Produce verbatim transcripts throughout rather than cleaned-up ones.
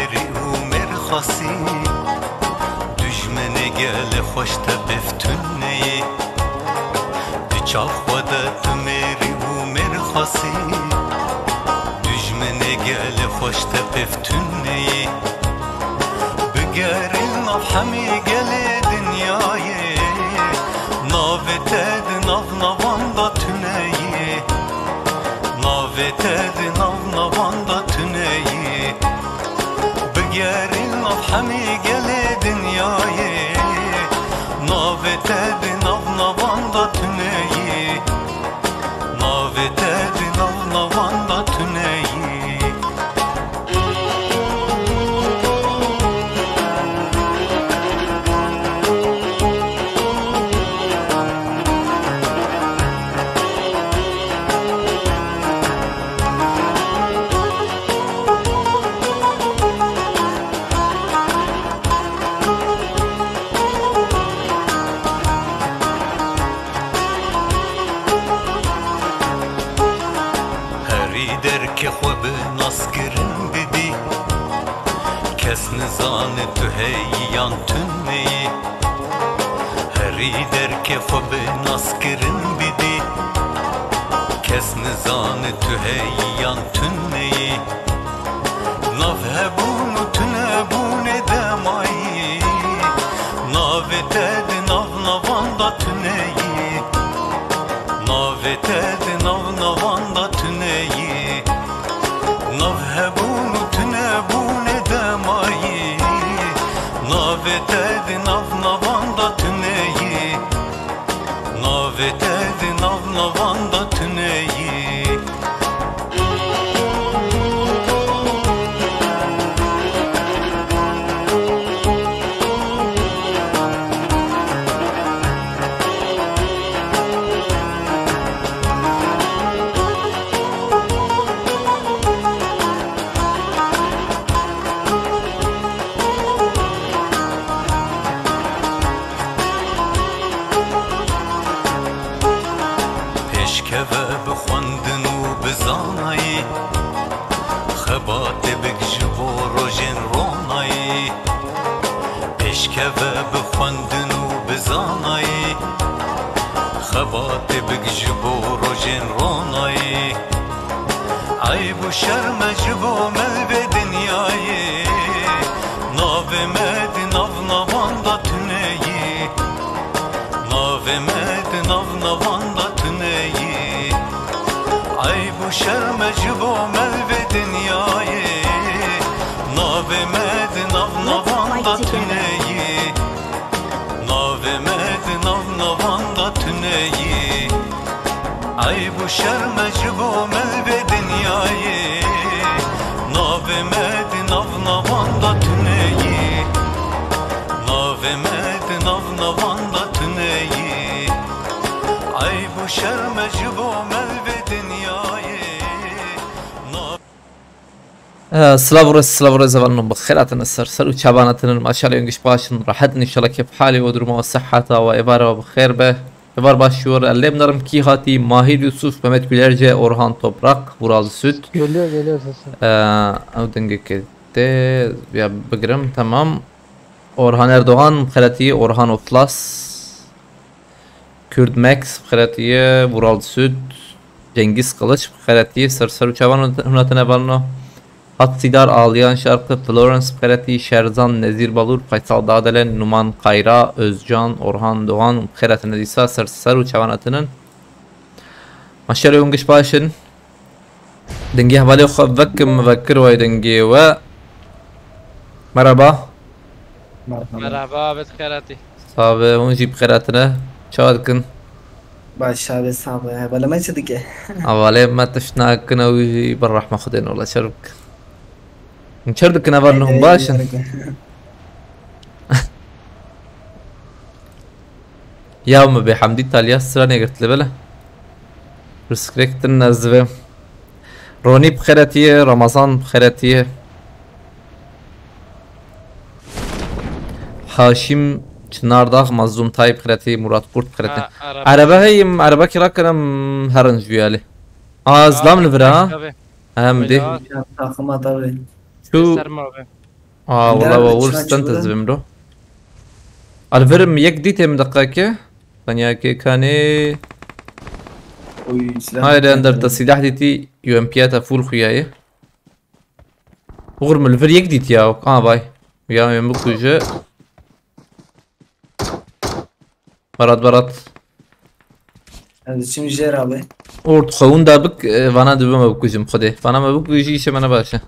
Mêrî û mêrxasî, dijminê gelê xweş te pêv tuneyî. Di çav xwe de tu mêrî û mêrxasî, dijminê gelê xweş te pêv tuneyî. Bigerî nav hemî gelê dinyayê, navê te di nav navan de tuneyî. Navê te di nav navan de tuneyî. Bigerî nav hemî gelê dinyayê. Navê te di nav navan de tuneyî. Navê te di nav navan de tuneyî. Herî derkê xwe bi naskirin bidî. Kes nizane tu heyî yan tuneyî. Herî derkê xwe bi naskirin bidî. Kes nizane tu heyî yan tuneyî. Nav hebûn û tunebûnê de mayî. Navê te di nav navan de tuneyî. Navê te di nav navan de tuneyî. Nav hebûn û tunebûnê de mayî. Navê te di nav navan de tuneyî. Navê te di nav navan de tuneyî. Pêşkeve bi xwendin û bi zanayî, xebatê bik ji bo rojên ronayî. Pêşkeve bi xwendin û bi zanayî, xebatê bik ji bo rojên ronayî. Eyb û şerm e ji bo me li vê dinyayê, navê me di nav navan de tuneyî. Navê me di nav navan de tuneyî. Eyb û şerm e ji bo me li vê dinyayê, navê me di nav navan de tuneyî. Navê me di nav navan de tuneyî. Eyb û şerm e ji bo me li vê dinyayê. Navê me di nav navan de tuneyî. Navê me di nav navan de tuneyî. Eyb û şerm e ji bo me li vê dinyayê. Nav- Eh, silav û rêz, silav û rêz hevalno, bi xêr hatine ser, ser û çavana tinin, maşallah, ên giş baş in, rehet in, înşallah kêf halê we, duruma we, siheta we, êvara we bi xêr be. Êvar baş ji we re, lê binerim kî hatî, Mahîr Yusuf, Mehmet Gülerce, Orhan Toprak, Vural Süt. Geliyor, geliyor sesi. Eh, ew dengê ke tê, ya bigirim, tamam. Orhan Erdoğan, bi xêr hatî, Orhan Oflas. Kurd Max bi xêr hatiye, Vural Süd, Cengiz Kılıç bi xêr hatiye, ser ser û çavan hûn hatine hevalno. Hat Sîdar, Aliyan Şarkı, Florence bi xêr hatî, Şerzan, Nezîr Balûr, Faysal Dadelen, Numan Kayra, Özcan, Orhan Doğan bi xêr hatine dîsa, ser ser û çavan hatinin. Maşallah, hûn giş baş in. Dengê hevalê xwe vekim, vekir way dengê we. Merhaba. Merhaba. Merhaba, bi xêr hatî. Sabe, hûn jî bi xêr hatine. Çawa dikin? Baş abi, sabe. Hevalê me çi dike? Hevalê me tişt nakin, ew jî bi rehma Xwedê ne, wela çer bikin. Hûn çer dikin heval, hûn baş in? Ya me bê hemdî taliya stranê girtli bile. Pirsgirêk din ez divêm. Ronî bi xêr hatiye, Ramazan bi xêr hatiye. Haşîm Çinardax, Mazlûm Tay bi xêr hatiye, Murat Kurt bi xêr hatiye. Ha, araba. Erebe heyim, erebekî rakirim, herin ji viyalê. A, zilam li vir a. Tabii. Hem dî. Öyle abi. Takıma tabii. Şu Serma abi. Aa, wala wa wir stand ez bim do. Alverim yek dîtê min deqake. Tanya ke kanê. Oy, silah. Hayır, Ender, te silah dîtî, U M P te full xuyaye. Uğur min li vir yek dît ya. Aa, vay. Ya, em bikuje. Berat, Berat. Ez diçim jêr abi. Ort xewin da bik, e, vana dibe me bikujim xwedê. Vana me bikujî, îşe me ne baş e.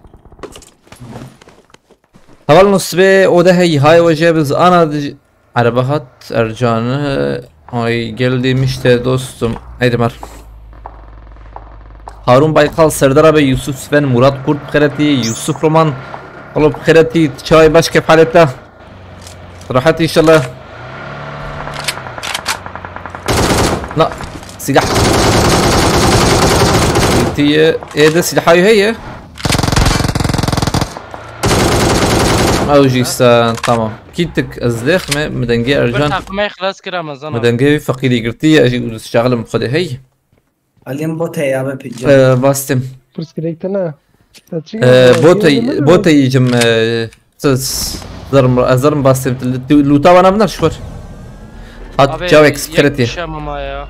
Heval Nusbê, o de hey, hay, o jê biz ana di-, Araba hat, Ercan, e, ay, geldi işte dostum. Haydi mar. Harun Baykal, Serdar abi, Yusuf Sven, Murat Kurt, Xereti, Yusuf Roman, Alo, Xereti, çay başka paleta. Rahat inşallah. Na, silah. Tiye, e de silah heye. Ew jî sen, tamam. Kîtik ez lêx me, mi dengê Ercan. Takımı ihlas kira Ramazan Mi abi. Dengê wî feqîrî girtî, ez jî şaxlim xwedê hey. Alîm bot heye abi pî-, Ee, bastım. Pirsgirêk te ne? Te çi Ee, geldi? Bot Yeni heye, mi? Bot heye yiyeceğim, ee, siz zarım, zarım bastım. Luta bana bunlar şu var. Hat Abi, Cavex, yek Xereti. Kişi ama ya.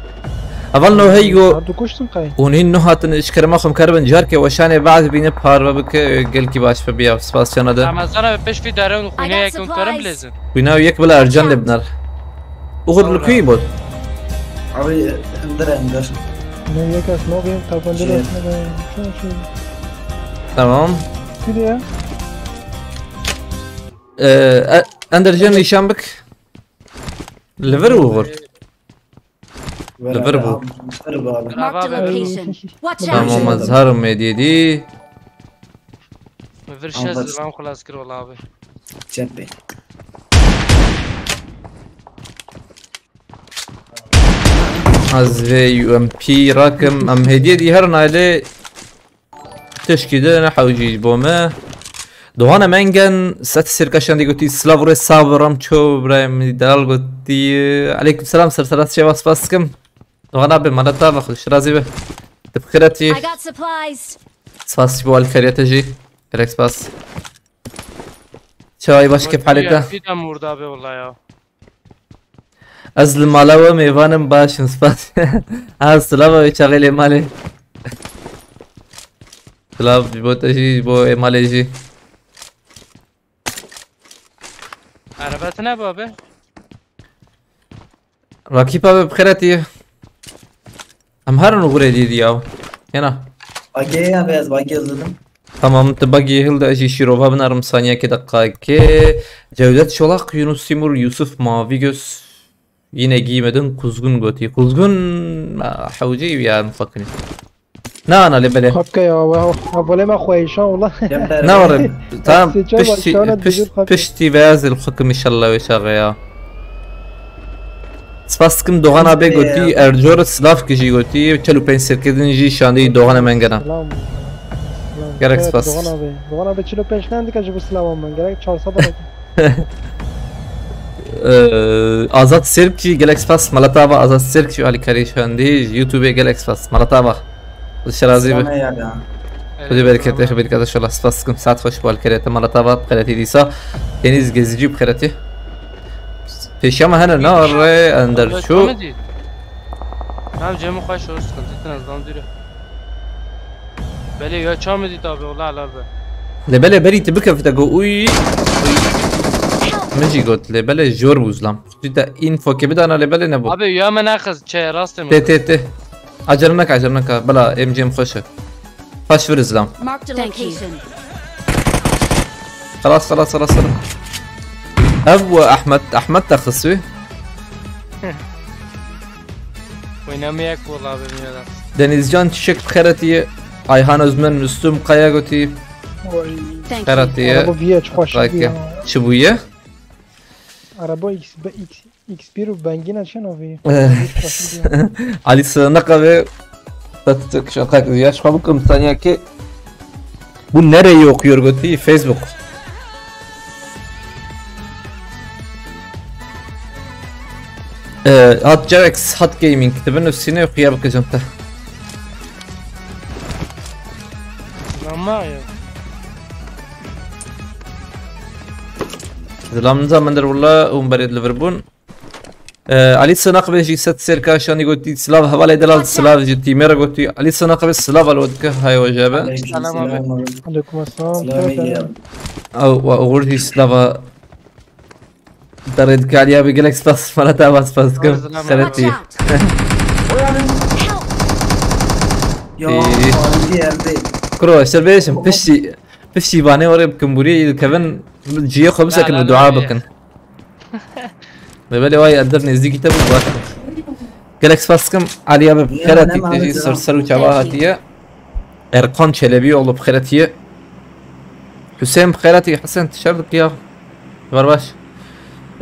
Aval no hey go. Ardu kuştum kay. Hûn hîn nuh hatin ji kerema xwe em karibin carkê weşanê bazî bîne parve bike, gelkî baş be biya, spas çana de. Ramazan abi, pêş vî dare û xwînê yek û karim bilêzin. Xwîna yek bila Ercan lê binar. Uxur li kuyî bot. Abi, indir, indir. Ne, yek ez nobîm, tabanca Çi? Resme de. Çi, çi? Tamam. Kiriye. Ee, e, Ender Can nîşan bik. Li vir Uğur. Li vir bû. Vir bû abi. Marked a location. Watch out! Tamam, ez herim êdî dî. Vir şez Anladım. Zilam xelas kir wala abi. Çepê. Ez vê U M P rakim, em hêdiyê dî herin ailê. Teşkî de ne hewcî ji bo me. Doğan Emengen, set sirkaşan dî gotî, silav rê sav ram ço, birayê min dal gotî. Aleyküm selam, ser serat şeva spas dikim. Doğan abi, mala te ava, xwe şirazî be. Te bi xêretî. I got supplies. Spas ji bo alîkariyê te jî. Gelek spas. Çawayî baş, kêf halê te? Pî de mûrda be wala ya. Ez li mala we mêvan im, baş im, spas. Ha, silava wê çaxê lê malê. Silav ji bo te jî, ji bo ê malê jî. Erebe tune be abi. Rakîp abi, bi xêretî. Em herin û gurê dî diyaw. Hêna. Bagê ya be, ez bagê izledim. Tamam, tu bagê hilde, ez jî şîrova binarim saniyekê deqayekê. Cewdet Çolak, Yunus Timur, Yusuf Mavi Göz. Yine giymedin, Kuzgun gotî. Kuzgun, a, hewcî ya mufakirî. Na, na, lê belê. Xapke ya, we, we, we, lê me xweyşan, wala. Cem Berbe. Na, were, tamam, Sê çar piştî, başkana pişt-, dibir xapke. Piştî ve ez li xwe kim inşallah wê çaxê ya. Spas dikim, Doğan abi gotî, Ercor silav ki jî gotî, çel û pênc serkê din jî şandî Doğan Emengena. Selam. Selam. Gerek Evet, spas. Doğan abi. Doğan abi çil û pênc ne dike ji bo silavan min. Gerek çar sed dike. Ee, Azat Sirkçi, gelek spas. Mala te ava Azat Sirkçi, alîkarî şandî, YouTube'ê gelek spas. Mala te ava. Şirazî be. Selam ya. Xwedê bereketê, xwe bereketê şola, spas dikim. Saet xweş, bi alîkariyê te, mala te ava, bi xêretî dîsa. Deniz Gezici, bi xêretî. Pêşiya me hene, na, rê ender çû. Tamam, cemî xweş olur, sıkıntı etmez, lan dure. Belê ya, çawa min dît abi, wala helal be. Lê belê berî tu bikevite go, uy. Min jî got, lê belê jor bû zilam. Tu te info ke bidana, lê belê nebû. Abi ya me nexiz, çe, rastê min. Tê, tê, tê. Acele neke, acele neke. Bila, em cem xweş e. Paş vir zilam. Marked a location. Xelas, xelas, xelas, xelas. Ev we Ahmet, Ahmet de xisû. Oynamayak wala bilmiyorum. Denizcan Çiçek bi xêretî ye. Ayhan Özmen, Müslüm Kaya gotî. Oy. Thank you. Xêretî ye. Araba V H xweş Kayke. Ya. Çi bûye? Araba X, X, X bir û bengîna çi navê? Hiç xweş diye. Ali Sığınak'a ve Atatürk şakak ya. Şu an bu komutaniyaki bu nereye okuyor gotî? Facebook. Ee, Hat Jarex, Hat Gaming. Te bin nusîne yok ya bakacağım da. Ama ya. Zilam nizamin der willa û berê li vir bûn. Ee, Alî Sinaq be jî sed serka şanî gotî, silav hevalê delal, silav ji tîmê re gotî. Alî Sinaq be silav alo dike, hay we jebe. Selam abi. Aleyküm selam. Selam. Ew, we uğur jî silava derê dike, Alî abi gelek spas, mala te ava spas dikim. Xeretî. Watch out! Ya, Ee. Halidî erdê. Kuro, ez te bêjim, piştî, piştî vanê orê bi kimburiyê dikevin, ciyê xwe bisekin û dua bikin. Lê belê wayê ez der nêzdîkî te bû, baş bû. Gelek spas dikim, Alî abi bi xêr hatî, te jî ser ser û çava hatiye. Erkan Çelebi oğlu bi xêr hatiye. Hüseyin bi xêr hatî, Hesen tişer dikiya. Var baş.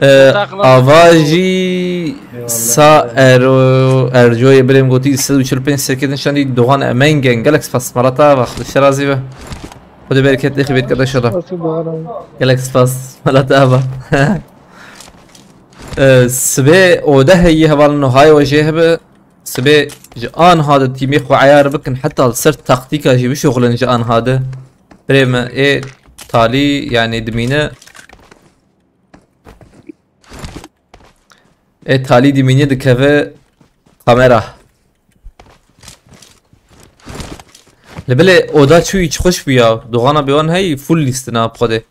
Ee, Ava jî sa ero ercoyê birêm gotî sed û çil û pênc sekê din şandî Doğan Emengen. Gelek spas, mala te ava, Xwedê şerazî be. Xwedê bereket lê xibêt kete şela. Gelek spas, mala te ava. Ee, sibê ode heyî hevalino, hay we jê hebe. Sibê ji anha de tîmê xwe eyar bikin, heta li ser taktîka jî bişuxulin ji anha de. Birê me ê talî, yanî dimîne. Ê talî dimîne dikeve kamera. Li bilê oda çûyî çi xweş bû ya. Doğana bê wan heyî full lîstina bi xwedê.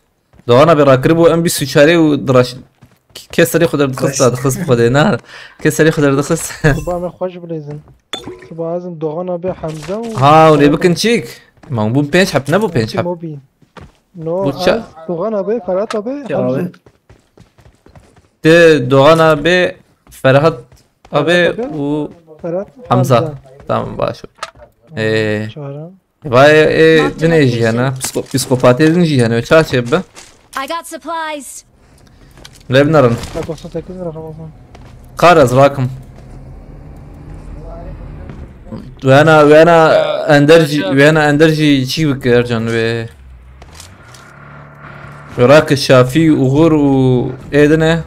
Doğana bê rakiribû em bîst û çarê û diraş. Kes serê xwe derdixist, dixist bi xwedê. Na, kes serê xwe derdixist. Siba me xweş bilêzin. Siba ez im Doğana bê Hemze û Ha, û lê bikin çîk. Ma bûn pênc heb, nebû pênc heb. Mobi. No, Burça. Ez Doğana bê, Ferhat abi, Ya Hemze. abi. De Doğana bê, Ferhat abi Ferhat abi. Û Ferhat Hamza. Hamza. Tamam, baş. Ee, Çağrı. Vay, e, Marked dinê jî location. Hene. Psiko-, psikopatê din jî hene. Çaçê bi. I got supplies. Lê binarin. Bak, doksan sekiz lira Ramazan. Kar ez rakim. Wena, wena Ee, Ender jî, Recep. Wena Ender jî çî bike Ercan ve. Wê rake Şafî, Uğur û ê din e.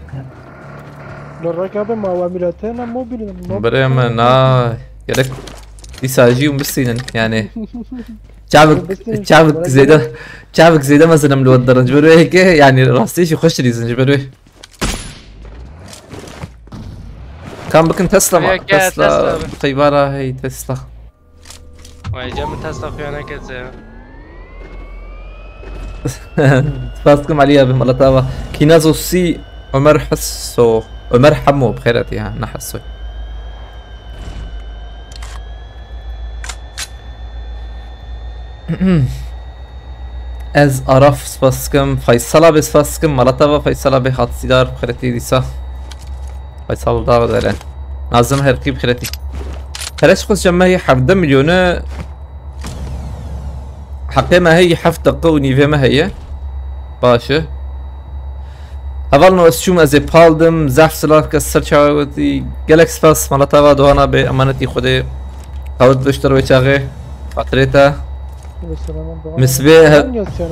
Li reka be ma we mîletê ne mobil, mobil. Birê me na. Gerek dîsa jî hûn bistînin, yani. Çavik, Bistînin, çavik bırak zêde, çavik zêde mezin em li we dirin. Ji ber wê yekê, yani, rastî jî xweş dilîzin, ji ber wê. Kam bikin Tesla ma? Yeke, Tesla, Tesla bi. Qeybara hey Tesla. Vay, cem Tesla xuya nekete ya. Spas dikim Alî abi, mala te ava. Kînazo sî Ömer Hesso. Ömer Hemo, bi xêr hatî ha, ne Hessoy. Ez Araf spas dikim, Faysal abi spas dikim, mala te ava Faysal abi, hatsîdar, bi xêr hatî dîsa. Faysal dawa dere. Nazim Herkî bi xêr hatî. Tereş xwe cem me hevdeh milyonê. Heqê me heye, heft deqe û nîvê me heye. Baş e. Hevalno ez çûm, ez ê pal dim. Zehf silav kes ser çawa wetî. Gelek spas, mala te ava, Doğan abi, emanetî Xwedê. Qewet biştir wê çaxê. Xatirê te. Misbê he-,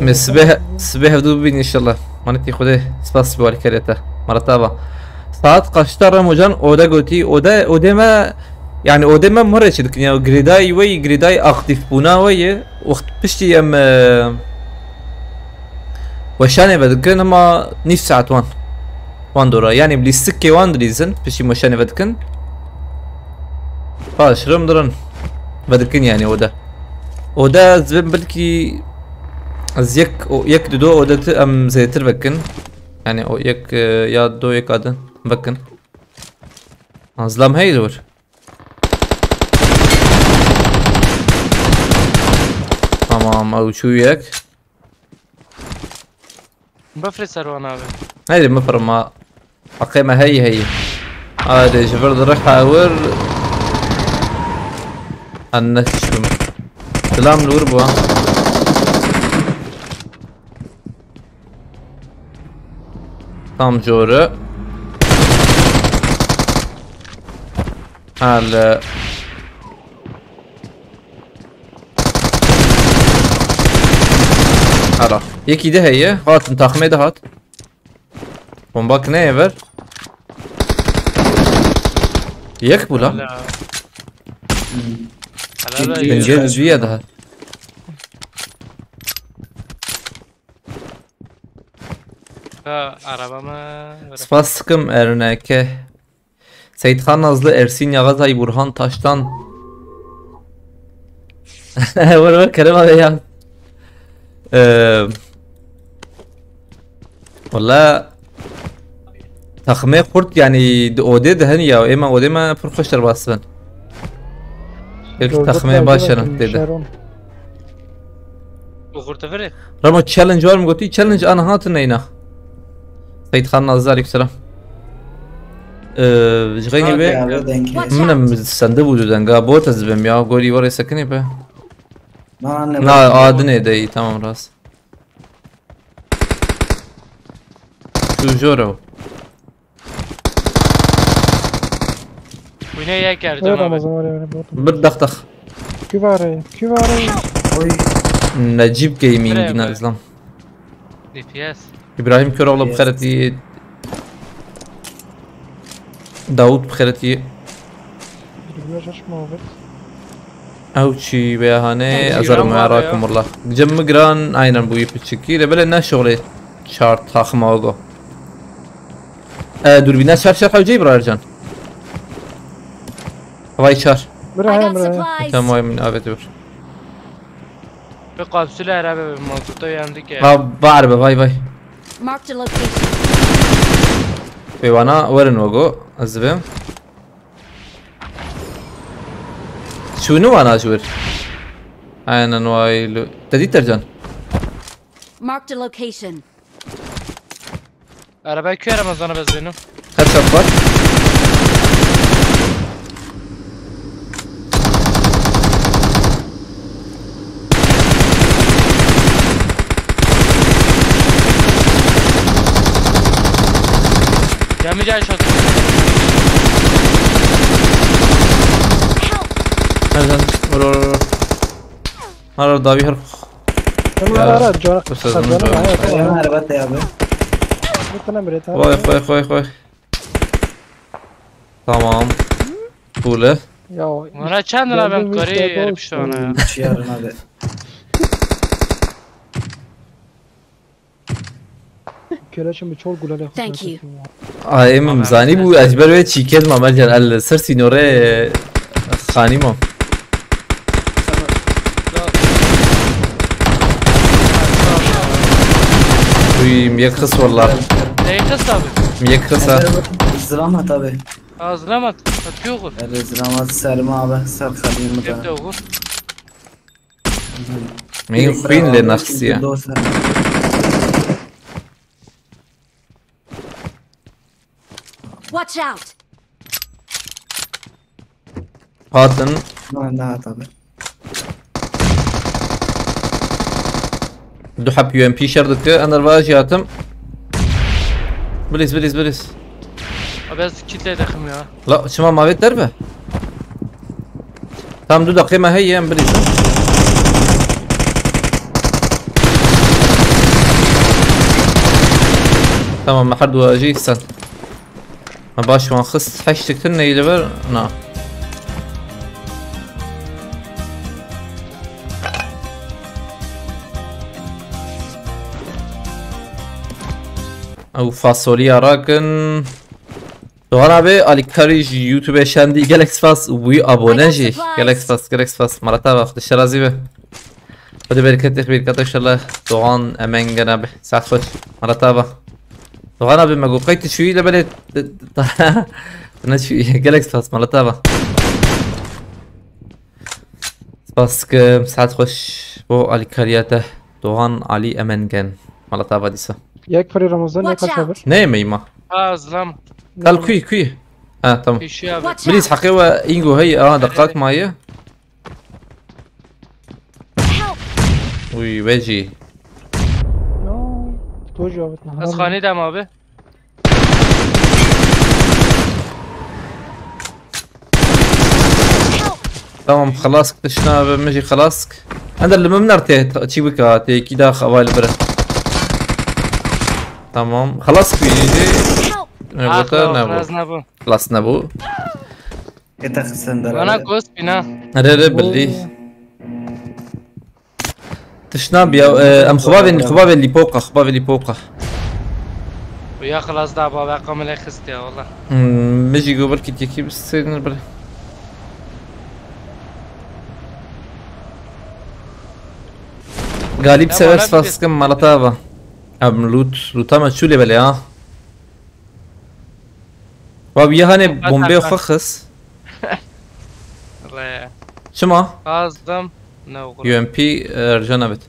misbê he-, sibê hevdû bibîn inşallah. Emanetî Xwedê. Spas bi alîkarê te. Mala te ava. Saat kaçta Remo can? Ode gotî. Ode, odê me Yani odê me mure çi dikin ya, girêdayî we yî, girêdayî aktif bûna we yî, wext piştî em, e, weşanê ve dikin, hema nîv saet wan. Wan dora. Yani lîstikê wan dilîzin, piştî weşanê ve dikin. Paş rim dirin. Ve dikin yani oda. Oda ez vim belkî ez yek, o, yek dido oda ti em zêtir vekin. Yani o yek, e, ya do yek adin vekin. Azlam hey dur. Tamam, ew çû yek. Bifrê ser wan abi. Heydi, mifirma. Heqê me hey hey. Hadi, ji vir dirih hewir. Anne tiştim. Silam li wir bû. Tam cori. Hele. Hala. Yekî de heye. Hatin, taxmê de hat. Bomba kine ver. Yek bula. Hala. Hala da Pencere yürüyor. Düzüye daha. Ha, arabamı bırak. Spas dikim erineke. Seyitxan Nazlı, Ersin Yağatay, Burhan Taştan. Were were kerema be ya. Ee, Wala taxmê xurt, yani di odê de hene ya, êma odê me pir xweş derbas bin. Belkî taxmê baş hene tê de. Bu xurte vere. Ramo challenge var mı gotî? Challenge ana hatin neyna. Seyitxan Nazlı, aleyküm selam. Ee, ji xeynî be. Min em sende bû du denga bot ez bim ya. Gorî were sekinî be. Na, adinê de iyi, tamam, rast. Şu joro. Bu ne ya, Kercan abi? Ramazan var yani, bu. Bir dakika. Küvare, küvare. Oy. Necip Gaming, Merhaba. Nazlam. D P S. İbrahim Köroğlu, yes. Bixeretî. Davut Bixeretî. Birbirine şaşma abi. Ew çî vêya hanê, ez arim ya rakim wala. Cem mi giran, aynen bu yî piçikî. Lê belê ne şoxlê çar taxima ogo. E, durbîna çar çar hewceyî bira Ercan. Vay çar. Bira, bira. Tamam, min aveti bir. Bir kapsül araba bir mazota yandı ki. Va, var be, vay vay. Marked a location. Ve bana verin ogo, ez dibim. Şunu bana şur. Aynen o aylı. Dedi Tercan. Marked a location. Araba kör ama zana bezleniyor. Headshot var. Gelmeyeceği shot. Nereden? Vur, vur, vur. Har, har, davi har. Tamam, ya, ara, ara, cora. Dur, sözünü canım, bölme. Hayır, tamam. Araba da abi. Bir tane bir tane. Koy, koy, koy, koy. Tamam. Böyle. Ya, bana çend lira ben karı yerim şu an ya. Üç yarın abi. Keleşim bir çol gulale. Thank you. Ay, em zanî bû, ez ber wê çîkêt mam, Ercan, el ser sînorê xanî mam. Uy, mi yek xis wala. Neyse abi. Mi yek xis ha. Zılamat abi. Aa, zılamat. Atıyor. Zılamat serma abi. Ser xalî mi da. Hep de olur. Min xwîn lê nexistiye. Watch out! Hatin. Na, na, tabii. Du heb U M P şer dike, ender va jî hatim. Bilis, bilis, bilis. Abi ez kitle takım ya. La, çima mavê derve? Tam du deqê me heye, em bilîzin. Tamam, me her du jî sen. Me baş wan xist, heştik tin neyli ver, na. Ew fasoliya rakin. Doğan abi, alîkarî ji YouTube şandî gelek spas, wî abone jî. Gelek spas, gelek spas. Maratava, Xwedê şerazî be. Xwedê bereketê, xêrkata inşallah. Doğan Emengen abi, saet xweş. Maratava. Doğan abi, me got qey tu çûyî, lê belê tu neçûyî. Gelek spas, maratava. Spas dikim, saet xweş bo alîkariya te. Doğan Ali Emengen. Maratava dîsa. Yek firê Ramazan, yek aşağı bir. Ne yemeği ma? Ha, zlam. Kal kuy, kuy. Ha, tamam. Pêşiya be. Bilis heqê we îngo hey, aha, deqak maye. Uy, vecî. Ya, tu cevabet ne? Ez xanî dem abi. Tamam, xelas, tişna be, min jî xelas. Ender li min ner tê, çî bika, tê yekî da xeval bire. Tamam, xelas bî. Ne bota, ne bu. Xelas nebû. Xelas nebû. Bana ghost bîna. Re re bilî. Tişna biya, e, em xwe bavên, xwe bavên lîpoqa, xwe bavên lîpoqa. Ya xelas da bavê qamilê xist ya, wala. Hmm, min jî got belkî yekî bistênin bir. Galip, sever spas dikim, malata va. Em loot, loota me çû lê belê ha. Wa wî hanê bombê xwe xist. Re. Çima? Azdım. Ne oğlum? U M P, e, Ercan evet.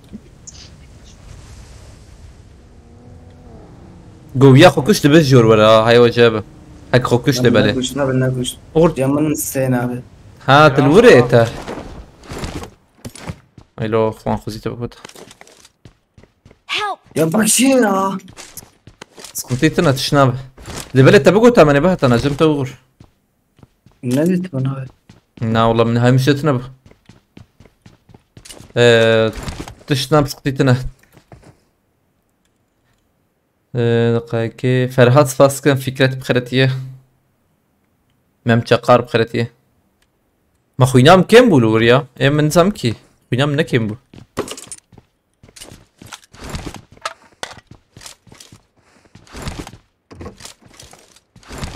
Goviya xwe kuş dibe jor were ha, hay wece be. Hek xwe kuş de belê. Nekuşt, nabe nekuşt. Or- Camın sen abi. Ha, til vurê te. Elo, xwan xuzî te bikut. Help! Ya bak şey ya. Sıkıntı tine tişnabe. Lebele te bikut hemen be hatana cem te vur. Ne dedi bana abi? Na oğlum ne haymış etine bu. Eee, tişnam sıkıntı tine. Ee, deqayekê Ferhat spas dikim, Fikret bi xeretiye. Mem Çakar bi xeretiye. Ma xwîna min kêm bû li wir ya. Ê min nizam kî. Xwîna min ne kêm bû.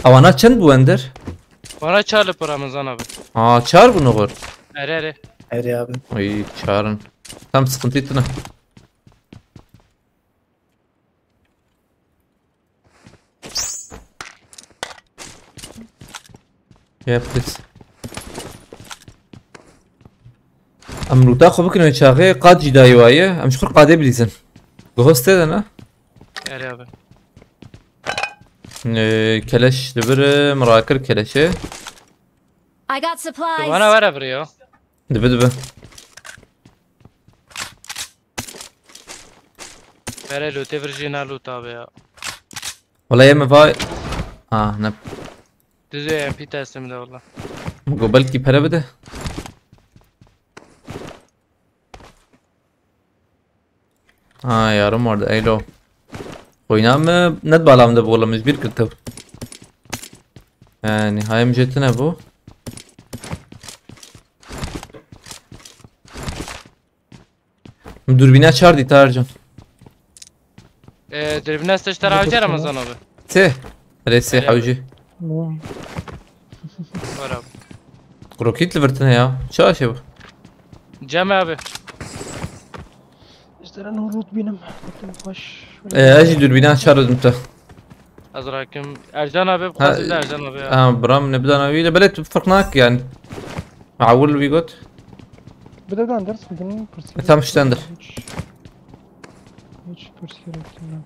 Awana çend bû Ender? Bana çar li pir Ramazan abi. Aa, çar bû noxur. Ere ere. Ere abi. Ay, çarın. Tam sıkıntı tine. Yep, please. Em rûta xwe bikin wê çaxê qad jî dayî waye. Em ji xwe qadê bilîzin. Guhos tê de ne? Erê abi. Ee, keleş dibir, mirakir keleşê. I got supplies. Bana ver abi ya. Dibi dibi. Vere lootê vir jî na loot abi ya. Wala yê min va... Ah, ne. Düz M P teslim de valla. Go belkî pere bide. Ha, yarım vardı, eylo. Oyna mı? Net bağlamında bu oğlum, bir kırtı. Yani, hayım jetine bu. Dürbüne çağırdı Tarcan. Ee, dürbüne sıçtı avcı Ramazan abi. Te. Resi havcı. Var abi. Roket li virtine ya. Çaşe bu. Cem abi. İşte ben hurut benim. Baş. Ee, acı dürbüne çağırdım ta. Azrakim. Ercan abi, bu Ha, Ercan abi ya. Ha, bram ne bidan abi de belet fark nak yani. Awul bir got. Bir de ben ders mi? Bunun kursu. E, tam iştendir. Hiç, hiç kurs gerektirmem.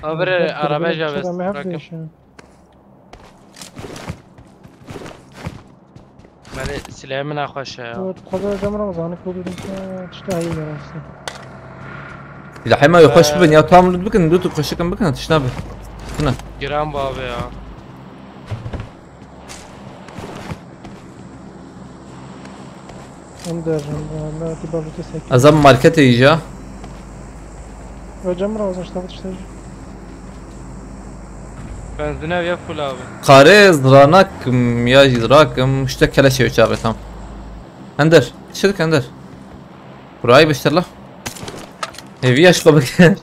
Abi, araba cevaz. Bırakın. Beni silahımı nakhoş ya. Evet, bu kadar cam Ramazan'ı kurdum ki işte hayır yarası. Silahıma yok, hoş bir ya, tam bikin, dur, dur, hoş bir bakın, tişna bir. Şuna. Giren bu abi ya. Onu da Ercan, Mehmet, bir balık yesek. Azam market yiyeceğim. Hocam, biraz aşağıda işte. Benzine ya full abi. Karez, ranak, ya rakim, işte keleşe çağırtam. Ender, şirk Ender. Burayı biştir la. Evi aşk bak. Ne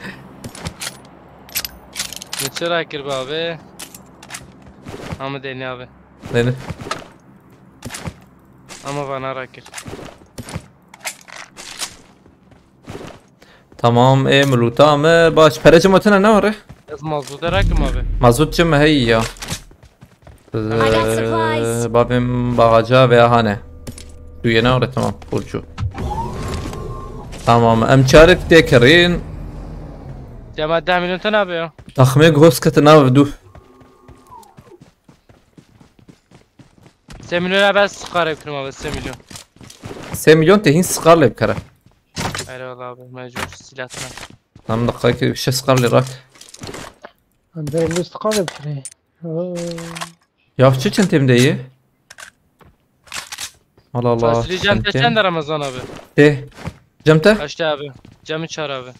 çera kir be abi? Ama deni abi. Deni. Ama bana rakir. Tamam, e, miluta me. Baş, perece motene ne var? Ez mazluda rakim abi. Mazut çi mi hey ya? I got supplies. Ee, babim bagaja veya hane. Tu yene oraya tamam, Burcu. Tamam, em çarek tekirin. Cema deh milyon tane abi ya. Taxmê gos kete nav du. Sê milyon abi, ez sıkar ev kırma abi, sê milyon. Sê milyon te hîn sıkar lê bikere. Eyvallah abi, mecbur silah sana. Tam dakika ki bir şey sıkar lê rak. Ben de elli sıkar lê bikere. Oo. Ya şu çentemde iyi. Allah Allah. Fasulye cem te çentem. Çend Ramazan abi? Te. Cem te? Kaçtı abi? Cem'i çağır abi.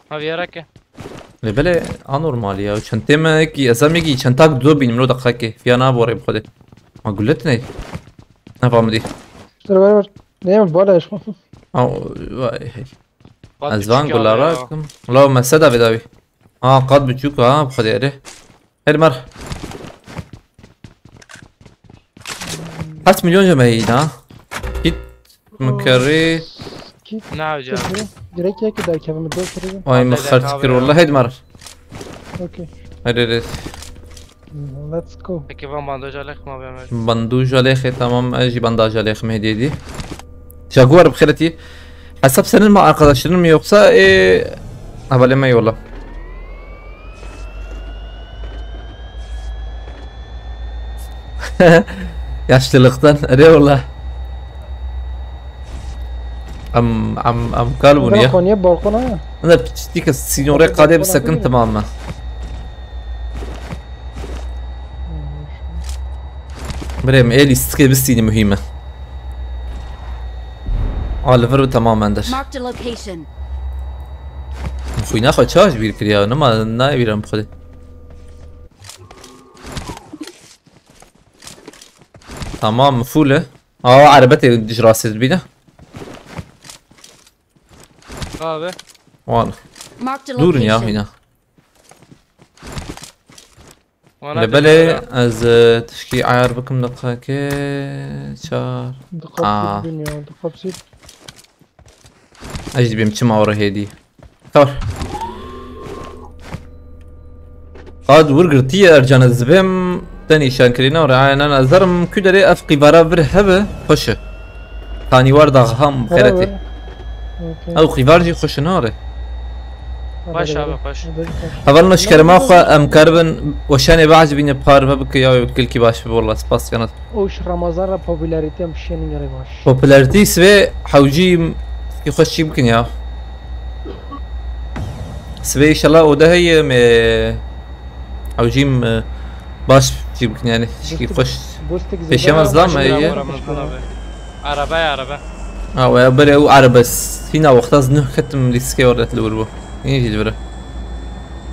Ha, viyara ke. Lê belê anormal ya. Çentê me ki, ez em yekî çentak du bînim lo daqiqekê. Fiya nabore bi xwedê. Ma gulet ne? Ne fam dî. Dur, ver, ver. Ne mi? Bala şu. Ha, vay. Ez van gula rakim. La me seda vê dawî. Ha, qad biçûk ha, bi Xwedê erê. Her mer. Heft milyon jeme heyî da. Git mikerî. Kit. Ne hocam? Direkt yek de kevim do kırdım. Ay, min Hadi xerc abi kir ya. Walla, heydi mer. Okey. Hadi, hadi. Let's go. Peki ben bandaj alek mi abi Ömer? Bandaj alek, tamam, ez jî bandaj alek hediye edeyim. Jaguar, bi xêretî. Hesap senin mi, arkadaşların mı yoksa, e, havale mi yolla? Yaşlılıktan, eyvallah. Am, am, am, kalbun ya. Bırak o niye balkona ya? Ana piçtik, signore kade bir sakın, tamam mı? Birê min ê lîstikê bistînî muhîm e. A li vir bi temamen der. Marked a location. Xwîna xwe çawa ji bîr kiriya? Nema nayê bîra min xwedê. Tamam, full e. Aa, erebe tê ji rastê dibîne. Abi. Wan. Marked a Durun ya location. hîna. Bana Li da belê ya. Ez e, tişkî ayar bikim, deqekê çar. Aa. Dikkat dünya, dikkat sil. Ez jî dibêm çima were hêdî. Tor. Qad wir girtiye Ercan, ez dibêm te nîşan kirîne were. Aynen, ez derim ku derê ev qîvara vir hebe xweş e. Tanî war daxam xeretê. Ew qîvar jî xweş e, nare. Baş abi, baş. Hevalno, ji kerema xwe em karibin weşanê behs bîne parve bike ya wê kilkî baş bibe, walla spas yanat. O iş Ramazan ra popülarite em şênin gerek baş. Popülarite sibê hewcî ki xweş çî bikin ya. Sibê inşallah o de heye me hewcîm e, baş çî bikin yani. Şikî xweş. Pêşemez da me ye. Ramazan abi. Araba ya araba. Ha, we bere ew erebe hîna wexta ez nuh ketim lîstikê werdet li wir bû. Yine jî li vir e.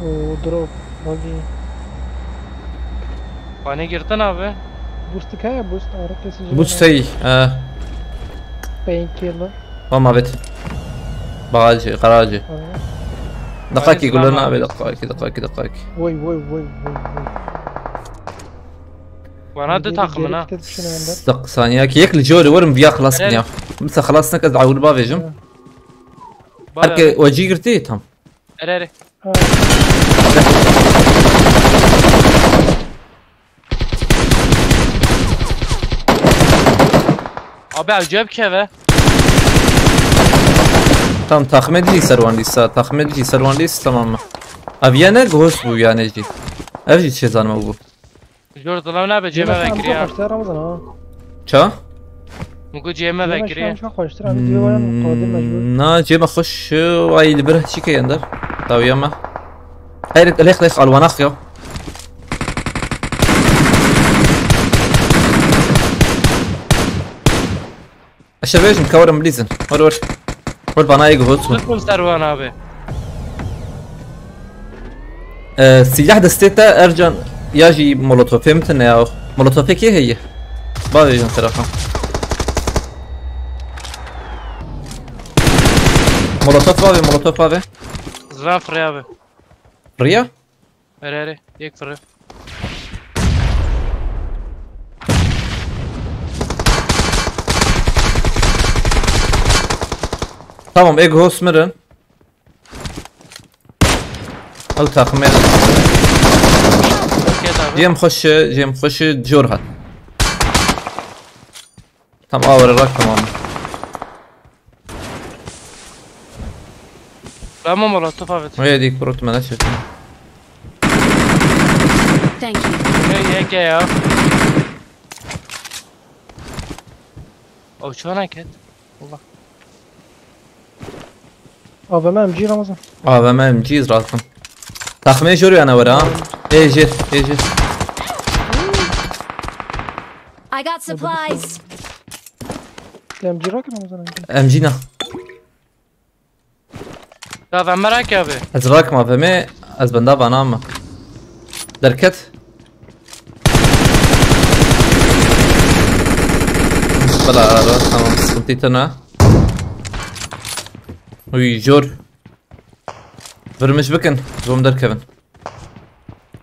O drop, bagi. Bana girdin abi. Boost heye, boost, ara kesici. Boost hey. E, Painkiller. Tamam, evet. Bagajı, garajı. Tamam. Dakika ki Tamam gülün abi. Abi, dakika ki, dakika ki, dakika ki. Vay vay vay vay vay. Bana da takımın ha. Geri gittik şuna ender. Dak saniye ki yek li cori verim viya xelas Evet. ya. Mesela xelas ne kadar avul bavêjim. Bana Herke wecî girtî tam. Ere ere. Ha, Abi acayip keve. Tam taxmê dî ser wan dîsa. Taxmê dî ser wan dîs, tamam mı? Ev yene ghost bû yani jî. Ev jî çêzanme bû. Jor dilam ne be ceme Ramazan, vekiri ya. Ramazan, Ramazan ha. Ça? Mugu ceme vekiri. Çok hoştur abi, diyor var mı? Kodu mecbur. Hmm, na cema xweş, ay li bir çîkê ender. Dawiya me. Her lêx lêx alwanax ya. Eşe vejin kawarım bilizin. Var var. Var bana ayı gıvot mu? Tuttum Servan abi. Ee, silah destê te Ercan ya jî molotofê min tune ya. Molotofê kê heye? Bavêjin terafa. Molotof bavê, molotof bavê. Zıvan fırı abi. Riya? Ere ere. Yek fırı. Tamam, ego smirin. Ew takımê. Okey abi. Cem xweş, Cem xweş, jor hat. Tam awere rak tamam. Tamam ola tuf abi. Oya dik brot mene çetin. Thank you. Ne yeke ya. O çana ket. Allah. A V M M G Ramazan. A V M M G rahatım. Takımê jor yana were ha. Ê jir, ê jir. I got supplies. M G rak Ramazan abi. M G na. Ya ben merak abi. Ez rakim A V M, ez benda vana me. Derket. Bela ara, tamam, sıkıntı tane. Uy, jor. Vir mij bikin, ji bo min derkevin.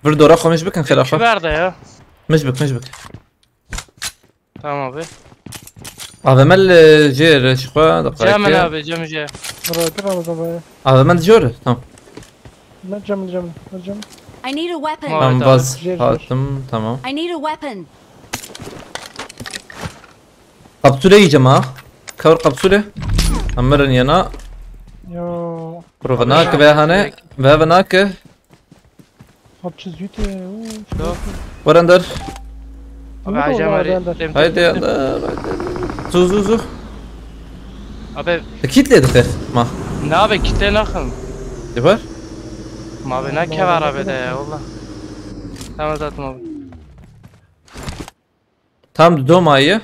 Vir dora xwe mij bikin, xêra xwe. Kiber de ya. Mij bik, mij bik. Tamam abi. A V M li jê re ji xwe da Cem qayke. Abi, Cem Cem. Bırakır Ramazan abi. A V M li jor, tamam. Ne Cem Cem. Ne Cem. I need a weapon. Tamam. Tamam, Abi, vaz Jê, jê. Hatim, tamam. I need a weapon. Kapsule yiyeceğim ha. Cover kapsule. Emirin yana. Yo. Provanak ve hane. Ve ve nake. Hapçı züte. Yok. Var ender. Abi Cem abi. Haydi ender. Zu zu zu. Abi E, kitle dike. Ma. Ne abi, kitle naxim. Ne var? Ma abi ne kev arabede ya valla. Tamam zaten abi. Tam do maye.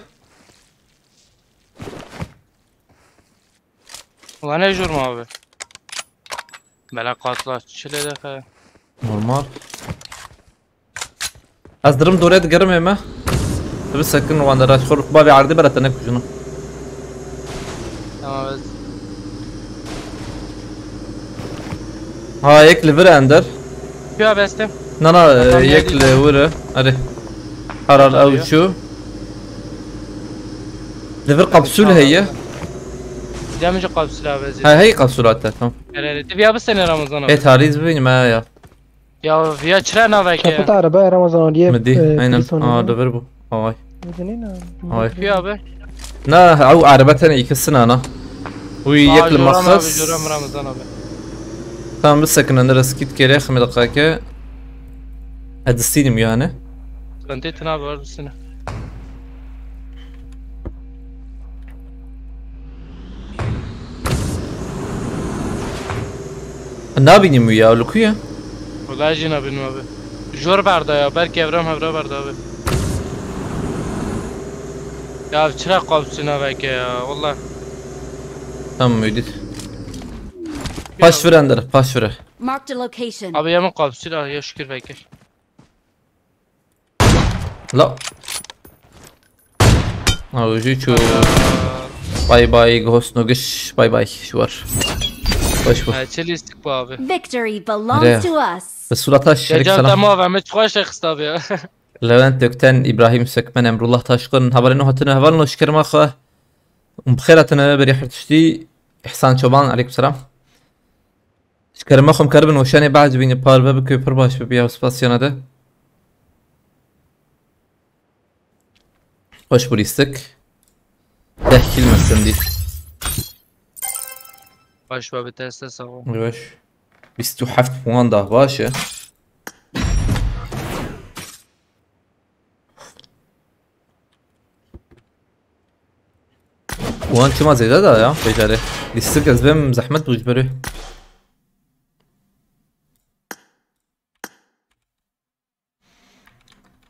Ulan ne jur mu abi? Bela katla çile de fe. Normal. Ez dirim dore digerim ême. Tu bi sekin wan dera xwe bavê erdê bera te nekujino. Tamam evet. Ha, yek li vir ender. Ya bestim. Na na, e, Tamam, yek yedi. Li vir e. Hadi. Haral Tamam, ew ya. çû. Li vir kapsül Tamam. Heye. Demci kapsül abi zil. Ha, hey kapsül hatta, tamam. Herhalde. Tibi abi seni Ramazan abi. E, tarih bibînim ha ya. Ya viya çira naveke. Çapıta araba Ramazan abi. Midi, aynen. Aa, li vir bu. Havay. Midi ne? Havay. Tibi abi. Na, ew araba tene ikisini ana. Wî Aa, yek li Joram abi, maxas. Joram Ramazan abi. Tamam, bir second, ender skit kere xime dakika. Edistînim yani. Sıkıntı ettin abi, var üstüne. Nabînim wî ya, li ku ye? Vallahi jî nabînim abi. Jor berda ya, belki Evram Hevra berda abi. Ya çira kapsül naveke ya, valla. Tamam, Müdür. Paş vir ender, paş vir. Marked a location. Abi ya min kapsül al, ya şükür veke. La. Abi, jî çû. Bay bay, Ghost Nogiş, bay bay, şu var. Hoş bu. Ha, çi lîstik bu abi. Victory Re. belongs to us. Resulata Şerik, Geçen selam. Tamam abi, çok şey kısa abi ya. Levent Ökten, İbrahim Sökmen, Emrullah Taşkın, haberine hatırına heval noşkerma xwe. Bi xêr hatine berî her tiştî. İhsan Çoban, aleyküm selam. Ji kerema xwe em karibin weşanê behs bîne parve bike pir baş bibe ya spasiyana de. Hoş bu lîstik. Deh kîl me sindî. Baş abi, teste sağ ol. Yavaş. Bîst û heft puan da baş e. Wan çima zêde da ya, becerê. Lîstik ez bêm zehmet bû ji berê.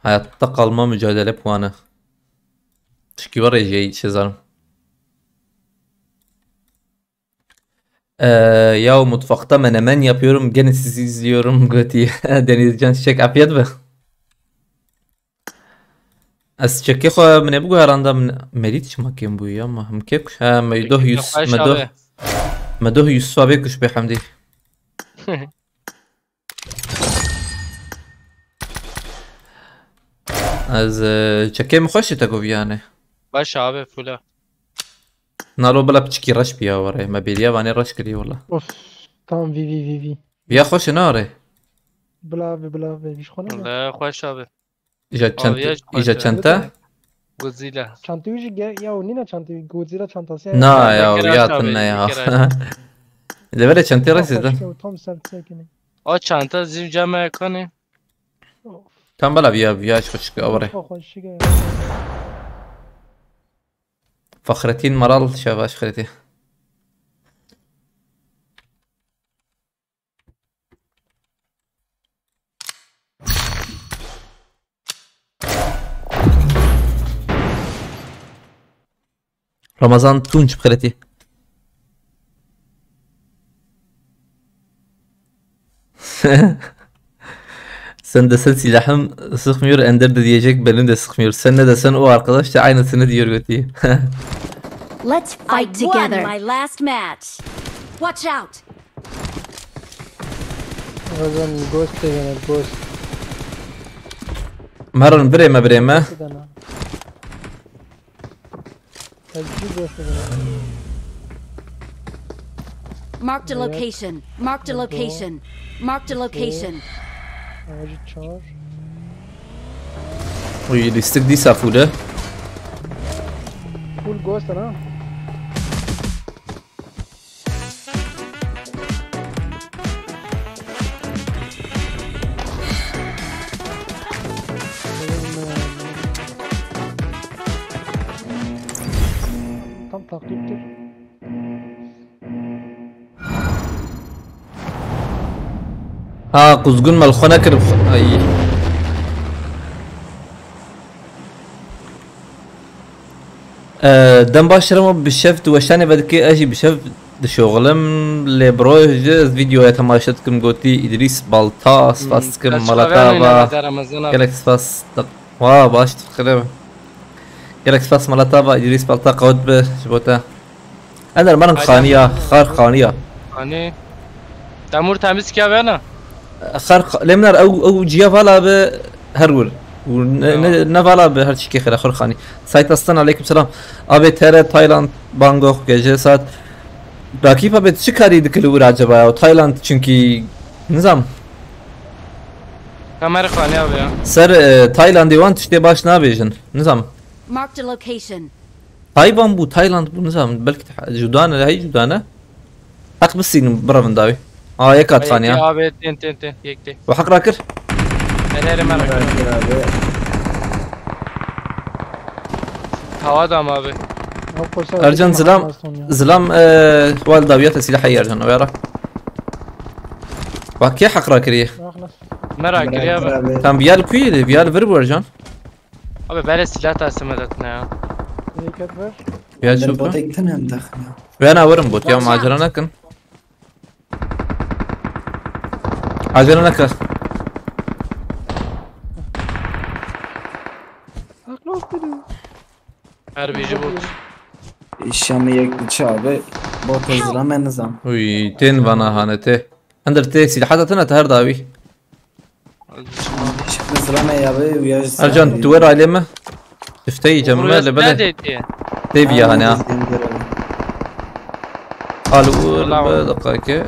Hayatta kalma mücadele puanı. Tişkî var ya, şey, şey zalim. Ee, ya mutfakta menemen yapıyorum, gene sizi izliyorum, gotiye. Denizcan Çiçek, afiyet be. Ez çekê xwe min ê biguheranda min Melît çima kêm bûye ya, ma him kê kuş. Ha, Meydoh Yus-, Medoh. Medoh Yusuf abi kuş be Hemdî. Ez, e, çekê min xweş e te govî yani. Baş abi, fula. Nalo bila piçikî reş biya were. Me bêriya vanê reş kirî wala. Of. Tamam, vi vi vi vi. Ya xweş e nare. Bila vi, bila vi. Viş xona. La xweş abi. Îja çent-, Aviyaş îja xweş e. Çente? Godzilla. Çantayı jî ge-, ya o nîna çantayı, Godzilla çantası ya. Na ya, Bekir ya aç abi, tın ne ya. Bekir aç. Devere çentê resîdin. Tam sert sekini. O çanta zim cama yakani. Tam bela viya, viya xweş ki avre. Xweşik e. Fahrettin Maral şevaş xireti. Ramazan Tunç xireti. Sen desen silahım sıkmıyor, Ender de diyecek benim de sıkmıyor. Sen ne desen o arkadaş da aynısını diyor götü. Let's fight together. I won my last match. Watch out. Razan ghost têdene ghost. Merin birê me birê me. Têdene. Ez jî ghost têdene. Marked a Evet. location. Marked a location. Marked a location. Ava jî çar. Uy, lîstik dîsa fûl e. Full ghost ha. Tam taklit kir. Ha, quzgun me li xwe nekir. Ay. Ee, dem baş Remo, bi şev tu weşanê vedikê, ez jî bi şev dişoxilim. Lê bi roj ez vîdeoya temaşe dikim, gotî Îdrîs Balta, spas dikim, Kaç malata xeber va. neyna de Ramazan abi? Gelek spas. Wa, baş dixire. Gelek spas, malata va, Îdrîs Balta qewet bi ji bo te. Ender merin Haydi. Xaniya, xar Xaniya. Hani Temur temiz kiya bena? Xar Xa-, lê min ew, ew ciya vala bi her wir. Û ne, Ya. ne, ne vala bi her çikê xêra xur Xanî. Sayt Aslan, aleyküm selam. Abi tere Tayland, Bangkok, gece saat. Rakip abi çi karî dikir wir acaba ya? Tayland çünkü nizam. Kamer Xani abi ya. Ser e, Taylandê wan tiştê baş nabêjin. Nizam. Marked a location. Tayvan bû, Tayland bû, nizam. Belkî te- Judane, hey Judane. Heq bisînin, birevin dawî. Aa, yek hat Xaniya. Abi tin tin tin yek te. Ve heq rakir. Her her merak. Hava da mı abi? Ew qursa Ercan dikir zilam, Hamas ya. zilam, e, wal dawiya te silah hayır Ercan, o yara. Bak ya heq rakiriye. Bak nasıl. Merak ya abi. Tam bir yer kuyu, bir yer ver bu Ercan. Abi böyle silah teslim et ne ya? Heyket ver. Bir yer Der çok. botek tene em daxil ya. Ve ana varım bot ya, macera nakin. Acele neke. Her biji bot. Şamê yek diçe abi. Bot ez zilame nizam. Uy, tên vana hane tê. Ender tê silahata tine te her dawî. Şamê zilame ya be û ya ji Ercan, tu wer ailê me. Üfte yiyeceğim Buraya öyle böyle. Ne dedi? Tê viya hani ha. Al vur Tamam. be dakika ki.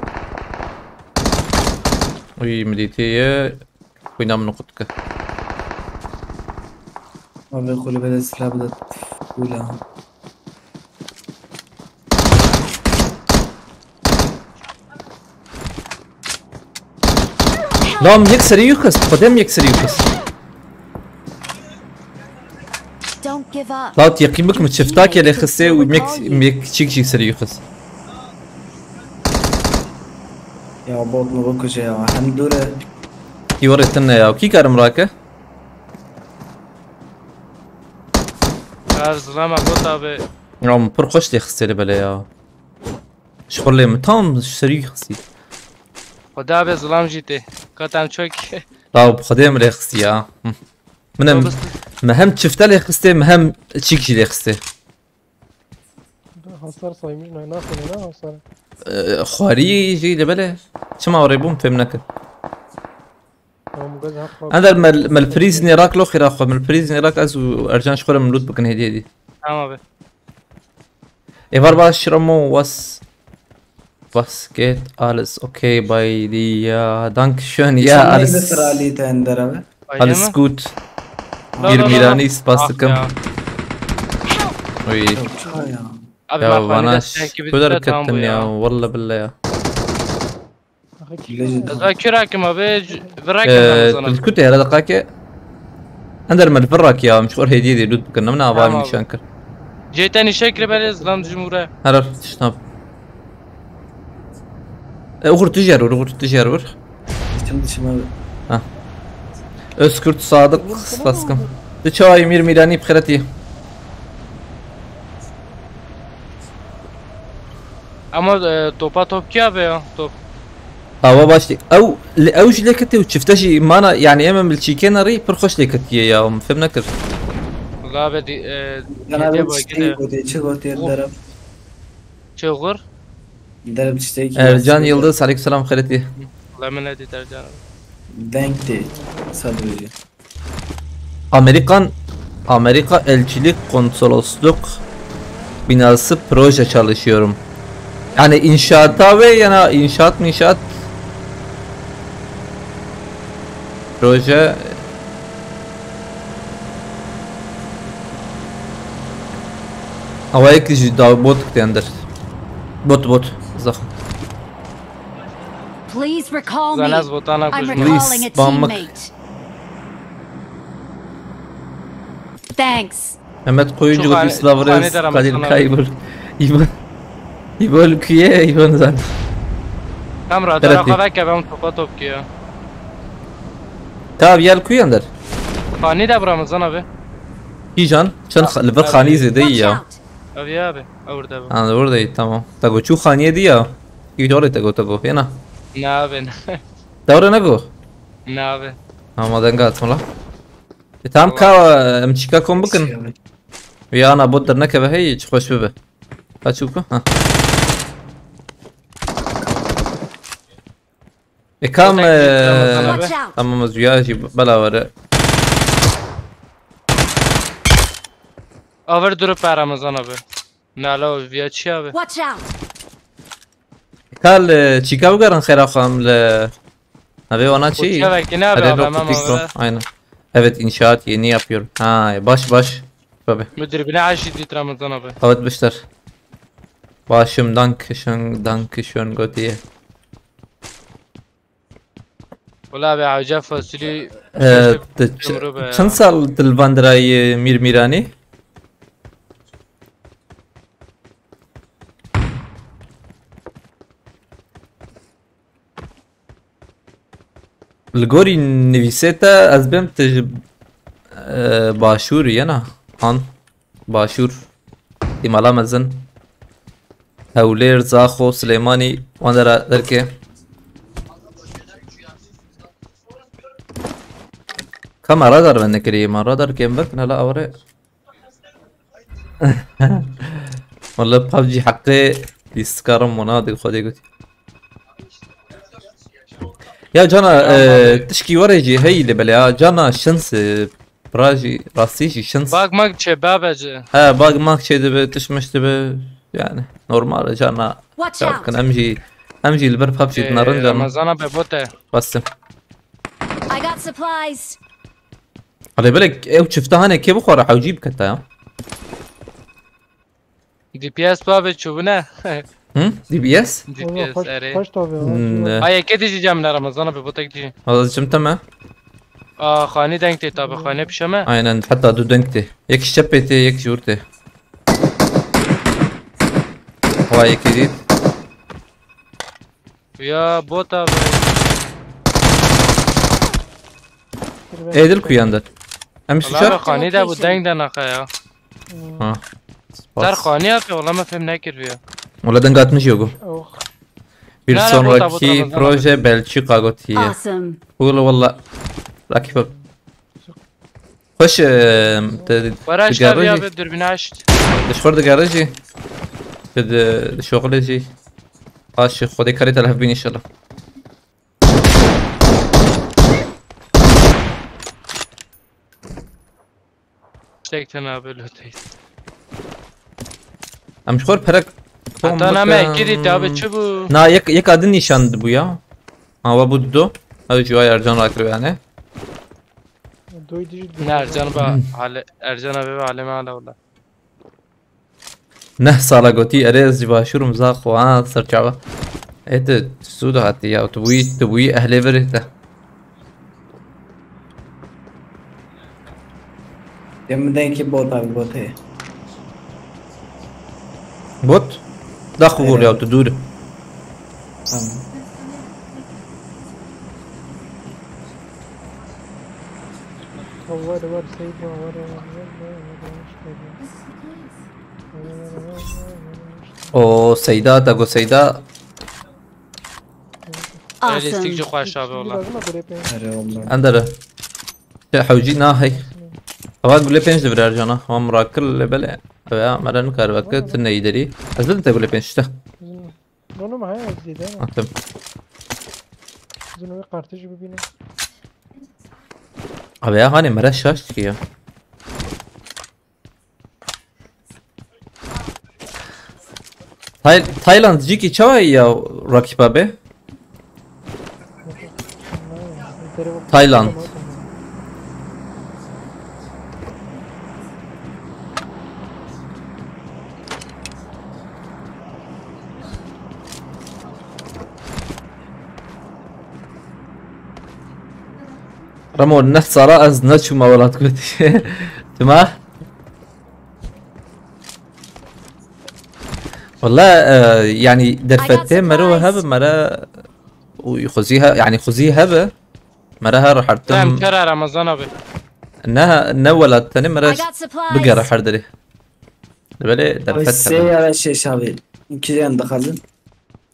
Uy, milîtê ye. Xwîna min qut ke. Abi xwe li bele silah bide. Ula. Lam yek serî yû xist. Xwedê min yek serî yû xist. Don't give up. Lat yeqîn bikim çiftakê lê xistê û yek, yek çîk çîk serî yû xist. Ya bot mu bikuje ya. Hem dûr e. Kî werê tine ya. Kî karim rake? Her zilama bot abi. Ya min pir xweş lê xistê li bele ya. Ji xwe lê min tam serî xistî. Xwedê abi zilam jî tê. Katem çok. La bi xwedê min lê xistî ya. Hı. Min em, me hem çifte lê xistê, me hem çîk jî lê xistê. Hasar saymış ne, ne yapıyor, ne hasar? Ee, xwarî jî li bele. Çima orê bûm fêm nekin. Tamam, gaz hak bak. Ender mel, mel prizînê rak lo xêra xwe, mel prizînê rak ez û Ercan ji xwe re min loot bikin hêdî hêdî. Tamam abi. Êvar baş Ramo, was, was geht alles okay bei dir? Dankeschön, ja, Şamê alles, de siralî te ender abi. Bayıldı alles mı? gut. La, Bir la, la, Mirani la. spas Ah dikim. Ya. Uy. Yok çay ya. Abi Ya bak, bana bana destek gibi şöyle tutar, tamam bu harekettim ya, ya. Valla billahi ya. Lejin. Ez bak kür hakim abi, c- bırak Ee, kendini sana. Dilkut ya, dakika. Ender mel birrak ya, min ji xwe hediye diye loot bikin, min ava Tamam min abi. şan kir. Ceyten işe kire beri zılam cumhur'a. Herar, şnav. E, uxur tu jer vur, uxur tu jer vur. Dişim dişim abi. Özkurt Sadık, spas dikim. Tu çawa yî Mîr Mîranî bi xêretî? Ama e, topa top ki abi ya, top. Awa baş tê. Ew, li, ew jî lê ketiye û çifte jî mana, yani em em li çîkê nerî pir xweş lê ketiye ya, min fêm nekir. Valla abi di, e, Kana hediye bir bak çiçeği yine. Gotiye çi gotiye Oh. Derem. Çığır. Derem çiçeği ki. Ercan Yıldız, aleykümselam, xêretî. La min nedî dercan. Deng tê. Sadece. Amerikan Amerika elçilik konsolosluk binası proje çalışıyorum. Yani inşaata ve yana inşaat inşaat proje. Ama ek ji da bot dikte ender. Bot bot. Zah. Please recall me. Zanaz botana I'm kujma. Recalling a Please, bammak. Teammate. Thanks. Mehmet Koyuncu Şu bir hani- Islavres hani de Ramazan Kadir abi. Kaybol. İbol. İbol Küye, İbol Zan. Tam radara Beretî. Xwe veke ben topa top kiya. Tabi yel Küyender. Xanî de bi Ramazan abi. Kîjan? Çend xa- li vir xanî zêde iyi Watch ya. Out. Abi abi. Orada bu. Ha, orada iyi, tamam. Tego çû xaniyê diya. Kî jolê tego tego. Yena. Ne abi ne. Dewre ne go? Ne abi. Ama denga atma la. E tamam ka em çîka kom bikin. Ya ana bot dernekeve hey çi xweş bibe. Kaç çûku? Ha. E kam Zaten e, Ramazan abi. Watch out. Tamam ez ya jî bela were. Aver durup Ramazan abi. Nala o viya çi abi. Watch out. Kal e, çîka bigerin xêra xwe em li. Navê wana çi? Uçavek yine abi, Hadi abi, no hemen kutik abi. Aynen. Evet, inşaat yeni yapıyorum. Ha, baş baş. Tabii. Müdür bine aşi dit Ramazan abi. Evet, bişter. Başım dankeschön, dankeschön gotiye. Wala abi, avca fasulye Ee, şaşıp te- ömrü be ya. Çend sal dilvandirayê Mîr Mîranî? Li gorî nivîsê te ez bêm tu ji e, Başûr yena han Başûr Îmala mezin Hewlêr Zaxo Silêmanî wan dera derkê. Ka me radar vend nekirî, me radar kêm vend nela awre. Wala PUBG heqê lîstikarim wana dê xwedê gotî. Ya cana e, tişkî were jî hey li bele ya cana şins e, pra jî rastî jî şins. Bak mak çe babacı. He bak mak çê dibe tişmiş dibe yani normal e cana. Watch Ya out. bakın em jî em jî li ber PUBG dinarin cana. Ramazan abi bote. Bastım. I got supplies. Hadi belek ew çifte hane kê bixwara hewcî bikete ya. D P S abi çubune. Hı? D B S? D P S ere. Kaç tabi Hmm, var? e. Ay eke diji cemle Ramazan abi botek diji. Valla çim teme. Aa xani denk te tabi xani pişeme. Aynen hatta du denk tê. Yek şepê tê yek jûr tê. Vay yekê dît. Ya bot abi. Ê dil kuyandir. Em Wala şuşar. abi xani de bu denk de naka ya. Ha. Ser xani abi wala me fem nekir ya. Wala deng atmış yok. Oh. Bir Nara bota, bota, sonraki Ramazan proje Belçika gotiye. Awesome. Wala wala. Rakip. Xweş e, te Wara işte digarê abi jî. Abi dürbünü aç. Dişxor digarê jî. Te di şoxilê jî. Aş Xwedê karê te li hev bîn inşallah. Çekten abi loteyiz. Em ji xwe perek kom Hatta name bikin. Ekî dît abi çi bu? Na yek yek adin nîşan dibû ya. Ha we bû dido. Ew ji waya Ercan rakiribe yani. Doy diji. Ne Ercan ba hale Ercan abi ve aleme hala wala. Neh sala gotî erê ez ji başûr im zaxo ha serçava. Ê tu sûd hatî ya tu bûyî tu bûyî ehlê virê te. Ya min denkê bot abi bot heye. Bot? Daxû gol ya tu dûr. Tamam. Var var Seyit var var var. O Seyda te got Seyda. Realistik ji xweş abi wala. Here Allah. Endere. Te hewcî na hey. Hava gule pênc divir Ercana. Hava mirakil le bele. Ev ya meren kar veke tu neyî derî. Ez de te gule pênc işte. Bunu mu hayal zeyde? Attım. Dün o kartı jî bibîne. Abi ya hani mere şaş ki ya. Tay Tayland cîkî çawa ya rakîba be? Tayland. Ramo, neh sala ez neçûma welat gotî. Çima? Wala, e, yani derfetê mero hebe mere û xuzî he, yani xuzî hebe mere her hertim. Em kera Ramazan abi. Ne, ne welat tenê mere bigere her derê. Belê derfet hebe. Sê ya şeş abi. İki yan da hazır.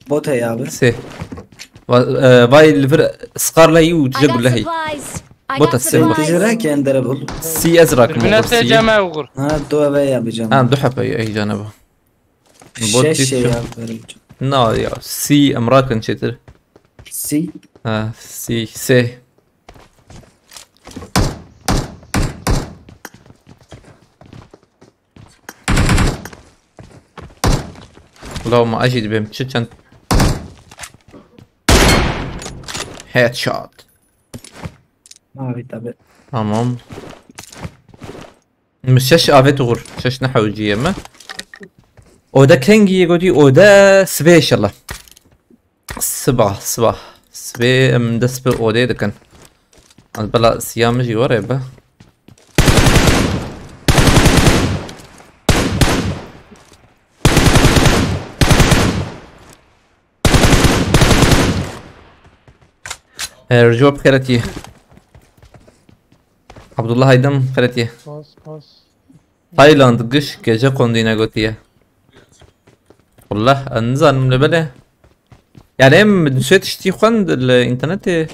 Bot heye abi. Sê. Va-, e, vay li vir skarla yî û tije gule hey. Bota sê bot. Tije ra ki endere bul. Sî ez rakim. Bine te ceme ugur. Ha, du eve yapacağım. Ha, du hepe ya heycana bu. Bot şeş şey ya. Na ya, sî em rakin çetir. Sî. Ha, sî, sê. Lawma ez jî dibêm çi çend. Headshot. Abi tabi. Tamam. Mi şeş avêt uğur. Şeş ne hewciye mi? Oda kengî gotî oda sibê inşallah. Sibah, sibah. Sibê em dest bi odê dikin. Ez bela siya min jî were be. Ercop xeretî. Abdullah Aydın xeretî. Pas, pas. Tayland giş gece kondîne gotiye. Wallah, ez nizanim li belê. Yani em duşê tiştî xwend li internetê.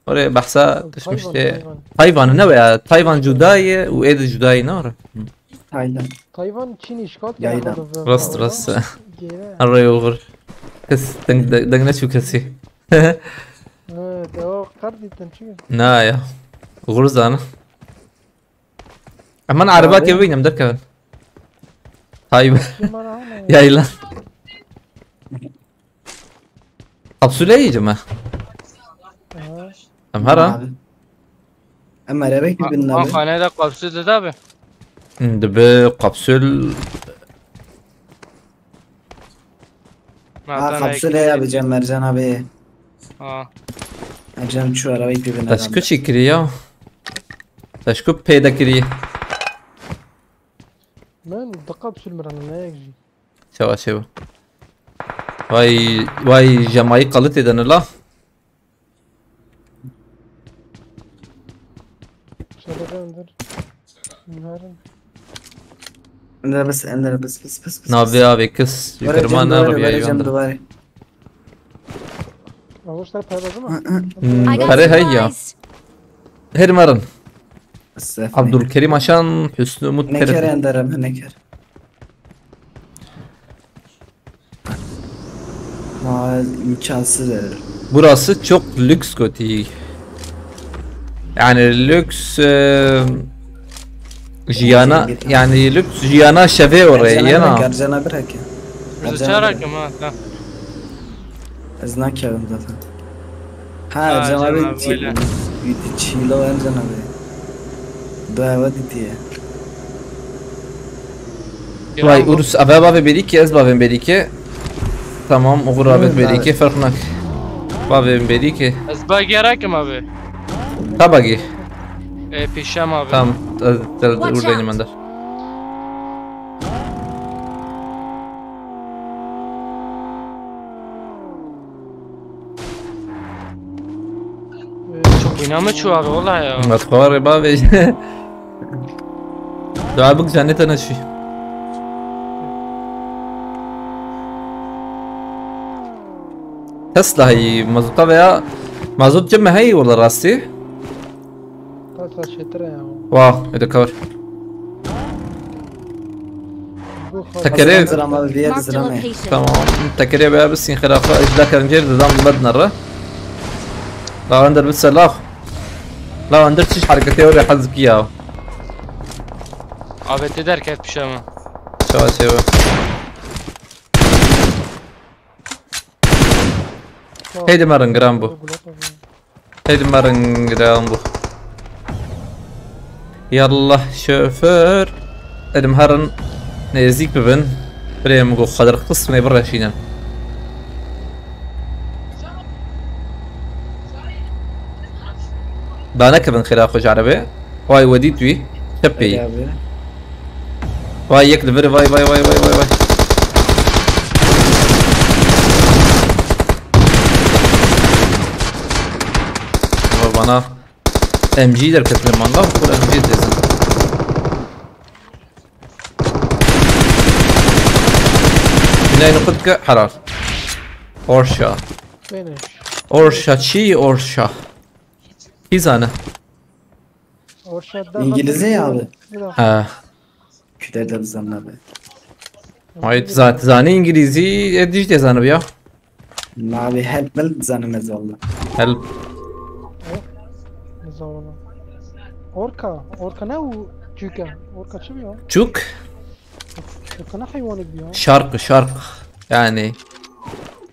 Orê behsa tişmiştê. Tayvan, Tayvan. Tayvan ne ya? Tayvan cuda ye û ê de cuda ye, ne ora? Hı. Tayland. Tayvan Çin işgal Yayla. Rast, rast. Gere. Arrê oğur. Kes deng, deng, deng ne çû kesî. Evet, o kar dîtin çünkü. Na ya. Oğur zana. Aman araba kevin em derkevin. Tayyip. Yayla. Kapsüle yiyeceğim ha. Em hara. Em araba gibi. Xanede kapsül dedi abi. Dibi kapsül. Ha, kapsül ya bir Cem Mercan abi. Ha. Mercan şu arabayı birbirine. Taşkı çekiri ya. Taşkı peyda kiri. Ben de kapsül miranı ne ekji? Çava çeva. Vay, vay, Jamaikalı têdene la. Şöyle döndür. Bunların. Ender bas, ender bas, bas, bas, bas. Nabi abi kız. Yukarı mana arabaya yandı. Avuçlar paylaşı mı? Pare hey ya. Her marın. Abdülkerim Aşan, Hüsnü Umut Pere. Ne kere ender hem ne kere. Ma imkansız herif. Burası çok lüks kötü. Yani lüks e, jiyana, yani lüks jiyana şeve oraya yana. Ercana bırak ya. Bizi çağırak ama ha. Ez nakevim zaten. Ha, Ercan abi böyle. Çilo Ercan abi. Dua ditiye. Vay Urus, ava bavê berîkê, ez bavên berîkê. Tamam, oxir abet berîkê, ferq nak. Bavên berîkê. Ez bagî rakim abi. Ta bagî. E, pêşem abi. Tamam, ez, ez, ez, Watch out. Urdayım ben de. Çok oynama şu abi, vallahi ya. Matxuarê bavê. Dua bik canê te neşî. Tesla heyî, mazota veya mazot cem heyî wala rastî. Tesla çêtir e ya. Wa, ede kar. Tekerê. Marked a location. Tamam. Tekerê veya bir sinxerafa ejda karıncayı da zam bad nara. La Ender bise lax. La Ender çiş hareketê were hez ki ya. A B T derket pişe mi? Çawa çewe. Heydi me ringiran bû. Heydi me ringiran bû. Yallah şoför. Heydi me herin nêzîk bibin. Birê min got xwe derxist, hûn ê bireşînin. Danekevin xêra xwe ji erebê. Vay we dît wî. Çepê yî. Vay yek li vir, vay, vay, vay, vay, vay, vay. Vay bana M G derket li mala, xwe M G dizin. Binayê xwe dike helal. Orşa. Finish. Orşa çi orşa? Kî zane? Orşa da. İngilizce ya abi. Ha. Küler de bizden abi. Ay, zat-, zani İngilizce, e, diş de zanı ya. Navi help mel zanım ez valla. Help. Zor. Orka. Orka ne o? Çüke. Orka çi ya? Çuk? Orka ne hayvanı ya? Şark, şark. Yani.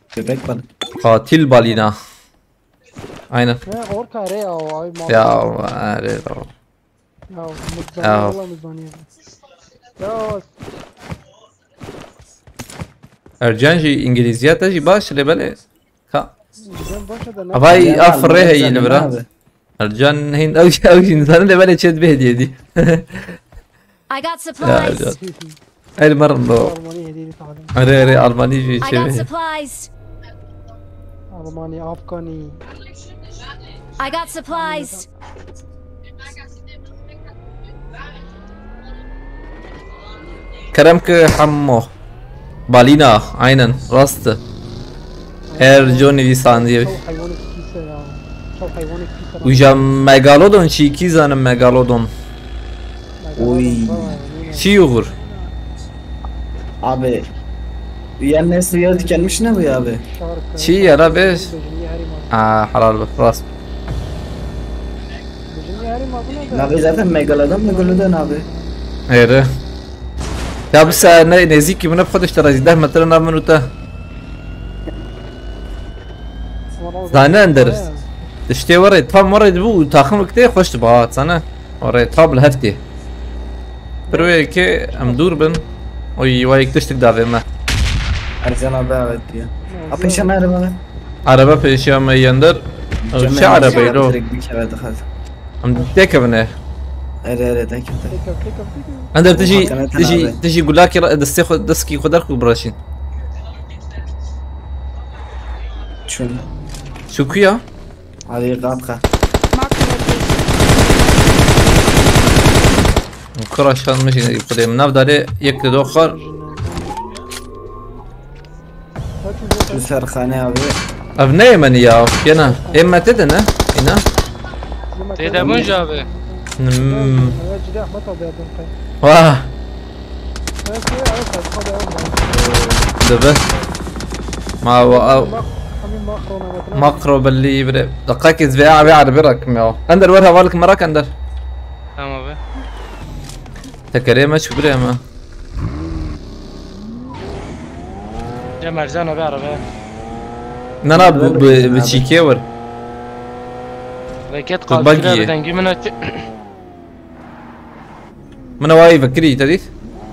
Köpek balığı. Katil balina. Aynen. Ne orka re ya o ay mal. Ya, are o. Ya, mızani, ya. Valla mızani. Ya. Ercan jî İngilizce te jî baş lê belê. Ka. Bizden başa da ne? Avay af rê heyî li vira. Ercan hin ew ew jî nizane lê belê çê dibê hediye dî. I got supplies. Ercan. El merin do. Almanya hediye dî talim. Erê erê Almanî jî I got çê. Supplies. Almanya, Afgani. I got supplies. Kerem ki hemmo. Balina, aynen, rast. Erco nivîsandiye. Çok hayvanı pis ya. Çok hayvanı pis. Uca Megalodon çî kî zanim Megalodon. Oy. Çi yugur? Abi. Üyen nesli ya dikenmiş ne bu ya abi? Çi ya la be? Aa, halal be, rast. Abi zaten Megalodon mu gönlüden abi? Ere. Ya bu sefer ne, nezîkî min, bi xwe de ji te re zî deh metre nav min û te. Zane Ender. Tiştê were, tam were dibû, taxim wekte xweş diba, zane. Were, tam li hev tê. Pir wê yekê em dûr bin. Oy, wa yek tiştik davê me. Ercan abi evet diye. A, pêşe me araba. Araba pêşiya me yender. Çi arabayê lo? Direkt bir kere daha. Em têkevine. Ere, ere, têkev, têkev. Ender, tu jî, tu jî, tu jî gulakê re destê xwe, deskî xwe derxû bireşîn. Çün. Çû ku ya? Hadi, kalk, kalk. Mark the location. Kura şan me jî xwedê min nav darê yek li doxar. Tu serxane abi. Ev ne yê me ya? Yena. Ê me tê de ne? Îna? Tê de bûn ji abi. Hmm. Wah. Dibe. Ma wa ew. Makro belli bire. Dakika ki ez vê abi arabe rakım ya. Ender, wer heval kim rak Ender. Tamam abi. Tekerê me çi bire me. Ya Mercan abi arabaya. Na na, bi, bi, bi çîkê wir. Reket qalkira bi dengî min aç. Min awayî vekirî te dît.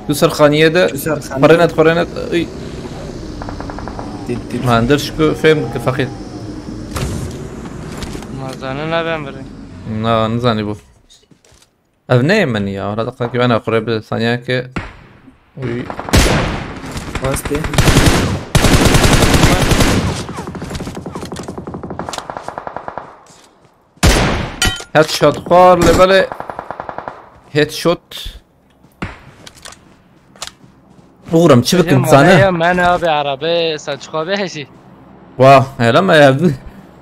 Tu ser xaniyê de. Tu ser xaniyê. Xwerenet, xwerenet. Uy. Dît, dît. Man der şiko fêm ki feqîr. Mazane ne ben biri. Na, nizanî bu. Ev ne yê min ya? Hala dakika ki ben akure bir saniye ki. Uy. Bastı. Headshot xwar lê belê. Headshot. Oğlum çi bikin sana? Ya men abi arabe saçka be şey. Wa, hele me ya.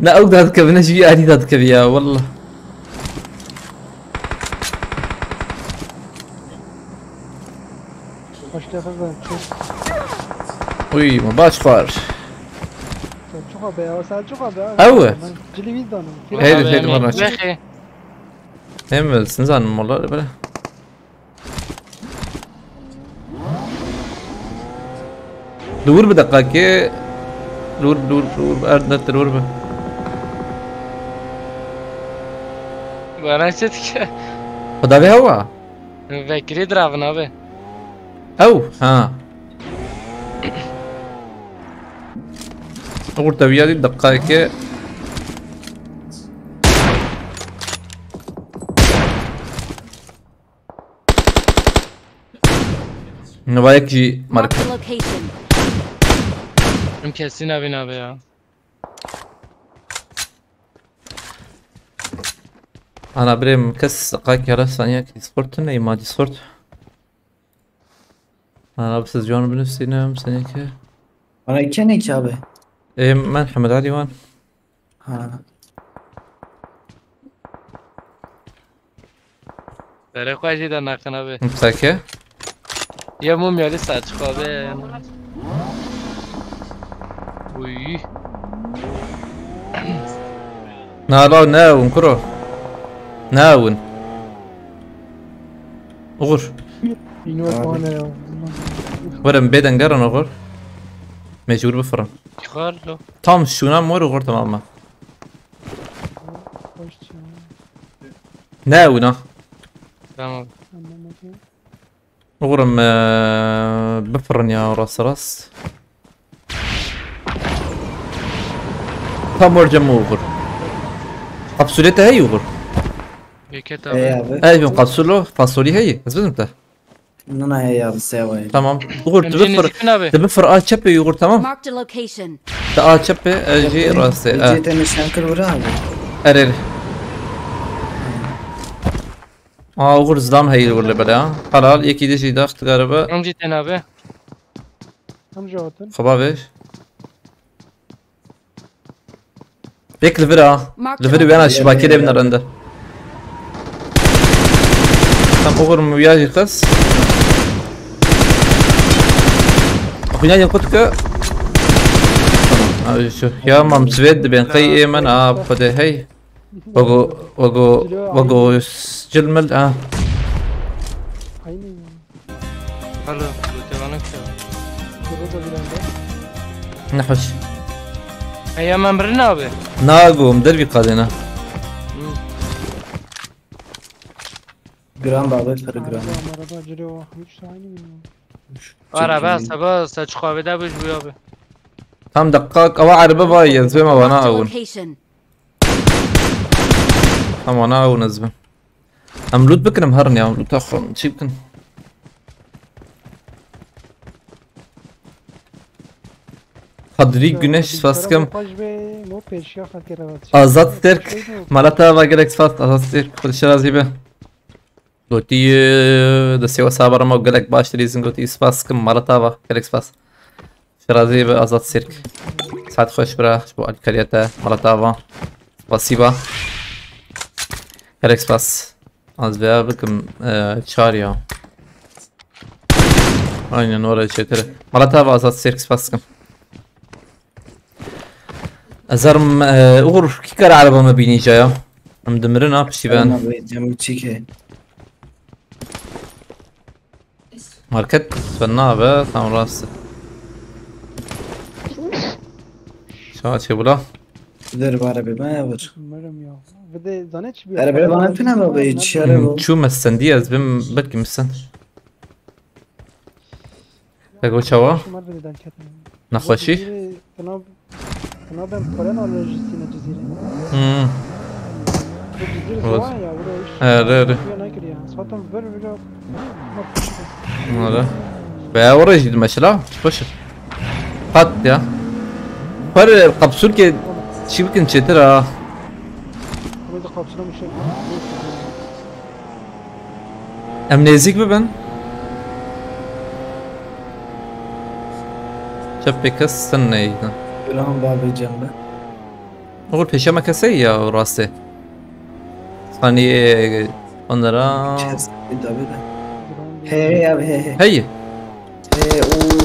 Ne ew dadikevine jî wî alî dadikevî ya, wallah. Hoşçakalın. Uy, me baş xwar. Çuxa be ya, sen çuxa be. Ew e. Cilî wî danim. Heydi, heydi, Wexê. valla. Wexê. Hem bilsin zanim valla böyle. Li wir bi deqakê. Li wir, li wir, li wir, erd netir wir bi. Bana çi dike? Xweda vê hewa. Vekirî diravin abi. Ew, ha. Oxir teviya dî deqayeke. Nivayek jî mark. Marked a location. Em kesî nabîn abi ya. Ana birê min kes deqayek yara saniye ki Discord ne ma Discord. Ana bi siz can binusînim seneke. Bana kene ki abi. Ê, men Hemed Alî wan. Ha. Serê xwe jî de nakin abi. Mutake. Ya mum ya lisa açık abi. Uy. Na la ne ewn kuro. Ne ewn. Uğur. Bînor bane ya. Werim bêden gerin Uğur. Mecbur bifirin. Çıkar lo. Tam şuna mor Uğur, tamam mı? Hoşça. Ne ewn ha? Tamam. Tamam okey. Uğurum ee, bifirin ya rast rast. Tam orca mı Uğur? Kapsülete hey Uğur. Beket Ey abi. abi. Ey bin kapsülü fasulye hey. Ez bizim de. Nana hey abi sewa. Tamam. Uğur tu Emcinin bifir. zifin abi. Tu bifir a çepê Uğur, tamam. Marked a location. Tu a çepê, e, jî rastê. E. Cê te nişan kir vura abi. Erer. Aa, Uğur zlam heyir Uğur lebele ha. Halal, yekî de jî daxt garibe. Em jî tên abi. Em jî hatin. Xaba ver. Yek li vir ha. Marked Li vir wena şibakê de bin rende. Tam Uğur mu ya jî qas. Xwîna yek kutke. Tamam. Abi şu. Ya mam Swed ben qey êmen a xwede hey. Wago, wago, wago cilmil a. Aynı. Alo, bu te bana kısa. Burada da bir anda. Nexweş. Hey, hemen birini abi. Nagom, dervî qadêna. Hı. Gram abi sarı gram. Araba, araba, ciro. Üç aynı mı? Araba sabah saç kahvede bu bu abi. Tam deqaq, ewa erbe vay, ez bêma vana Marked a awin. Location. Tam vana awin ez bim. Em loot bikin, em herin ya, em loot axwin, çi bikin? Kadri Güneş, spas kim? Azat Sirk, Malata va gelek spas, Azat Sirk, xwe şirazî be. Gotî, e, destê we sabar ma gelek baş dilîzin, gotî spas kim, Malata va gelek spas. Şirazî be Azat Sirk. Saet xweş bira, ji bo alîkariya te, Malata va. Spasîba. Gelek spas. Az vêya bikim, e, çar ya. Aynen, oraya çêtir. Malata va Azat Sirk, spas kim. Ez herim, e, Uğur, kî kare ereba me bînî ca ya? Em dimirin ha, piştî ben. Ama be cem çike. Market ben nabe, tam rast. Şaha çê bula. Der bare be ben vur. Umarım ya. Bir de zane çi bir. Erebe bana pina be be çare bu. Çû me stendî, ez bim belkî min stend. Te got çawa? Şumar bir de dan ketin. Nexweşî? Tına, tına ben polen alerjisine Cizîrê. Hmm. Bu Cizîr ziwan ya, bu da iş. He, re, re. Suya nakir ya. Zaten böyle böyle. Nara. Veya oraya jî mesela. Başı. Pat ya. Para kapsül ki çivikin çetir ha. Burada kapsülüm şey. Em nêzîk bibin. Çepê kes sen neydi? Gram abi cem be. Oğur pêşe me kesey ya rastê. Hani onlara. Kes bir de bir de. Hey hey abi hey hey. Hey. Hey o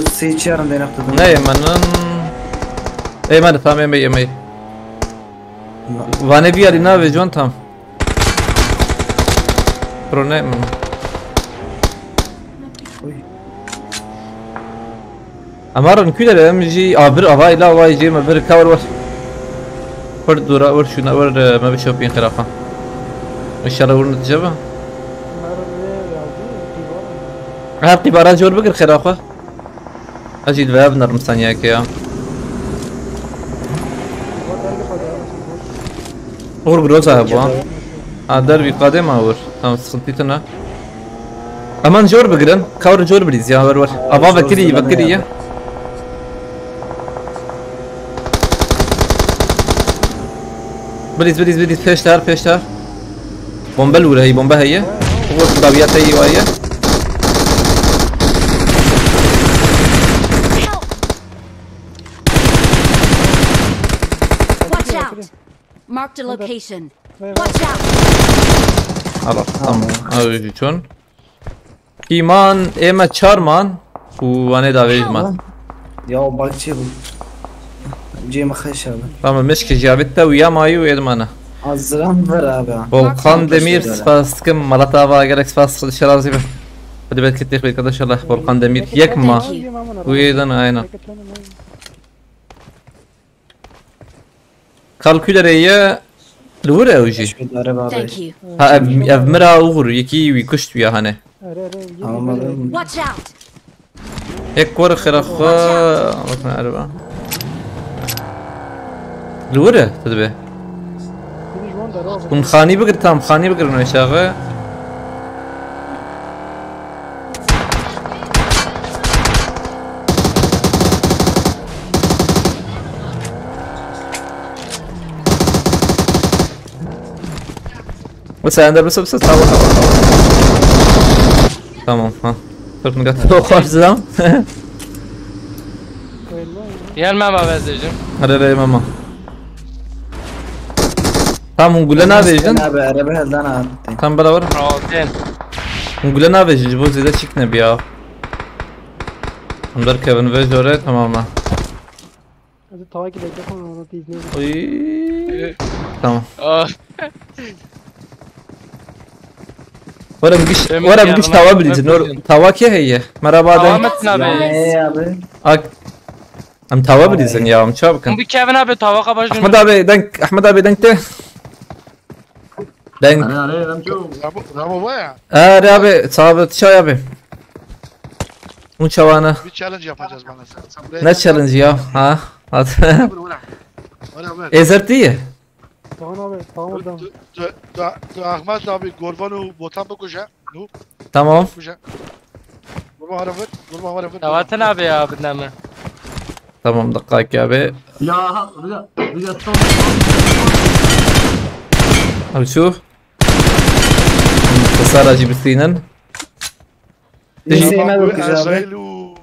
sê çarın de noktadan. Ne yemenin? Ê me de tam ê me ê me. Vane bir yeri nave can tam. Pro ne mi? Uy. Ama rin kuyla em jî a bir ava ila ava jî me bir ka wer wer. Wer dura wer şuna wer, e, me bir şopin xirafa. İnşallah vurun diyeceğim. Her qibara jor bigir xirafa. Ez jî li vê binêrim saniyekê ya. Uğur Groza hebû ha. Ha, dervî qadê ma wir. Tamam, sıkıntı tune. Aman jor bigirin. Cover jor biriz ya, ver ver. Ava vekirî, vekirî ya. Biriz, biriz, biriz. Peşler, peşler. Bombe li wir heye, bombe heye. Uğur dawiya te yî waye. Watch out! Marked a location. Watch out! Ala, tamam. Ay, çon. Pîman, ê me çar man û wanê davêj man. Ya, bakçe bu. Cê me xeş abi. Tamam, mişkê jî avê te û ya mayî û êdmana. Azram ver abi. Volkan Demir, spas dikim. Malat ava gerek spas, Xwedê şer razî be. Hadi belki tek bir arkadaş Allah. Volkan Demir, yek ma. Thank you. Û êdin, aynen. Kalkülere ye, li wir ew jî. Teşekkür ederim abi. Thank you. Ha, ev, ev mira Uğur, yekî wî kuşt wî ya hane. Tamam abi. Watch out! Yek kor xira xwe, bakın araba. Li wir e, tu dibe. Hûn xanî bigir, tam xanî bigir, ne çağı. Mesela ender, mesela, mesela, tamam, tamam, tamam. Tamam, ha. Dur, ne kadar o kadar zam. Gel Mema bezleyeceğim. Hadi, hadi, Mema. Tamam, hûn gule navêjin. Abi, araba heldan abi. Tam beraber. Rahatın. Hûn gule navêjin, ji bo zêde çîk nebiya. Hûn derkevin vê jore, tamam ha. Hadi tavaki bekle, sonra onu izleyelim. Oy. Tamam. Ah. Were giş, were giş tava bilîzin. Tava kê heye? Merhaba, tava mı abi? Ak. Em tava bilîzin ya, em çabikin. Bu Kevin abi tava kabaşın. Ahmet abi denk, Ahmet abi denk de. Deng. Are, are, Remco. Ramo, Ramo var ya. Are abi, sabit çay abi. Bu çavana. Bir challenge yapacağız bana sen. Sen buraya Ne gel. Challenge ya? Ha? Hadi. Vur, vur, vur. Vur, vur. Ezertiye. Tamam abi, tamam, tamam. Tu, tu, tu, tu Ahmet abi, Gorvan'ı botan bakacak. Nu. Tamam. Bakacak. Gorvan ara vur. Gorvan ara vur. Tava abi ya, bilmem ne. Tamam, dakika abi. Ya, ha, bir de, bir de son. Abi şu. Xisara jî bistînin. Dijî Hema wek ji abi. Azrail û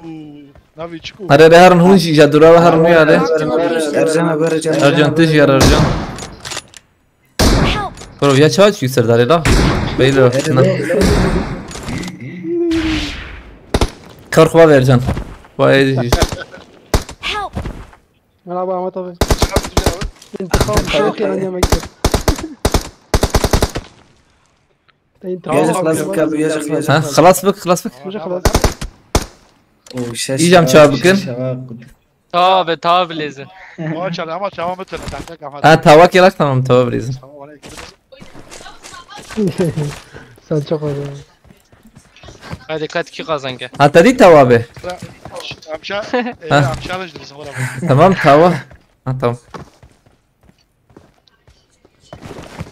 navê çi ku? Here re herin hûn jî, ja dûra ve herin wî hale. Ercan abi, Ercan. Ercan, tu jî here Ercan. Bro, ya çawa çû serdarê la? Beyler. Kar xwe ver Ercan. Vay. Help! Merhaba Ahmet abi. İntikam çok iyi anlamak istedim. İntikam Yazık abi. Yazık abi, yazık abi. Ha, xelas bik, xelas bik. Hoca xelas. Oo, şaş. İyicem ya, çawa bikin? Şaş ya. Tabi, tabi lezi. Maşallah ama tamam, tamam, tamam. Ha, tava kelak tamam, tava bilezin. Tamam, oraya gidelim. Sen çok abi. Hadi kat ki kazanke. Ha, tadi tava be. Amşa, e, Ha. Amşa alıştı bizim oraya. Tamam, tava. Ha, tamam.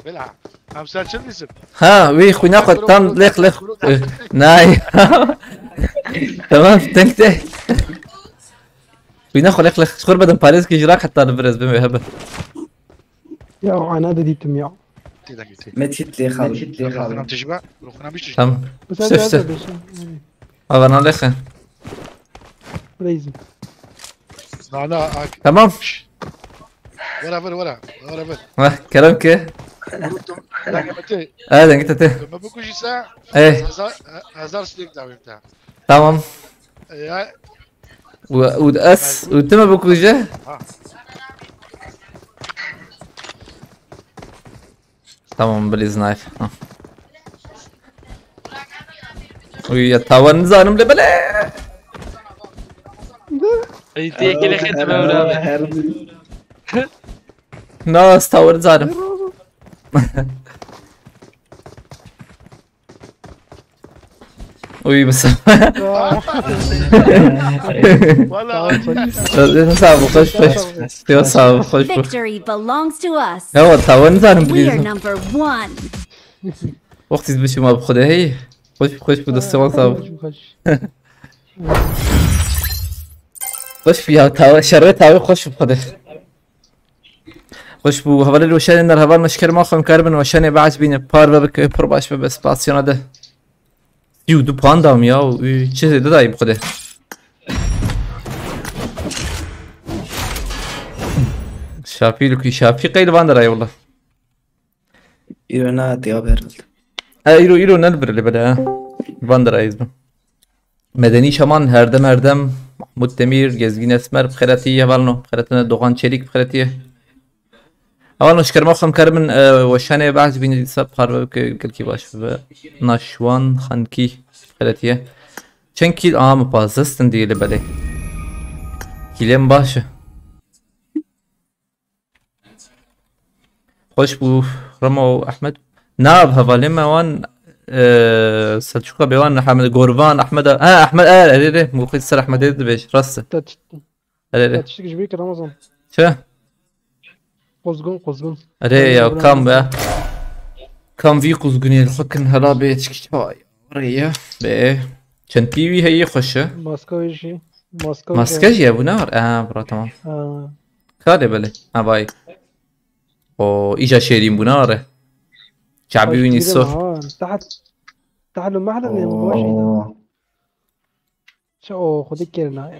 Bela. Amşa çıl bizim. Ha, wî xwîna xwe tam lêx lêx. Nay. Tamam, denk de. Xwîna xwe lêx lêx. Xwir bedim parêz ki jirak heta li vir ez bim wê hebe. Ya, ana dediydim ya. Medkit lê xal. Medkit lê xal. Ruxuna tijba, ruxuna bir tijba. Tamam. Bu sefer İşte, işte. Biraz da beşim. Yani. Avana lêxe. Reizim. Na, na, ak. Tamam. Şş. Wara vir, wara. Wara vir. Heh, kerem ki. Unuttum. Dengete. Ha, dengete te. Me bikujî se. Eh. Hezar, hezar sinek davim te. Tamam. Ya. U, u, es, u, tu me bikuje. Ha. Tamam, please knife. Ha. Uy, ya tavan nizanim le bele. Ey, tu yekê lê xêt be wira be. Her, her Na, ez tavan nizanim. Uy, Mustafa. Valla. Sağ ol, sağ ol, hoş, hoş. Yok, sağ ol, hoş bu. Victory belongs to us. Ya, tavan nizanim, We are please. Number one. Wextî biçim abi xwedê hey. Xweş, xweş bu, destê wan sağ ol. Xweş bu ya, tawa, şerê tawê xweş bu xwedê. Xweş bu, hevalê li weşanê ner heval meşker ma xwe em karibin weşanê behs bîne. Parve bike, pir baş be, be spasiyona de. Sî û du puan dam ya, û çi zêde dayî bi xwedê. Şafî li ku, Şafî qey li van derayê wela. Îro nehatiye abi herhalde. E, îro, îro ne li vir lê bele, ha. Van derayê ez bim. Medenî Şaman, Herdem Herdem, Mahmut Demîr, Gezgîn Esmer, bi xêretî hevalno, bi xêretine Doğan Çelik, bi xêretî. Hevalno, ji kerema xwe em karibin, e, weşanê behs bîne dîsa parve bike, gelkî baş bibe. Naşwan Xankî, bi xêretî. Çend kîl? Aha, min pazdeh stendî li belê. Kîlê min baş e. Xweş bû, Remo û Ehmed. Na, bi hevalê me wan, e, Selçûka bê wan, Ehmed Gorvan, Ehmed, ha, Ehmed, e, erê, erê, Muxît ser Ehmedê dibêj, rast e. Te tişt-, Erê, erê. Te tiştik ji bî kir Ramazan. Çi? Quzgun, quzgun. Erê ya, Ramazan kam be? Kam vî quzgunê li xwe kin hela bê çikî çay. Erê ya, bê. Çend pî wî heye xweş e. Maska wê jî. Maska wê Maske jî. jî hebûna var. Aha, bira, tamam. Ha. Ka lê belê. Ha, vay. O, îja şêrîn bûna are. Çabî Xweş wî dîrim nîso. ha. Taht, tahlû mahlû ne bu baş êda. Oo. Çi o, xwedî kirina.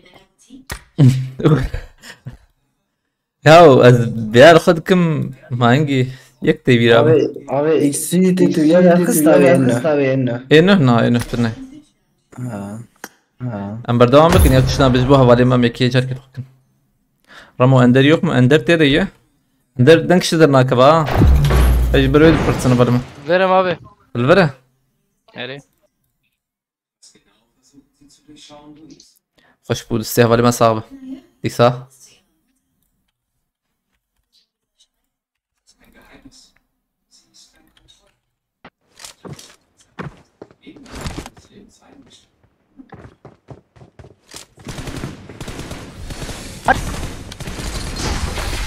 Ya, ez biyar xwe dikim, ma hingî yek tê bîra min. Abi, abi, iksî tê tu ya xista wê ne? Ê nuh na, ê nuh tune. Ha. Ha. Em berdewam bikin ya, tiştan biz bu hevalê me mekiyê car kir xwe kin. Ramo, Ender yok mu? Ender tê de ye. Ender deng kişi dernakeva ha. Ez ji ber wê dipirsin hevalê me. Verem abi. Li vir e? Erê. Xweş bû, destê hevalê me sax be. Dîsa.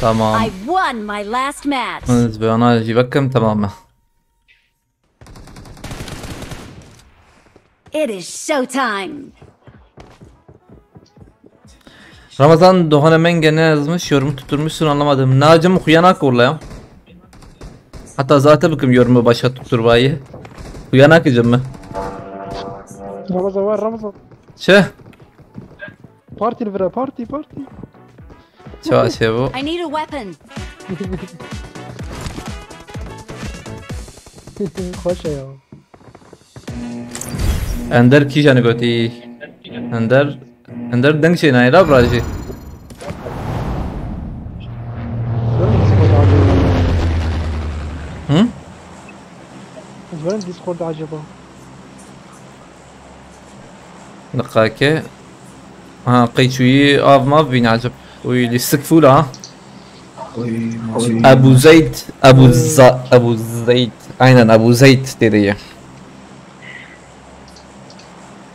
Tamam. I won my last match. Ez bi ana jî vekim, tamam me. It is showtime. Ramazan, Doğan'a menge ne yazmış? Yorumu tutturmuşsun, anlamadım. Nacım, xuyanak ola ya. Hatta zaten bıkım yorumu başa tutturmayı. Xuyanak mı? Ramazan var, Ramazan. Çi? Parti li vira, parti, parti. Çawa çêbû? I need a weapon. Xweş e ya. Ender kîjan gotî? Ender, Ender deng çênayê la birajî. Hı? Discord acaba. Niqake. Ha, qey çûyî av mav bîne eceb. Uy, lîstik fûl ha. Uy, Ebu Zeyd, Ebu Za-, Ebu Zeyd. Aynen, Ebu Zeyd tê de ye.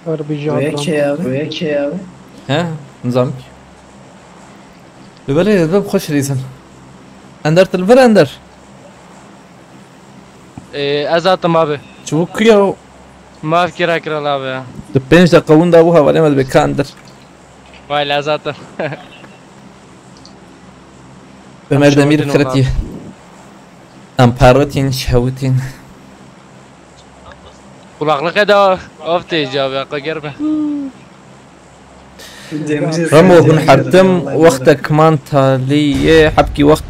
Harbi Wê Jadran. Kê abi? Wê kê abi? He, nizam ki. Li belê, li xweş rîzin. Ender, tu li vir Ender. Ee, ez hatim abi. Çabuk ku ya. Maf kira kral abi ya. Tu pênc deqa winda bû hevalê me dibe ka Ender. Vay la zaten. Ömer Demir xiretiye. Em parvetin, şewtin. Kulaklık eda of tê cevap ya, germe. Ramo hûn hertim wextek man taliyê hebkî wext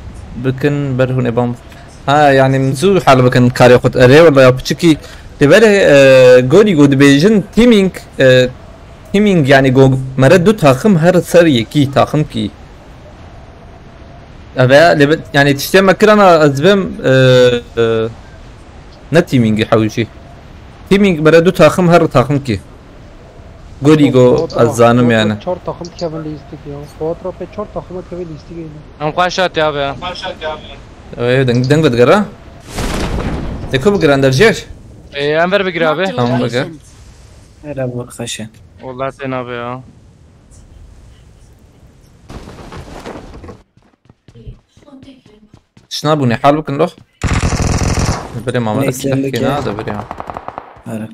bikin ber hûn ê bam. Ha, yani min zû hal bikin karê xwe. Erê wela ya piçikî. Lê belê, e, gorî ku dibêjin teaming, e, teaming yani ku mere du taxim her ser yekî taxim kî. Eve, lê be-, yani tiştê me kirana ez bim, e, e, Ne teamingî hewcî. Teaming bere du taxim her taxim ki. Gorî go ez zanim yani. Çar taxim dikevin lîstik ya. Quattro pê çar taxim dikevin lîstik yani. Em xweş hatiye abi ya. Ew deng deng vedigera. Te ku bigiran dercêr? Ê, em ver bigir abi. Tamam, bigir. Here bu xweşe. Wala tên abi ya. Şuna bûne hal bikin doh. Birê mama da silah kêna da birê. Here.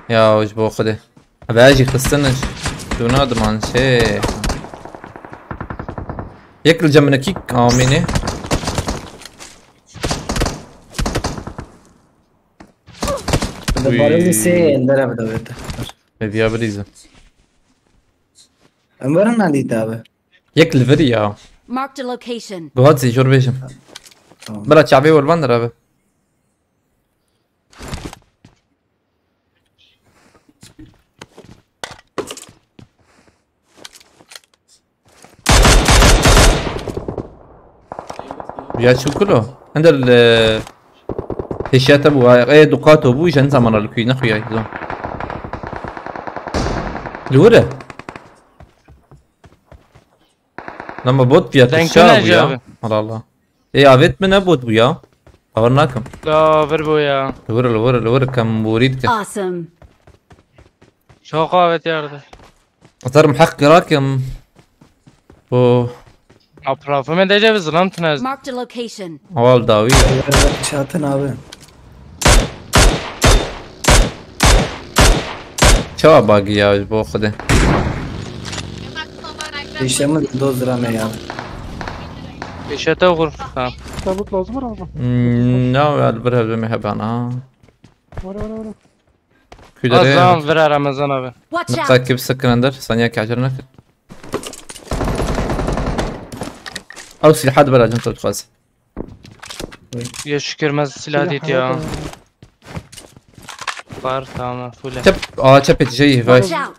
Ya ji bo Xwedê. Eve jî xistin ji dûna diman çê. Yek li cem min ekî amînê. Bi de barê min sê ender ev de bête. Hediya birîzim. Em werin alî dabe. Yek li vir ya. Marked a location. Guhat zî jor bêjim. Tamam. Bira çavê wervan dirabe. Ya çi kilo? Hende li pêşiya te bû, ê duqato bû, jen zamana li kuî nexuya zon. Li wir e. Lama bot fiyatı Deng çağı tüne bu ya. Abi. Allah Allah. Ê, avêt min nebût bû ya. Bawer nakim. La vir bû ya. Li wir, li wir, li wir kem borî dike. Awesome. Şoka avêt yardı. Ezer min heq kira kim. Bu. Aprafime dece bi zilam tine. Marked a location. Awal dawi. Şatin abi. Çawa bagi ya ji bo Xwedê. Pêşe min doz rame ya. Pêşe te xur. Ha. Tabut lazım var mı? Hmm, ne ya, bir hevde mi hebana. Vara vara vara. Küdere. Azam vira Ramazan abi. Watch out. Nıkta kip sıkın ender. Saniye kaçır nakır. Ew silha dibir, acem te dixwaz. Ya şükür, me silah dît ya. Var, tamam, full. Çep, aa, çep et, şey, vay. Watch out.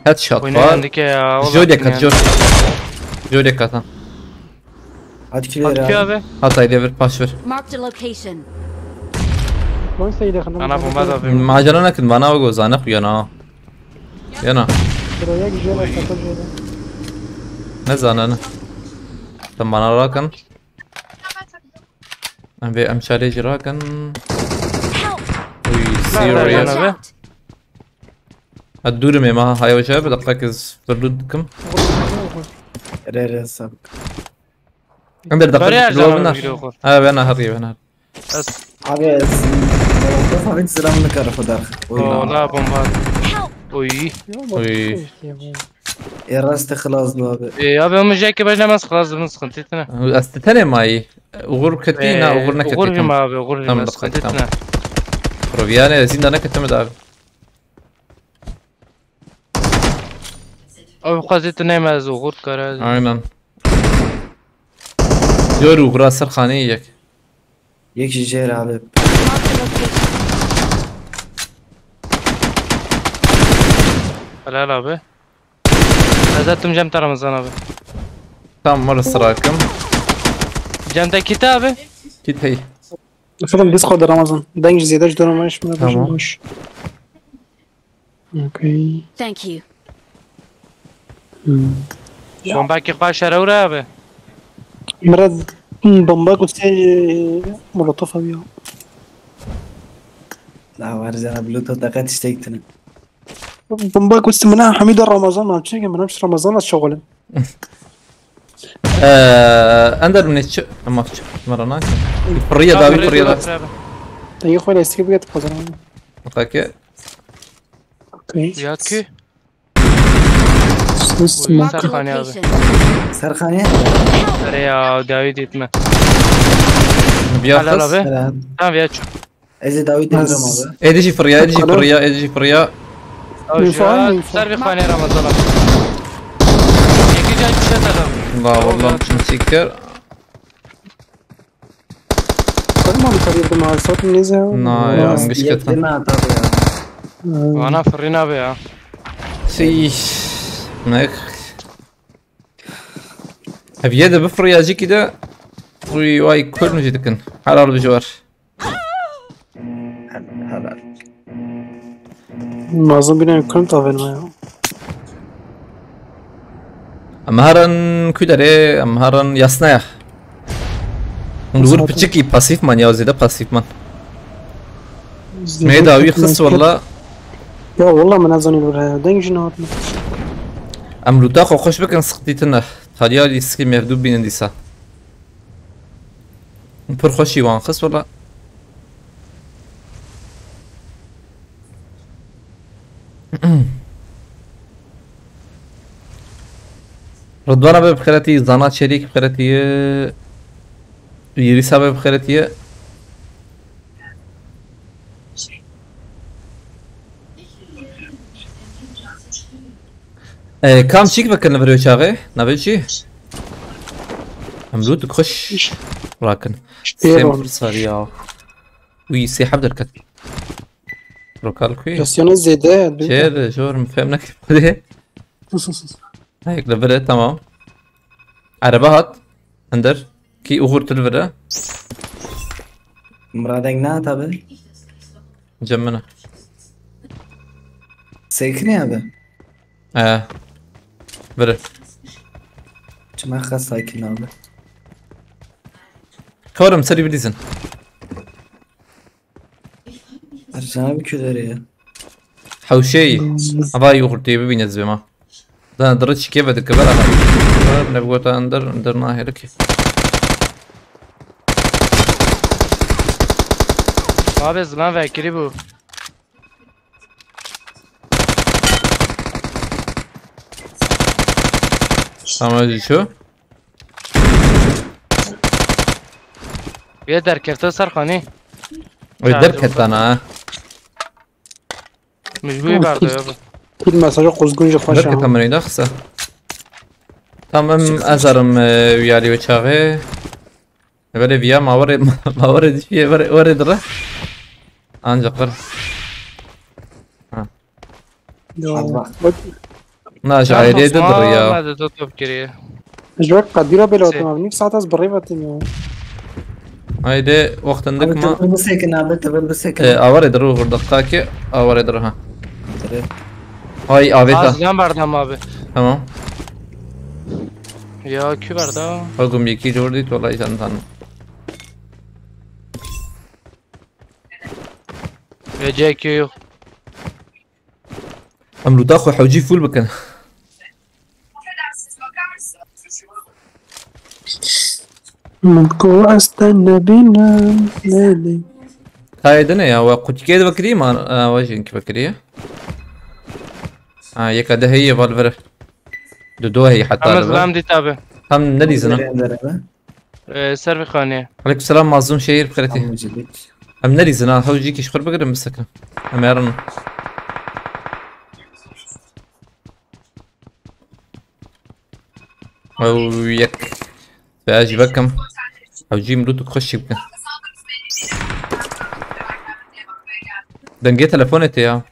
Headshot var. Oynayan dike ya. Jolye kat, jolye. Jolye kat ha. Hadi kill ver abi. Abi. Hatay devir, paş ver. Marked a location. Lan seyde xanım. Ana bomba da bir. Macera nakın bana o gozane kuyana. Yana. Buraya güzel atlatacağım. Ne zananı? Sen bana rakın. Em vê em şarê jî rakin. Help! Uy, Ver, ver, serious. Ver, ver. Ha, dûrim ê, ma, ha, hayê we çawa bi deqek ez firlû dikim. Re, re, sab. Em der deqek Bariyer kilo canım bina. Giriyor kor. Ha, ben ahar, ben ahar. Es. Abi, ez, Mustafa hiç selam ne kadar kadar. Oy. Ola bomba. Help! Oy. Yok, bak, Oy. Şey işte bu. E, rastı xilaz bu abi. E, abi, ama Jack'e başlamaz xilaz, bunun sıkıntı etme. Ez te tenê mayî. Uğur ketî, na, Uğur neketî. Uğur kim abi, Uğur kim? Tamam, sıkıntı etme. Proviyane, zînda neketim de abi. Abi, xwazê tu neyme ez Uğur kara. Aynen. Gör Uğur'a ser xaneyê yek. Yek ji jêr abi. Helal abi. Ez ettim cem te Ramazan abi. Tamam, orası rakım. Cem te kit abi. Kit hey. Efendim, Discord'da Ramazan. Deng ziyade şu dönem iş mi? Tamam. Boş. Okay. Thank you. Hmm. Bomba ki xwe şere ure abi. Mira, hmm, bomba ku se molotof abi ya. La var zana bluetooth da kat işte gittin. Bomba ku se mina Hamid Ramazan, çeke mina Ramazan şoğulun. Ee, Ender ne çi? Ama çi? Mara nak. Fırıya da bir fırıya da. Te yi xwe eski bir yat kazanalım. Mutlaka. Okay. Ya ki. Sus. Marked a location. Serxane. Serxane. Ere ya, David etme. Bir Helal abi. Tamam ya, çok. Ez ê dawî demirim abi. Êdî jî firiya, êdî jî firiya, êdî jî firiya. Info, info. Ser bir xanê Ramazan abi. Yekî Gel, gel, gel. La wallah, min sîk kir. Kurma bi tabî bi marsat nêze. Na ya, min giş ketin. Vana firî nabe ya. Sî. Nek. Ev yê de bifiriya jikî de. Uy, vay, kurm jî dikin. Helal bi ji we. Helal. Mazlum bîne kurm tavên me ya. Em herin ku derê, em herin yasnaya. Hûn li wir piçikî pasîf man ya, zêde pasîf man. Mê dawî xist walla. Ya walla min nezanî li wir heye. Deng jî nehatine. Em lûta xwe xweş bikin, siqtî tune. Taliya lîstikê mevdû bînin dîsa. Pir xweşî wan xist wala. Ridwana be bi xeretî, Zana Çelîk bi xeretî ye. Yirîsa be bi xeretî ye. E, kam çîk vekin li vir wê çaxê? Navê çi? Em lût xweş rakin. Sê pir sarî ya. Wî sê heb derket. Lokal kuî? Yasyana zêde ya, Çê de jor min fêm nekir xwedê. Heyek li vir e, tamam. Erebe hat. Hinder. Kî uxur tu li vir e? Muradek ne hat abi? Cem min e. Sêkinê abi. E. Vir e. Çima xwe sakin abi? Karim serî bilîzin. Ercan abi kü derê ya. Hewşeyî. Hmm. Ava yû xurtiyê bibîne dizê ma. Dana diri çikê ve dike bera. Ne bi gota ender, ender nahêle ki. Abi zilan vekirî bû. Tamam, jî ço. Yê derkefte ser xanî. Oy, derketana ha. Mecbûrî berdo ya bu. Kil mesaja quzgun ji xweş. Derketa min êda xisa. Tamam, em ez arim, e, wiyarî wê çaxê. Belê viya ma were, ma were dişiye, were, were dire. Ancak were. Ha. Ya. Allah. Bak. Na, ji ayrê de dire ya. Ma de top kiriye. Ji wek qedîra bela Sê. Tamam. Nîv saet ez birê vetim ya. Haydi, wextin dik ma. Abi, tevil bisekin abi, tevil bisekin. E, aware dire, vur dakika ki, aware dire ha. Dire. Ay, avê ta. Azdan berdem abi. Tamam. Ya, kü berda. Bagum yekî jor dît, vallahi sen tan. Ve C Q yok. Em lûta xwe hewcî full bikin. Min ku ez te nebînim, lê lê. Tayê din e ya, we qutikê de vekirî man, e, we jî hinkî vekirî. Ha, yeka de heye, val vir. Du do heye heta. Em li vir. Em dît abi. Em nedîzin ha. Nereye, nereye? Ee, ser vê xanê. Aleykümselam, Mazlum Şehir, bi xêretî. Tamam, cilik. Em nerîzin ha, hewcî kişxur bigirin bisekin. Em herin. Ew yek. Veya jî vekim. Hewcî mirût xweş çî bikin. Dengê telefonê tê ya.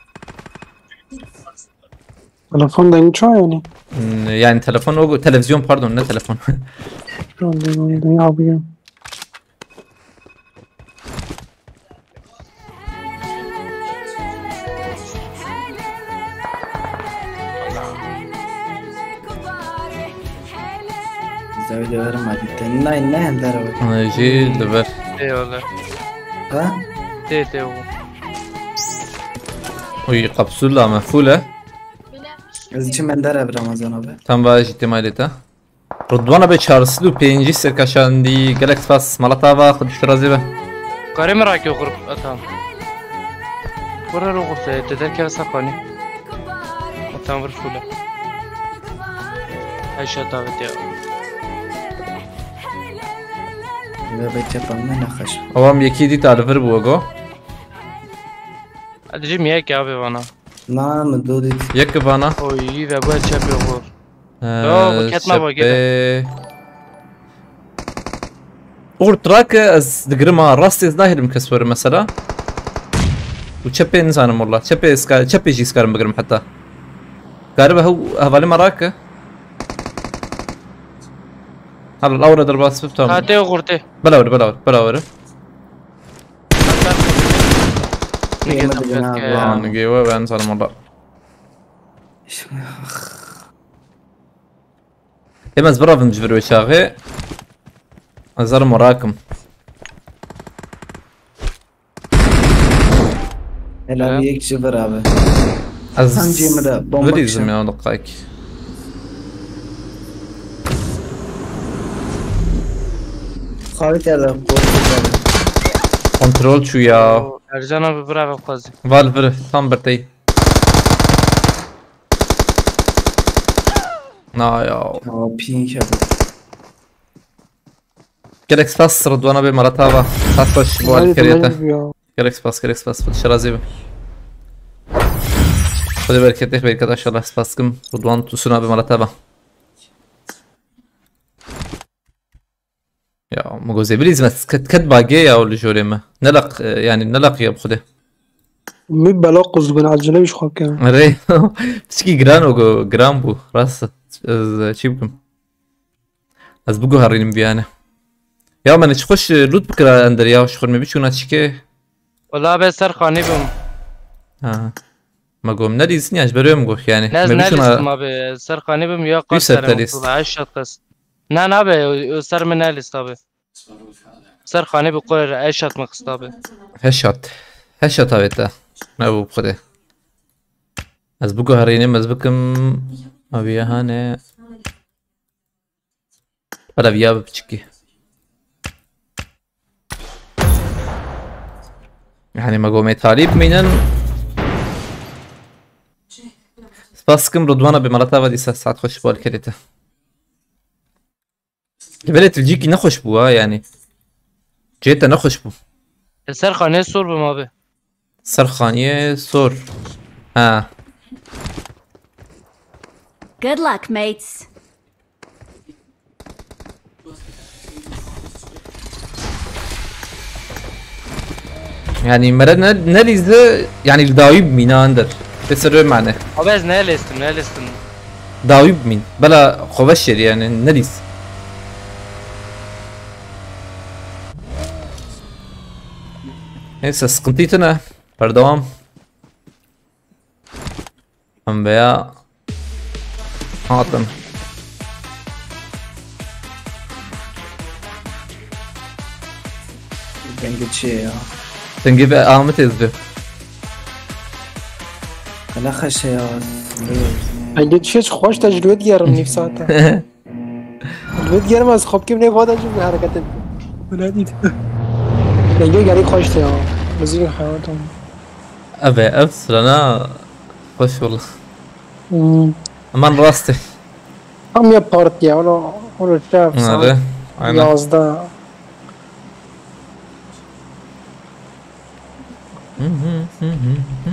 Telefon dengî çawa yani? Hmm, yani telefon o, televizyon pardon, ne telefon. Şu an dengî, dengî abi ya. Zevde verim hadi. Tenine inne hem dere bak. Ay, jî li vir. Eyvallah. Ha? Tê, tê o. Uy, kapsula me full e. Ez çi mendere bi Ramazan abi. Tam va jî têmayê ta. Ridwana be çar sed û pêncî serkaşandî, gelek spas, mala tava, xwe diştirazê be. Karê min rakê xur, atam. Xur ro xur se, te derkeve saqanî. Atam vir fule. Ayşe tavetiya. Ve be çepan ne naxaş. Awam yekî dît alivir bû go. Hadi jim yek abi bana. Na, min do dît. Yek vana. Oy, ve bu çep yok bu. Yo, bu ketna bak, çepê. Û rake ez digirim ha, rastê ez nahêlim kes were mesela. Û çepê nizanim wala. Çepê ez ka-, çepê jî ez karim bigirim heta. Garibe hew hevalê me rake. Hala lawre derbas bib, tamam. Hate û gurtê. Bela were, bela were, bela were. Nigê Yemedi cenab-ı Hak. Lan nigê we ben zalim wala. Ê, ez biravim ji vir wê çaxê. Ez zalim wala rakim. Helal, yek ji vir abi. Ez Tam cê min de bomba virîzim kişan. Ya, diqayk. Xarit erdem, korkut erdem. Kontrol çû ya. Oo, Ercan abi, bravo, xwezî. Val vir, tam birtey. Na ya. Aa, pink abi. Gelek spas Ridwana bê, mala te ava. Hat baş bu alîkeriyete. Gelek spas, gelek spas. Şirazî bi. Xwedê bereketê, xeyrketa inşallah, spas kim. Ridwan Tusuna bê, mala te ava. Ya, min gozê bilîz me ket, ket bagê ya, li jorê me. Nelaq, e, yani nelaq ya bi Xwedê. Mi bela quz bin, acele wî ji xwe bikin. Rê, piçkî giran o go, giran bû. Rast, ez, e, çî bikim? Ez biguherînim viyane. Ya me ne çi xweş, e, loot bikira ender ya, ji xwe me biçûna çike. Wala be ser xanî bim. Ha. Me gom nelîzin ya, ji ber wê min got yani. Ne, me biçûna nelîstim abi, ser xanî bim ya, qas ser telîst. Eşat qas. Na, na be, o, o ser min nelîst abi. Ser xanî bi qor eşat min xist abi. Heşat. Heşat avê te. Ne bu xwedê. Ez biguherînim, ez bikim. Abi ya hane. Hela viya bi piçikî. Yani me gomê talîb mînin. Spas kim Ridwana bi, mala te ava dîsa saet xweş bol kerê te. Li belê tu cîkî nexweş bû ha yani. Cê te nexweş bû. Li ser xanê sor bim abi. Ser xaniyê sor. Ha. Good luck, mates. Yani mere ne, ne lîze, yani li dawî bimîne ender. Pê ser wê mane. Abi ez ne lêstim, ne lêstim. Dawî bimîn. Bela xwe veşêrî yani, ne lîz. Neyse, sıkıntı tune. Berdewam. Em veya hatin. Dengê çi ye ya? Dengê ve Ahmet ez bi. Qela xeşe ya. Dengê çi ye, çi xweş te ji wê digerim nîv saete. Li wê digerim ez xwe bikim nê vada jî bi hereketin. Wela dît. Dengê gelî xweş te ya. Muzîk hayatım. Ev e, ev sirana xweş wala. Hmm. Aman rast e. Tam ya partiye, onu, onu şey yapsan. Hadi, aynen. Yazda. Hı hı, hı hı, hı.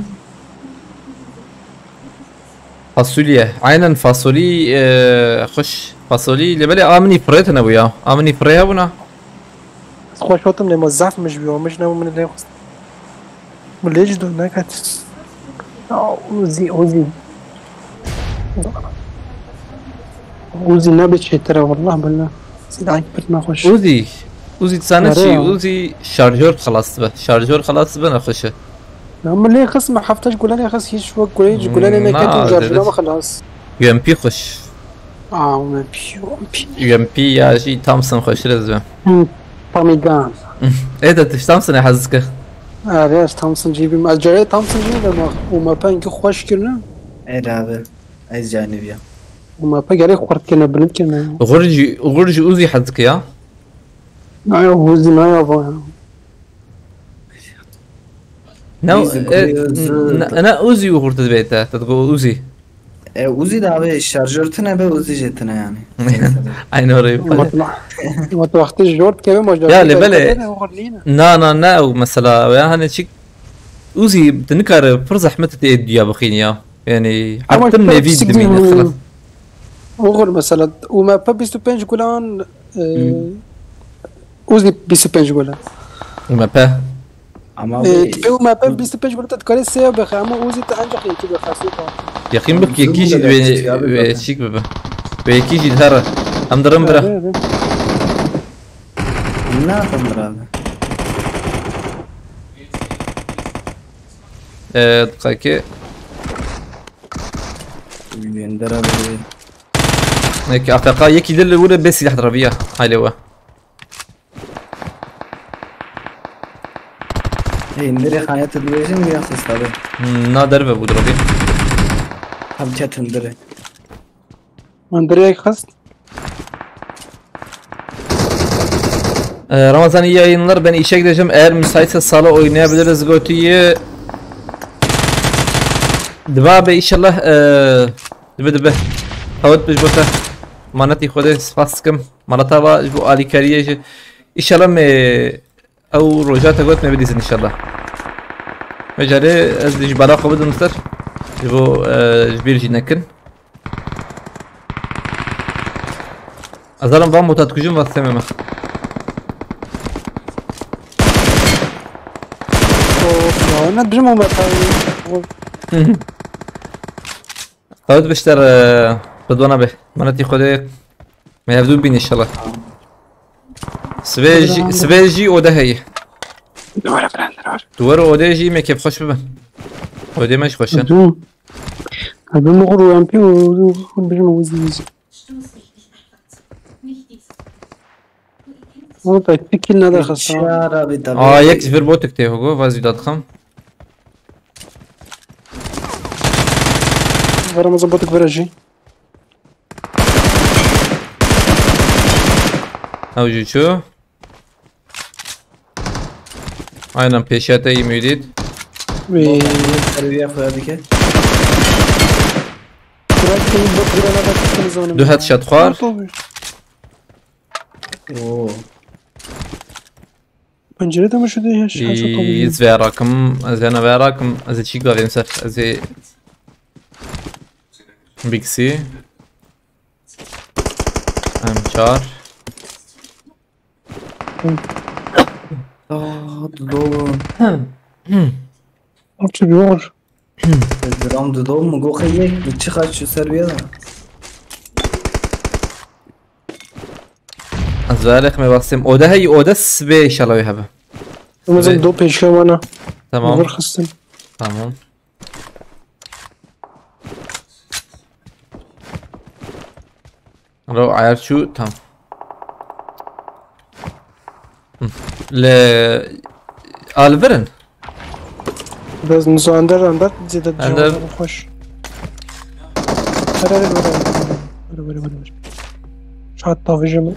Fasulye. Aynen fasulî, e, xweş. Fasulî li belê a min î firê tune bû ya. A min î firê hebûna. Xweş hatim lê ma zaf mij bî, wa mij nebû min lê xwest. Min lê ji do neket. Ya, Uzî, Uzî. Uzî nebe çêtir e, wallah billah. Silahek pir nexweş. Uzî, Uzî dizane çi? Uzî şarjör xelas dibe. Şarjör xelas dibe nexweş e. Ya min lê xist, min hefta ji gule lê xist, hiç wek gule, ji gule lê neket û şarjora min xelas. U M P xweş. Aa, U M P, U M P. U M P ya jî Thompson xweştir ez be. Hı, Tommy gun. Ê de tu ji Thompsonê hez dike. Erê, ez Thompson jî bîm. Ez carê Thompson jî bîm, U M P enkî xweş kirine. Ê de abi, ez canibiya. U M P gerek xurt kirine, bilind kirine. Uğur jî, Uğur jî Uzi hez dike ya. Naya Uzi, naya va ya. Ne, Uzi, e, Uzi. Ne, ne Uzi Uğur tu dibête, tu digo Uzi. E, Uzi de abi şarjör tine be, Uzi jî tine yani. Aynı orayı. Wextê jor dikeve ma ya le bele. Na, na, ne o mesela ya, hani çik Uzi tu nikare pir zehmet tê duya bixîn ya. Yani artım nevi dimîne xelas. Oxir mesela, U M P bîst û pênc gulan, e, Uzi bîst û pênc gulan. U M P. Ama E, Tipê U M P bîst û pênc gulan, te dikarî sê bexe, ama Uzi te ancak yekî bexe, sê bexe. Yaqîn bik yekî jî wê çîk bibe. Wê yekî jî dihera. Em dirin bira. Evet, evet. Ne yapalım abi? Eee, diqekê. Gönder abi. Nek A F K yekî dil wire bê sîlah diraviya. Haylê we. Hey, nereye hayatı diyeceğim ya siz tabi. Hmm, na derve bû diraviya. Tabi çetindir. Min dirêk xist. Ee, Ramazan, iyi yayınlar. Ben işe gideceğim. Eğer müsaitse sala oynayabiliriz gotiyi. Diba be inşallah. Ee, dibe dibe. Hawet biş bota. Manetî Xwedê spas dikim. Maneta va ji bo alîkariyê jî. İnşallah me ew roja te got me bidîzin inşallah. Me carê ez ji bala xwe bidim ser. Ji bo, ee, ji bîr jî nekin. Ez zalim van bota dikujim, va semê me. Of ya, ne birim o meta. Dawet bişter, e, Ridwana be. Manetî Xwedê. Me hevdû bin inşallah. Sibê jî, sibê jî ode heye. Dora brender var. Duwar ode jî me kêfxweş bibin. Odê me jî xweş e. Dû. Abi, muxur û M P û birim o zî zî. Oğlum, pek fikir ne de xasta. Şiar abi tabi. Aa, yek ji vir botik tê Hugo, vaz jî dadixam. Veramazın botuk verajî. Ew jî çû. Aynen, pêşiya te yî Mûdîd. Ve Seviye koya dike. Bırak seni, bak, bir ana bak, seni zamanım. Du headshot xwar. Oo. Pencere de mi şu diye yaş kaç yapabiliyor? Ez vê rakim, ez vê navê rakim, ez ê çîk bavêm ser, ez ê Bixi. M çar. Aa, dolu. Abi bir olur. Gram dolu mu? Goxe yek mi? Çıkar şu serbiyada. Ez vê rexmê basêm. Ode hey, ode sibê inşallah wê hebe. Ramazan do peşke bana. Tamam. Vur xistin. Tamam. Ro ayar çû tam. Hı. Le alvirin. Biraz nizo ender ender zêde Ender. Hoş. Hadi hadi hadi. Hadi hadi hadi. Şahat tavıcı mı?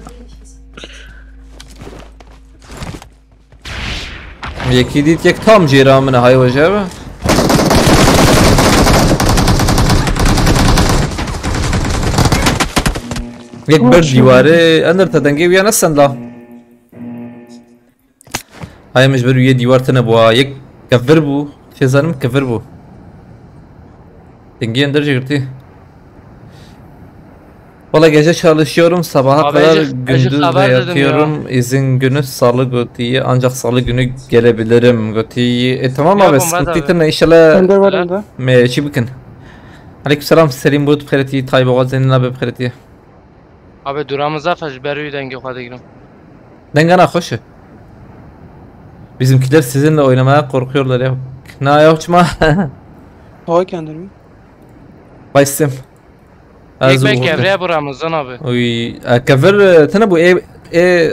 Yekî dît yek tam jêra min e, hay weje be. Yek ber dîwarê, ender te dengê wî ya ne senda. Hay min ji ber wî yê dîwar tine bû ha, yek kevir bû, fêzanim kevir bû. Dengê ender jê girtî. Valla gece çalışıyorum, sabaha Abi, kadar acı- acı gündüz de haber dedim ya. yatıyorum. İzin günü salı gotiye, ancak salı günü gelebilirim gotiye. E tamam Ya abi, bomba sıkıntı da yok, inşallah Ender var Helal. ender. me çi bikin. Aleykümselam, Selim Bulut Xeretî, Tayyip Oğaz Zeynel abi Xeretî. Abi duramıza fe ji ber wî dengê xwe digirim. Dengana hoş. Bizimkiler sizinle oynamaya korkuyorlar ya. Na ya uçma. Hava kendini. Baysim. Yek belki evreye bu Ramazan abi. Uy, e, kevir, e, tene bu e, e,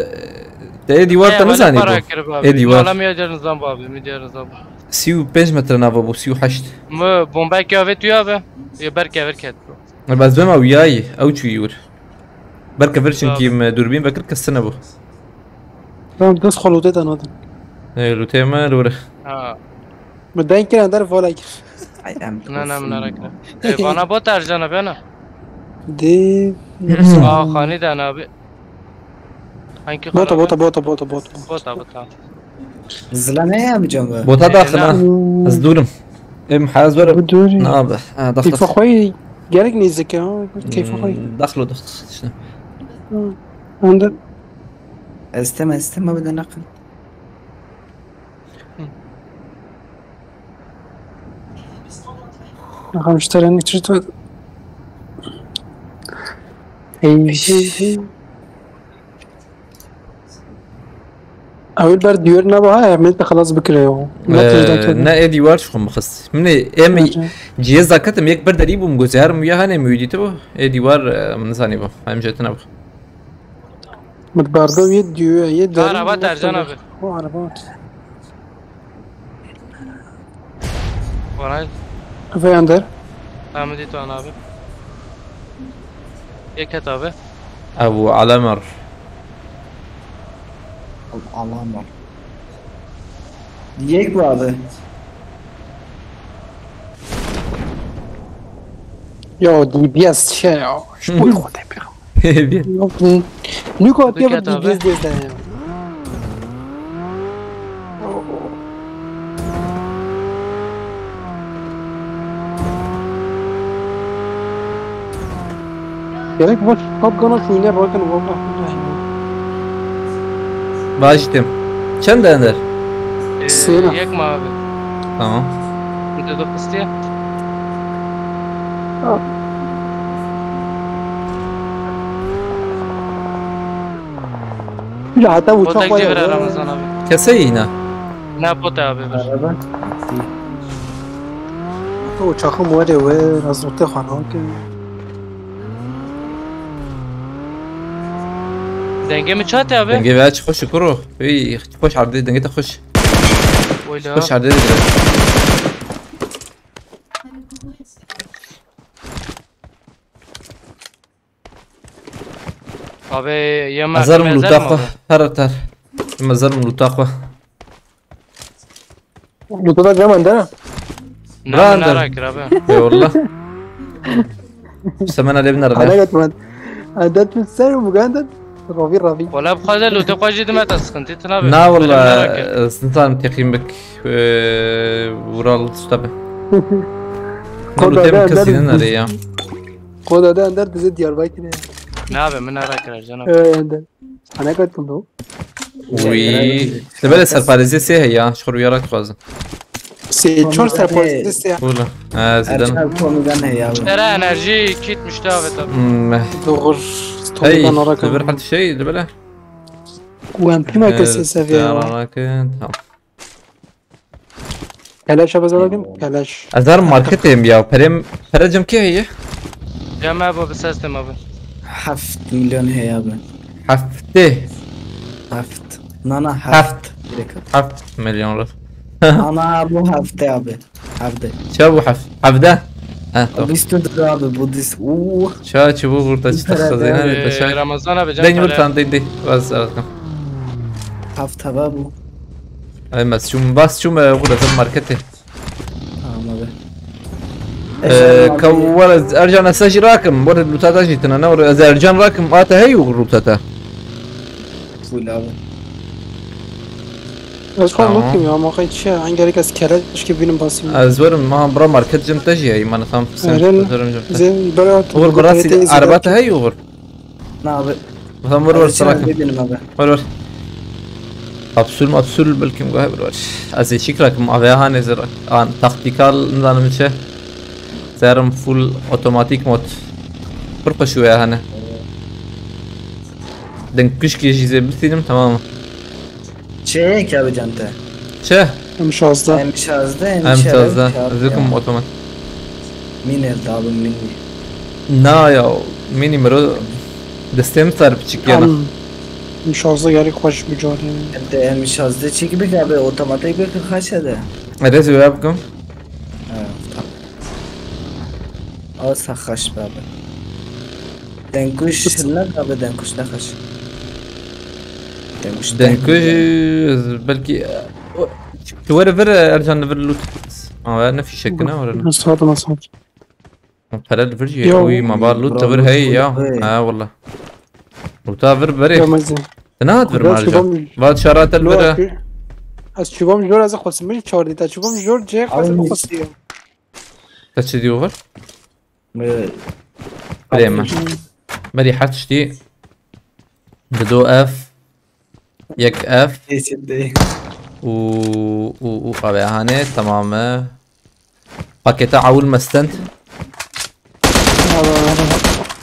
de e dîwar te nizanî bu. E dîwar. Alam ya nizam bu abi, mi diyor nizam bu. Sî û pênc metre nava bu, sî û heşt. Mi bombay ki avet tu abi. Ya ber kevir ket. Bes bema wiyayî, ew çûyî wir. Ber kevir çünkî me dûrbîn vekir kes tine bû. Tamam, dest xwe lûtê te nadin. E, lûtê me li wir. Ha. Mi denk kirin der vola kir. Ay em. Na na min ara kir. E, bana bot ercana bena. Di. Aa xanî de abi. Hangi Bota xanî? bota bota bota bota. Bota bota. Zila ne yapacağım ben? Bota E, daxil na. ha. Ez dûrim. Em hazir. Bu dûrî. Na abi. Ha, daxil. Îfa xwe Gerek nêzîk e, ha, keyfa xwe. Hmm, daxlo daxlo işte. Hı. Ondan Ez tem, ez tem, abi de nakın. Aha, işte rengi çift. Hey, hey, hey. Ew ber diyar neba ha, em ê xelas bikire yo. Ne Ee, tijda kir. Ne ê dîwar ji xwe bixist. Min ê em Ace. Cihêza ketim yek ber derî bûm, gozê her muya hanê min wî dîtibû. Ê dîwar, e, min nizanîbû. Em jê tine bû. Min barda wî diyo, yê derî. Araba tercan abi. O araba. Vay. Ve Ender. Hamidi Doğan abi. Yeket abi. Ebu Alamer. Alamar. Yek bu abi. Ya D B S şey ya. Şu boy kote bir. Yok. Niko atıyor bu Dikkat abi. D B S de ya. Gerek var. Top Gun'a şu oyuna bakın, vallahi billahi. Başladım. Çend ender? Ee, Seyir. Yek mi abi? Tamam. Bir de dokuz diye. Ya hatta uçak var ya. Ramazan abi. Kese yine. Ne pot abi bir. Araba. Hatta uçakım var ya ve razvote falan ki. Denge mi çat abi? Denge veya çıkış kuro. Ey, çıkış ardı denge de hoş. Oyla. Hoş ardı. Abi yemek Azar mı luta abi? Xwe. Her ter. Azar mı luta xwe. Luta da cemen de. Ne Brother. Merak abi. Eyvallah. Semena lebin arada. Ana gatman. Adet mi ser bu gandan? Ravi ravi. Wala bu kadar luta kwaji dime ta sıkıntı tına abi. Na wala, sıkıntı teqîm bik. Vural stabe. Koda Lutem da kesînin arê ya. Koda da ender dizi Diyarbakır ya. Ne abi, min ara kirar canım. Ee, ender. Ana kattım da. Uy. Te bele serparêzê sê heye ya, ji xwe rûyara dixwazim. Sê çar serparêzê sê. Bula. Ha, zîdan. Erçel konudan heye abi. Tere enerji kit müşte abi tabi. Hmm. Doğru. Hey, Tomudan ora li vir kaldı. Her şey, li bile. Ku em pîna kesê seviye ya. Tamam. Keleş abi zaten keleş. Ez her marketê yim ya. Perem, pere cem kê heye? Cem abi, abi, ses dem abi. Heft milyon heye abi. Heftê. Heft. Nana heft. Heft. Direkt. Heft milyon rus. Ana bu hafte abi. Hafte. Çabu haf. Hafte. Ha, tamam. Bîst û du abi, Budist. Uuu. Ça çi bu burada çi taxta zeyna de taşa. Ramazan abi, can. Deyn vur tam deyn deyn. Vaz aldım. Hafte var bu. Ay mas çum bas çum, e, burada tam markete. Tamam abi. Ee, ka wala Ercan esa jî rakim, wala lutata jî tine ne wala ez Ercan rakim, ata hey û lutata. Full abi. Ez xwe Tamam. Loot kim ya, ama xwe çi ya, en gerek ez keleş ki binim basayım. Ez werim, ma bira market cim te jî heyî, mane tam sen Eren, terim cim te. Zin, bera Uğur, bira sî araba te heyî Uğur. Na abi. Tam vur vur salak. Vur vur. Kapsül mapsül belkim gayb vur vur. Ez ê çik rakim, A V H ne zira. An taktikal nizanim çi. Serim full otomatik mod. Pir xweş wê hene. Deng kuşkê jî zê bistînim, tamam. Çi ye ki abi cante? Çi? M şazdeh. M şazdeh, M şazdeh. Ez dikim otomat. Mini evde abi, mini. Na ya, mini miro destê min sar biçik yana. M şazdeh gerek xweş bi carê. Evde M şazdeh çek bik abi, otomatik bik xaşe de. Erê zî wê bikim. Ha, tamam. Asa xaş be abi. Denkuş ne abi, denkuş ne xaş. Denkuş Denkuş, denkuş. Belki, o, tu were vir Ercan li vir loot. Ama ne fişek ne var? Nasıl aldım, nasıl aldım? Pere li vir jî. Yo. Uy, ma bar loot te vir hey ya. Ha, wala. Loota vir berê. Yo, mezin. Te nehat vir marja. Va çara te li vir e. Ez çubam jor, ez xwesim çordî, te çubam jor cê xwesim xwesiyo. Te çi diyo vir? Birê me. Berî her tiştî. Dido F. Yek F. Û, û, û avê hanê, tamam e. Paketa awil mestend.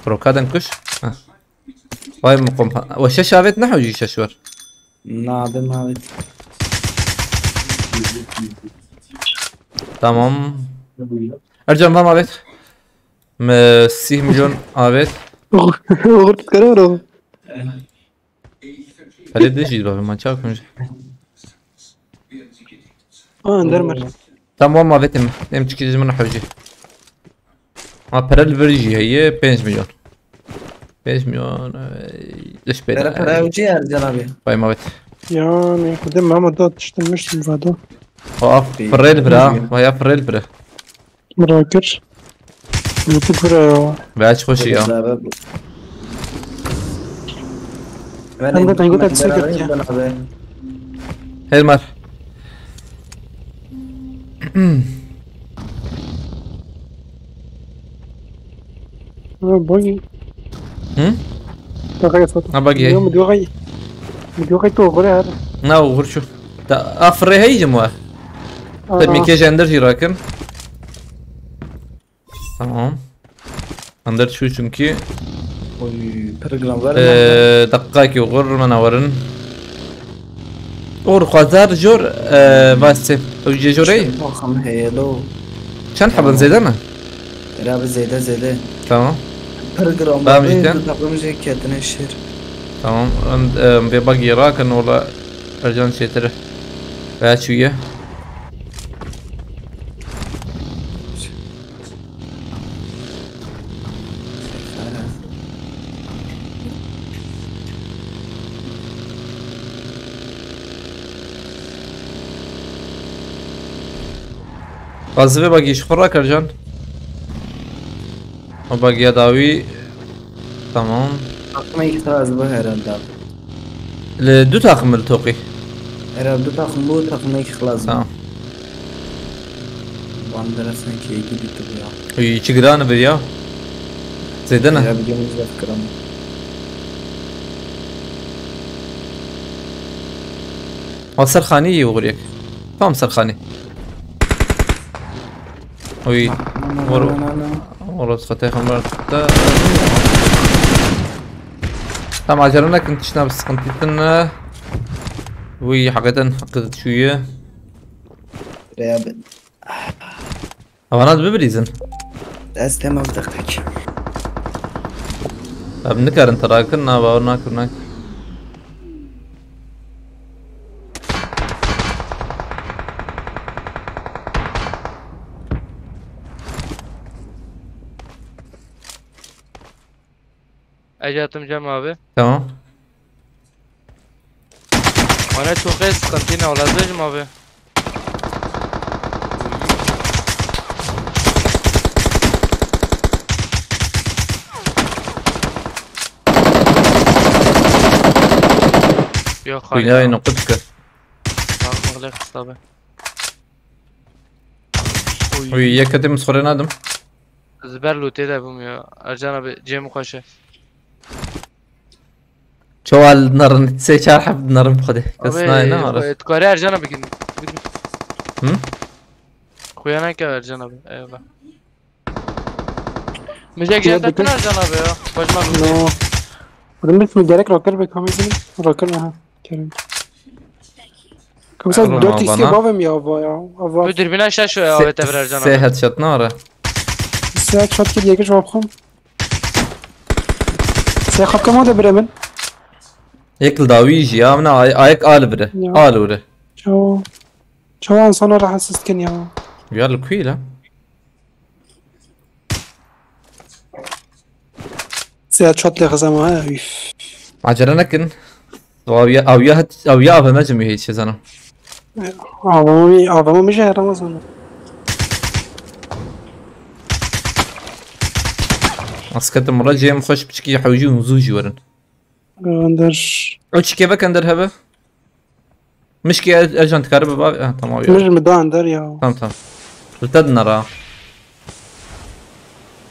Prokaden kuş. Heh. Vay mi kompa. Ve şeş avêt ne hewcî şeş var. Nabe mavet. Tamam. Ercan, vam avêt. Me sîh milyon avêt. Oğur tutkara var oğlum. Hele de jî bavê man çaw kunje. Aa, Ender mer. Tamam, avêtim. Em çikî ji min hewcî. Ha, pere li vir jî heye, pênc milyon. Pênc milyon, ey, diş pê. Pere, pere hewcî Ercan abi. Vay mavet. Yani, xwedê Mehmet da tiştin miştim vado. Ha, firê li vir ha. Vay ya, firê li vir. Min rakir. Lûtî pir e ya. Veya çi xweşî ya. Em de dengê te çi girtiye? Her mar. Ha, buggy. Hı? Bak, hayır, foto. Ha, buggy. Yo, mi diyor, hayır. Mi diyor, hayır, tu, oğur ya. Na, oğur şu. Da, afre hey, cim var. Ana. Tabii ki jender jî rakin. Tamam. Ender çû çünkü. Oy, pir giran ver. Ee, deqayekî oxir me nawerin. Oxir xwazar jor, ee, vasê. Ew jê jorey? Çend maxim heye lo. Çend heben zêde mi? Era bi zêde zêde. Tamam. Pir giran. Tamam, cidden. Du takım jê ketine şir. Tamam. Em, em, vê bagî rakin ola Ercan çêtir. Veya çûye. Bazı ve bagi şu fırra karcan. O bagiya dawi. Tamam. Takımı iki tarafı bu herhalde abi. Li du takım li toqî. Herhalde du takım bu, takımı iki xilaz. Tamam. Bandera sanki iki bitti bu ya. Ey, iki gram bir ya. Zêde ne? Ya bir gönül zaf gram. Ha, Serxanî yê oxir yek. Tam Serxanî. Oy. Vur. Vur, xetê xember da. Tam acele nekin, tişna bi sıkıntı tine. Uy, hakikaten hakkı çüyü. Reyabin. Avana da bibirîzin. Ez temam deqek. Em nikarin terakin, na, bawer nakin, nakin. Ece atım Cem abi. Tamam. Bana çok iyi sıkıntı ne olacak Cem abi? Yok, hayır. Dünyayı nokta çıkar. Tamam, öyle kısa abi. Uy, yek ketê min sixurê nadim. Ez ber lûtê de bûm ya. Ercan abi, cêm xweş e. Çawa li nerin, sê çar heb nerin xwedê. Kes nayê ne ara. Abi, tu karî Ercan abi gidin. Gidin. Hı? Xuya neke Ercan abi. Eyvallah. Mijek jê te tune Ercan abi ya. Bacma lûtê. No. Bunun bir mi gerek rocker be kamezini? Rocker, aha. Kerem. Kamisa dört x bavê min ya, ava ya. Ava. Bu dürbüne şaş o ya, avê te bir Ercan abi. Sê headshot nara. Sê headshot kir, yekê cevap xwim. Sê xapkema de bire min. Yek li dawî jî ya, min ay-, ayek a li bire. Ya. A li bire. Çawa. Çawa insana rahatsız dikin ya. Ya li kuî la? Sê headshot lê xizema, he, üf. Acele nekin. Aviya, aviya, aviya A V M cimî hiç zanim. A V M, A V M mi jî herama zanim. Asketim ra cem xweş piçkî hewjî û zû jî werin. Ender. O çike vek ender hebe. Mişkî Ercan dikare biba. Ha, tamam ya. Mir mi da ender ya. Tamam, tamam. Li te dinera.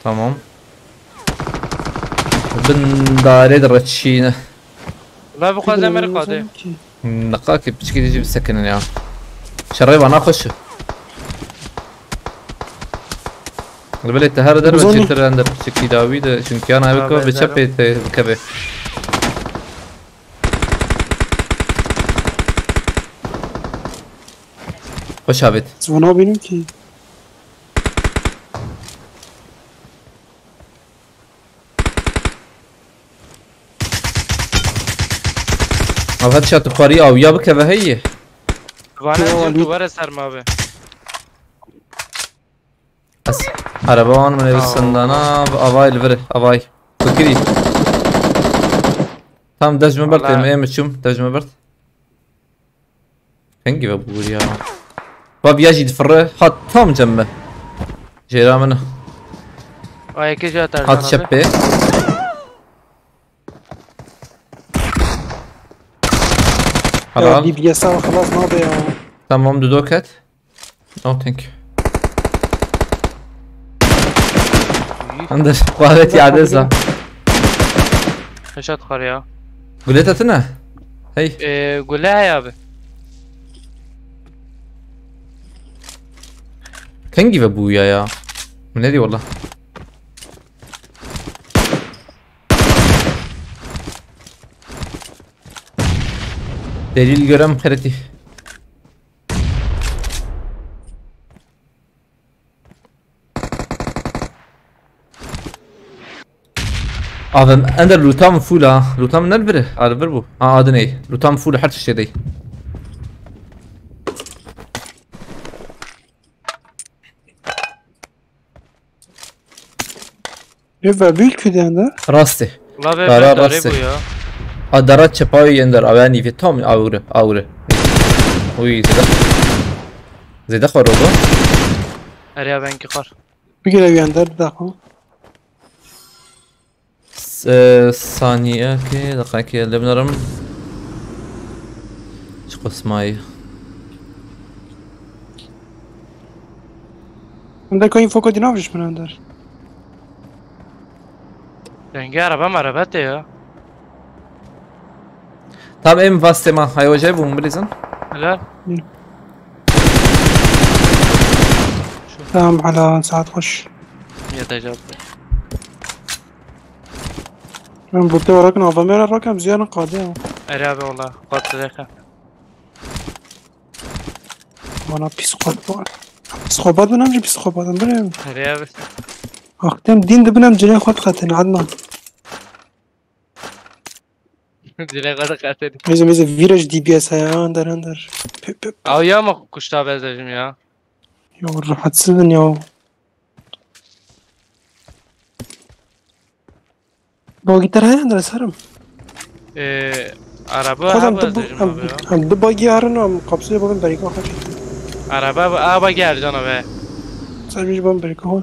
Tamam. Bin darê direçîne. La bi xwazê me re qadê. Niqakê piçkî dî jî bisekinin ya. Şerê vana xweş e. Li belê te her derve çêtir ende piçkî dawî de, çunkiya nayê biko bi çepê te bikeve. Xweş avêt. Ez vana bînim ki. Ev her çat xwarî awiya bikeve heye. Vane jî tu were ser ma be. Ez araba wan min ê sindana, avay li vir, avay. Fikirî. Tam dej min bert, em ê min çûm, dej min bert. Hengî ve bûr ya. Va viya jî difirre. Hat tam cem me. Jêra min. Ay, yekê jî hat çepê. Ya, helal. D B S xilas nabe ya. Tamam, dudo ket. No, thank you. Under, quality adresa. Heşat xar ya. Gule te tine? Hey. Ee, gule heye abi. Kengî ve bûya ya. Ne diyor valla? Delil görem xereti. Avem ender lûta min full ha. Lûta min ne li vir e? A, li vir bû. Ha, adin ey. Lûta min full, her tiştê dey. Ê, ve bîl kudên de? Rastê. La ve dara rastê. Bu ya. A, dara çepayê ender, avê nîvê tam awre, awre. Uy, zêde. Zêde xwe rogo. Erê ya, ben ki xar. Bigire ender, bir dakika. S-, e, saniye ki, dakika ki, elde binarım. Çi qismayı. Ender koyun foko dinaviş min ender. Dengê araba merebe te ya. Tam em vastê ma. Hay hocay bûm bilîzin. Helal. Hı. Tamam, helal, saat hoş. Yatacak. Ben burada olarak navamera rakam ziyanın kaldı ya. Erê abi, ola. Qat zeka. Bana psikopat. Psikopat mı, ne psikopat mı? Erê abi. Aktem din de binem cile xwat xatin Adnan. Cile xwat xatin. Meze, meze viraj D B S ya, ender, ender. Püp, püp. Aw ya mı kuşta bezlejim ya? Ya rahatsızın ya. Bogî te heye, ender serim. Ee, araba. Xwazam haba tu bu, zêjim em, abi ya. Em du bagî herin, em kapsülê babin berîka xwe çekin. Araba, a bagî Ercan abi. Sen jî babin berîka xwe.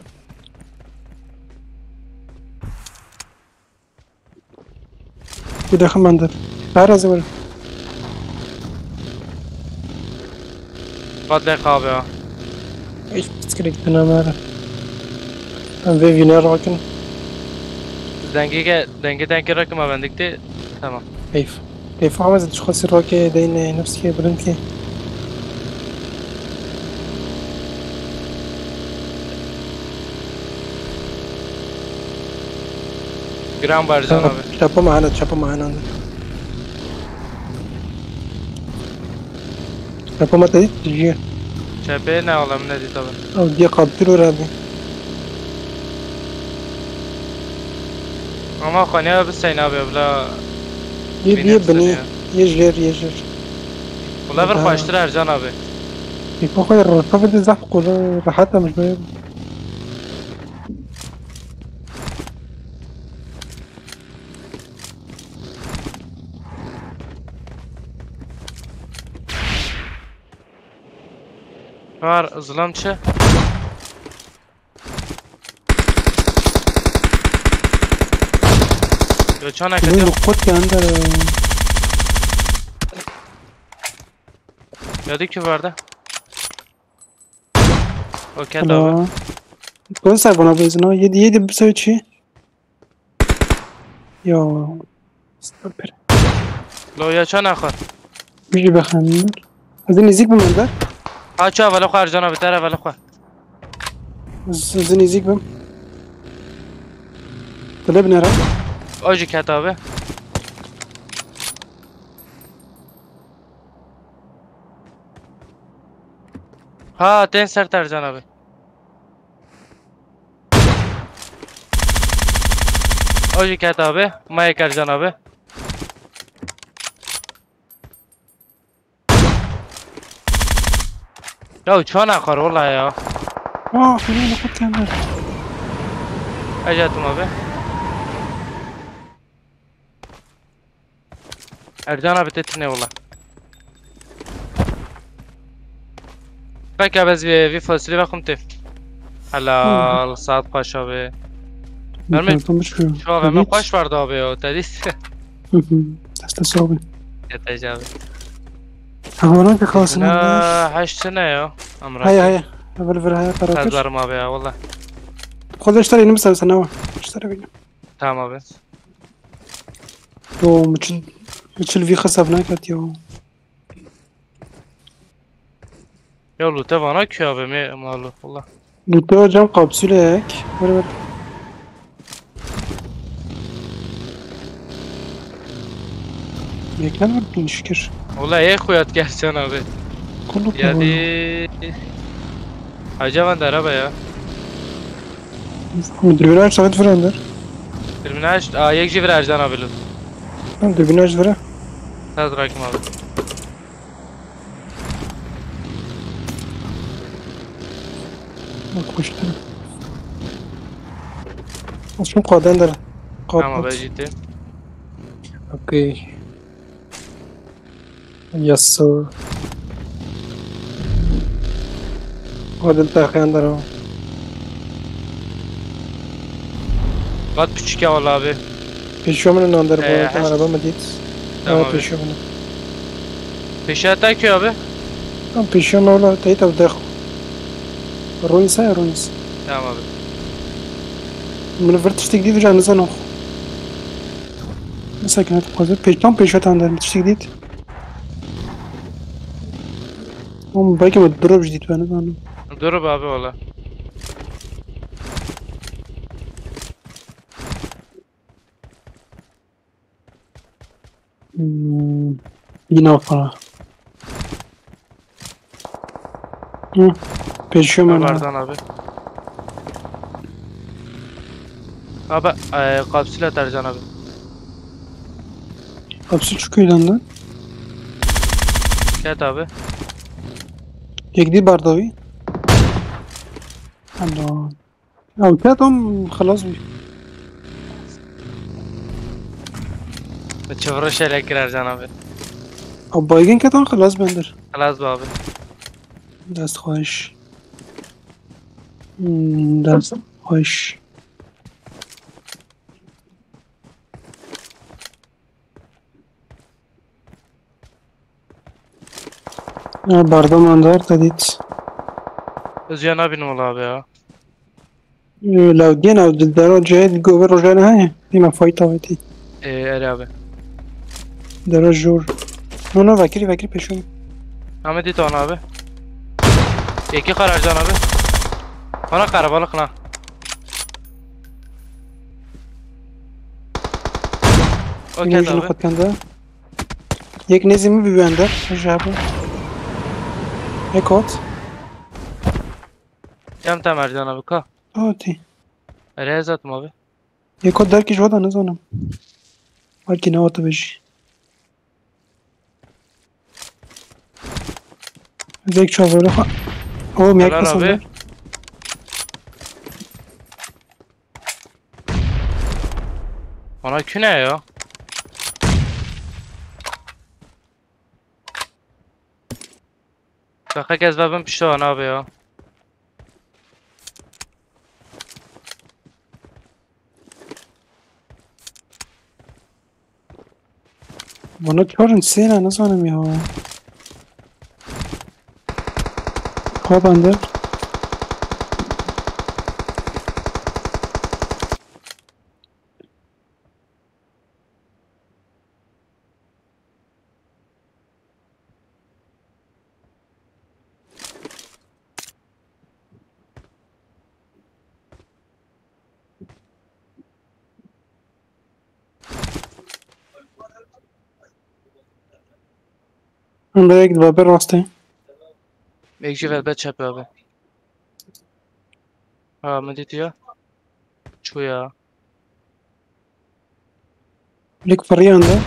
Bir dakika, ben de. Her hazır var. Fadle kahve ya. Hiç fikir gittin ama. Ben ve vine rakin. Denge ge-, denge, denge rakım ben dikti. Tamam. Keyif. Keyif ama zed şu xasir rake deyne nefsiye bilind ki. Giran Barzan abi. Çapa mahana, çapa mahana. Çapa ma te dît, diye. Çapa ne oğlum, ne dît abi? Abi diye kaptır ora abi. Ama konuya bir sen abi, bla. Ye, ye bini, ye jer, ye jer. Bula bir baştır Ercan abi. Eko koy, rafa bir de zaf kolay, rahat ama böyle. Var, zilam çi? Yo, çanak. Bunun atıyor. Kot yandı. Ya da ki vardı. Okey abi. Hello. Kon ser bana bezin ha. Yedi yedi bir sayı çi? Ya. Stopper. Lo ya çana xwe. Bir şey bakalım. Hadi nizik mi mender? Ha ça vela xwe Ercan abi, tere vela xwe. Sizi nizik bim. Tele binera. O jî ket abi. Ha, tên ser Ercan abi. O jî ket abi. Mayek Ercan abi. Ya çana xar wala ya. Aa, xirê li xwe kender. Eja tu ma be. Ercan abi te tine wala. Peki abi ez vî, vî fasilê vexwim tê. Helal, saet xweş abi. Mermê Tamam, şu. Şu abi me xweş vardı abi ya, te dîst. Hı hı. Deste sağ olun. Yetece abi. Havadan ki kalsın. Na, heşt ne ya? Amra. Hay hay. Evvel ver hay para. Kazarım abi ya, valla. Xwedê ji te re yînim sen, sen ne var? Ji te re bînim. Tamam abi. Yo, miçil, miçil vî xisab naket yo. Ya lûte vana kî abi me malu, valla. Lûte hocam kapsülek. Ver ver. Yeklen vurdun şükür. Valla ê xuyat gerçen abi. Kulluk mu Yani. Acaba da araba ya. Dürbün aç, sabit fırındır. Dürbün aç. Aa, yek jî vir Ercan abi lütfen. Tamam, dürbün aç vere. Saz bırakayım abi. Bak kuştu. Şu kadındır. Tamam abi, ciddi. Okey. Yes sir. Hadi taxıyan daro. Kat küçük ya vallahi abi. Pêşiyo min nan der Ee, bu araba mı dit? Tamam abi. Pêşiyo min. Pêşiya te kê abi? Tam pêşiyo min wala teyit ev dexo. Ruins e, ruins. Tamam abi. Min vir tiştek dît uca nizanim. Mesela ki ne tu pêşiyo tan der tiştek dît. Oğlum belki mi drop jî dît ben nizanim. Drop abi valla. Hmm, yine o para. Hı, pêşiyo min. Berdan abi. Abi, e, kapsüle Ercan abi. Kapsül çıkıyor lan. Ket abi. Yekdi bardavi. Alo. Ya ket tam xelas bû. Çevre şeyler girer Ercan abi. Abi baygın ket tam xelas bendir. Xelas bû abi. Dest xweş. Hmm, dest xweş. Ya, bardamandar te dît. Ez ya nabînim wala abi ya. Ee, lawdiyen ew di dero cihê di govê rojane heye. Dîme fayt avêtî. Ee, erê abi. Dero jor. No, no, vekirî, vekirî pêşûn. Amê dît wan abi. Yekî xwe Ercan abi. Bana karabalık na. Okey abi. Yek nêzî min bibende. Ji hev. Yek ot. Cem Temer cana bika. Oti. Erê ez atim abi. Yek ot derkî ji wada nizanim. Belkî ne ot bêjî. Zek çavêro ha. Oğlum yak Helal abi. Ana kü ne ya? Şaka ez bebim pişto ana abi ya. Bana çar sêne nizanim ya. Xwe bende. Hemde yek dibe ber rastê. Yek jî ve ber çep abi. Ha, min dîtiya. Çû ya. Lik firiyan de.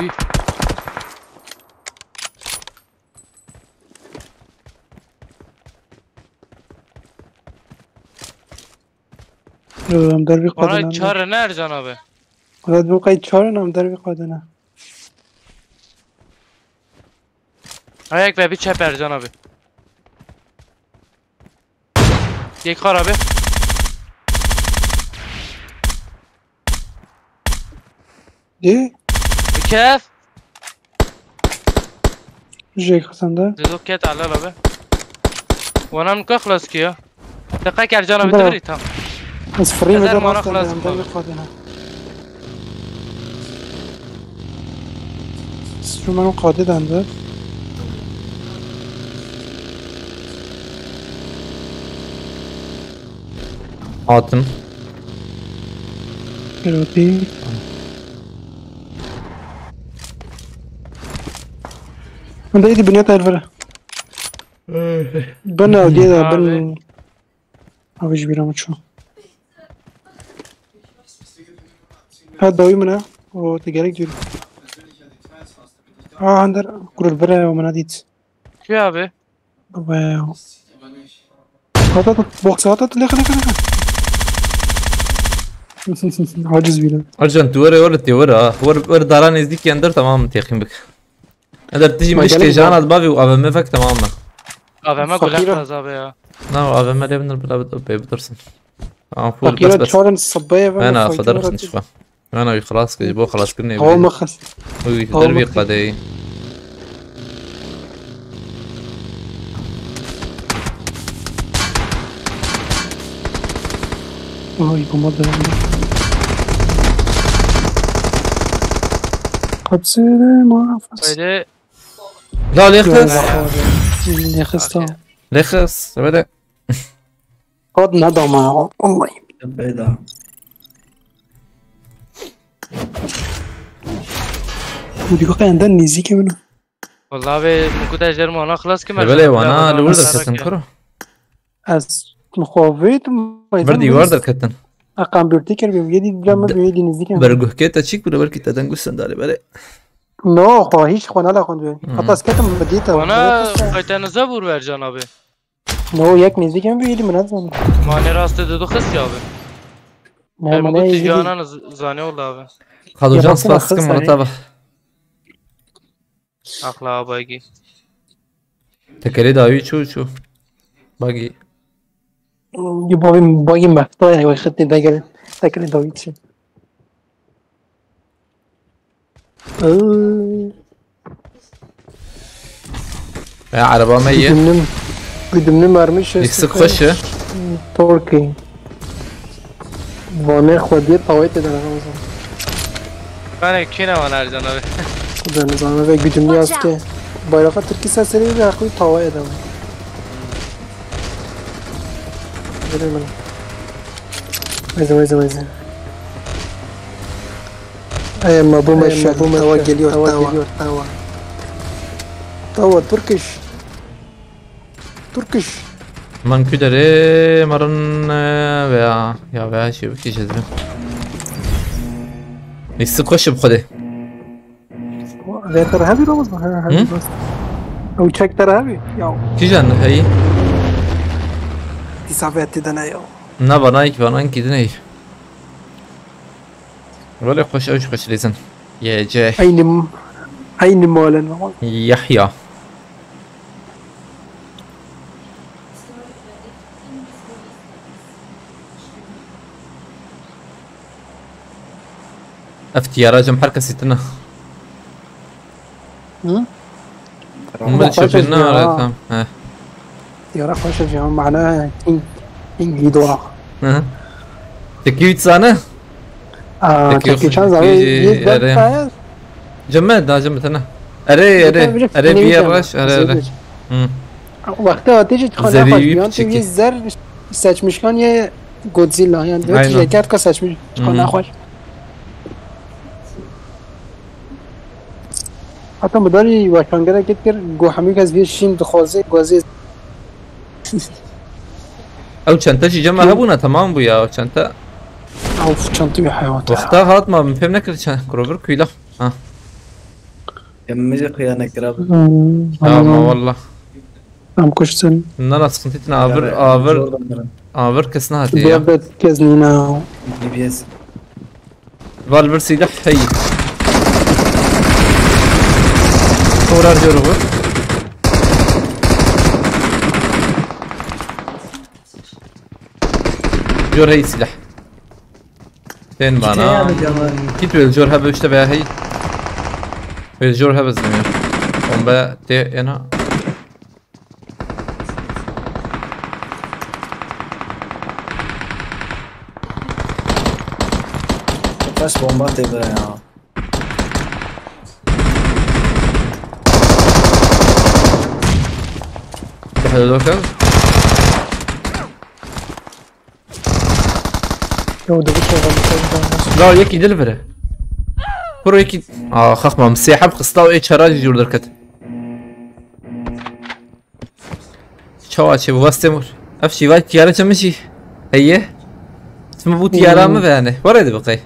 Uy. Em dervî Bana qadine. Çar ne Ercan abi? Qad bu qey çar nam dervî qadine. Ayak ve bir çep Ercan abi. Yek xar abi. Dê? Kef. Jê xisende. Dido ket alal abi. Wana min ka xlas ki ya. Deqa ki Ercan abi Bra. Tivri tam. Ez free Ezer mi de mana rastende xlas em de mi? Bir kadına. Şu manu kaydı dende. Hatim. Roti. Hande idi binyat elvere. Ben avdiye da ben. Abi. Abi ji bîra min çû. Ha dawî min e. O te gerek duyur. Ha hender kurul bire o min dît. Kî abi? Wow. Hat hat box hat hat leke leke leke. Aciz bîra. Ercan tu were were te were ha. Were were dara nêzdîk yendir tamam teqîm bik. Eder tijî mişkê jana bavî û A V M vek tamam mı? A V M Fakir. Gulak lazım abi ya. Na A V M lê binir bila bit pê bitirsin. Tamam full. Fakir bes bes. Çarın sıbbaya ve Ana fakir xadar xsin şfa. Ana wî xlas ki bo xlas kirine. Tamam mı xas? Wî dervî qadeyî. Ay bomba devam. Kaçırdım. Haydi. La lê xist. Lê xist ha. Lê xist. Bede. Qad nedama. Vallahi. Beda. Digo qeyenden nêzîkê min. Vallahi be, min ku te jer mana xlas kim. Bele wana li wir derketin kuro. Ez mixovit. Bir dîwar derketin. Aqam bir tikir bir yedi bile mi bir yedi nêzîkê. Berguhkê te çîk bile belkî te dengu sendalê bele. No, xwe hiç xwe nala xwe diyor. Hatta sketim mi dîta. Bana kaytenize vur ver can abi. No, yek nêzîk em bî, êdî min ez zanim. Mane rastê de xist ya abi. Ne, Em mane bu êdî. Tijanan z-, zane oldu abi. Kadocan spas kim Murat abi. Akla bagî. Tekerê dawî çû çû. Bagî. Yê bagî, bagî mefta ya, wextê degel tekerê dawî çû. Ee. Ya araba me ye. Güdümlü, güdümlü mermi şey. Eksik hoş ya. Torki. Vane xwediye tawayê tê de Ramazan. Ben kine van Ercan abi. Kudan zame ve güdümlü yazdı ki. Bayrağı Türkiye sesleri ve haklı tavaya da. Verin bana. Veze, veze, veze. Ey, ma bu meşe, bu meşe. Tava geliyor, tava. Tava, Turkish. Turkish. Man küdere marın, e, veya, ya veya şey, bir şey çizdim. Neyse, koşup hadi. Veter heavy Ramazan, ha, heavy Hı? Dost. Ew çek ter heavy. Ya. Kijan heyi? Dîsa veti de ne ya. Na bana ilk bana ilk gidin ey. Böyle hoş, hoş, hoş lezin. Y C. Aynı, aynı malen ama. Yahya. Ev tiyara cem her kesî tine. Hı? Hûn min şopîr ne ara tam. He. Tiyara xweş e cihan mane king king lidora. Hı hı. Teki üç sane? Aa, teki çan zave yek dört tane. Cemme da cemme tane. Ere ere ere bir yer baş ere ere. Hı. Wexta ateşi xana xweş biyan tu zer seçmişkan ye. Godzilla, yani, Aynen. Direkt yeket ka seçmiş. Hı hı. Kana xwe. Hatta midarî weşangerek kir, got hemû kes vê şîn dixwaze, gazê. Ew çente jî cema hebûna, tamam bû ya, ew çente. Of, çente bir hayvan. Wexta hat ma, min fêm nekir çen-, kurovir kuila. Ha. Em mi jî xiya nekir abi. Hmm, Ya ma tamam. Wallah. Em kuştin. Na, na, sıkıntı etme, avir, Ya, avir, zor da mirin. Avir kes nehatiye ya. Diyarbet kes nîna. D B S. Val bir silah hey. Uğrar diyor bu. Diyor hey silah. Sen bana. Kit öl diyor, ha, işte be hey. Öl diyor, ha, bizim ya. On be te ena. Kaç bomba tebe ya. Daha da bakın. Yo, da bir şey var, bir şey var. La, yekî dil vire. Kuro yekî. Aa, xaxma, sê heb xista û ê çara jî jûr derket. Çawa çê bu, westê mor. Ev şîvay tiyara çe min jî. Heye. Çima bu tiyara Hmm. mi be yani? Were dibe qey.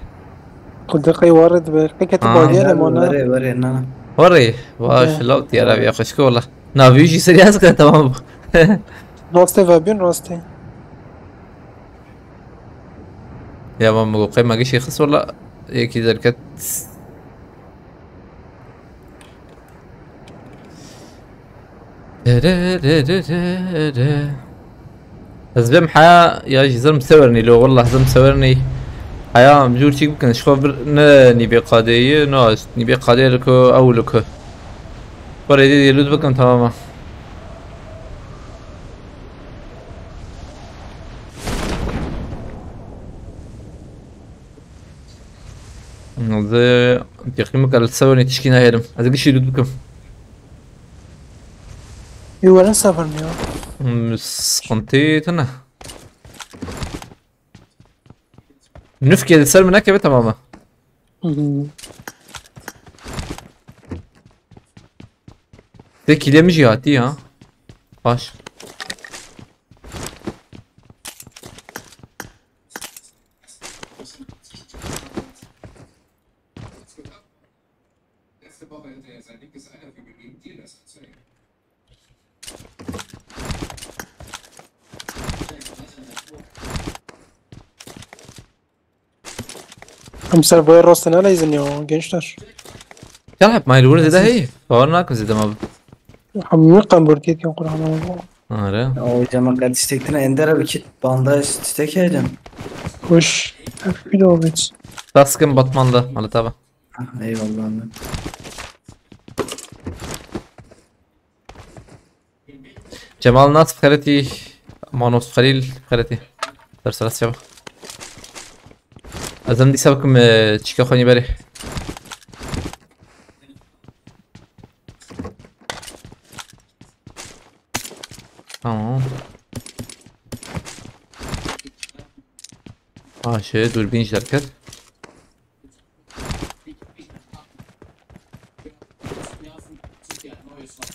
Qulde qey were dibe. Qey keti Ha. baliye de mona. Were, were, na, na. Were. Baş, Ya. law tiyara bi xweşik wala. Navî jî serî ez qey tamam bu. Rastê ve bin rastê. Ya, ma min got, qey me gişî xist, wala yekî derket. Re, re, re, re, re. Ez bêm heya ya jî zirm sewernî lo, wallah zirm sewernî. Heya em jûr çîk bikin, ji xwe bir ne nîbê qadê ye, no, nîbê qadê li ku ew li ku. Were dê dê lût bikin, tamam e. Zê teqîm bike li sevenî tişkî nehêlim. Ez gişî lût bikim. Ê were seven ya. Hmm, sıkıntı tine. Nüfke li ser min nekeve, tamam e. Hı hı. Te kîlê min jî hatî ya. Baş. Em servoyê rastê neleyzin ya, gençler. Ya hep mayır vur zede hey. Bawer nakim zede ma. Hemû qembur kêt ya Qur'an. Are. O cama qed tiştek tine endere bir kit bandaj tiştek heyecan. Hoş. Hep bir de o bit. Taskim Batman'da, Halit abi. Ah, eyvallah abi. Cemal Nas bi xêretî, Manos Xelîl bi xêretî. Serserast çawa. Ez em dîsa bikim, e, çîka xwe nî berê. Tamam. Aşağı durbin işlerken.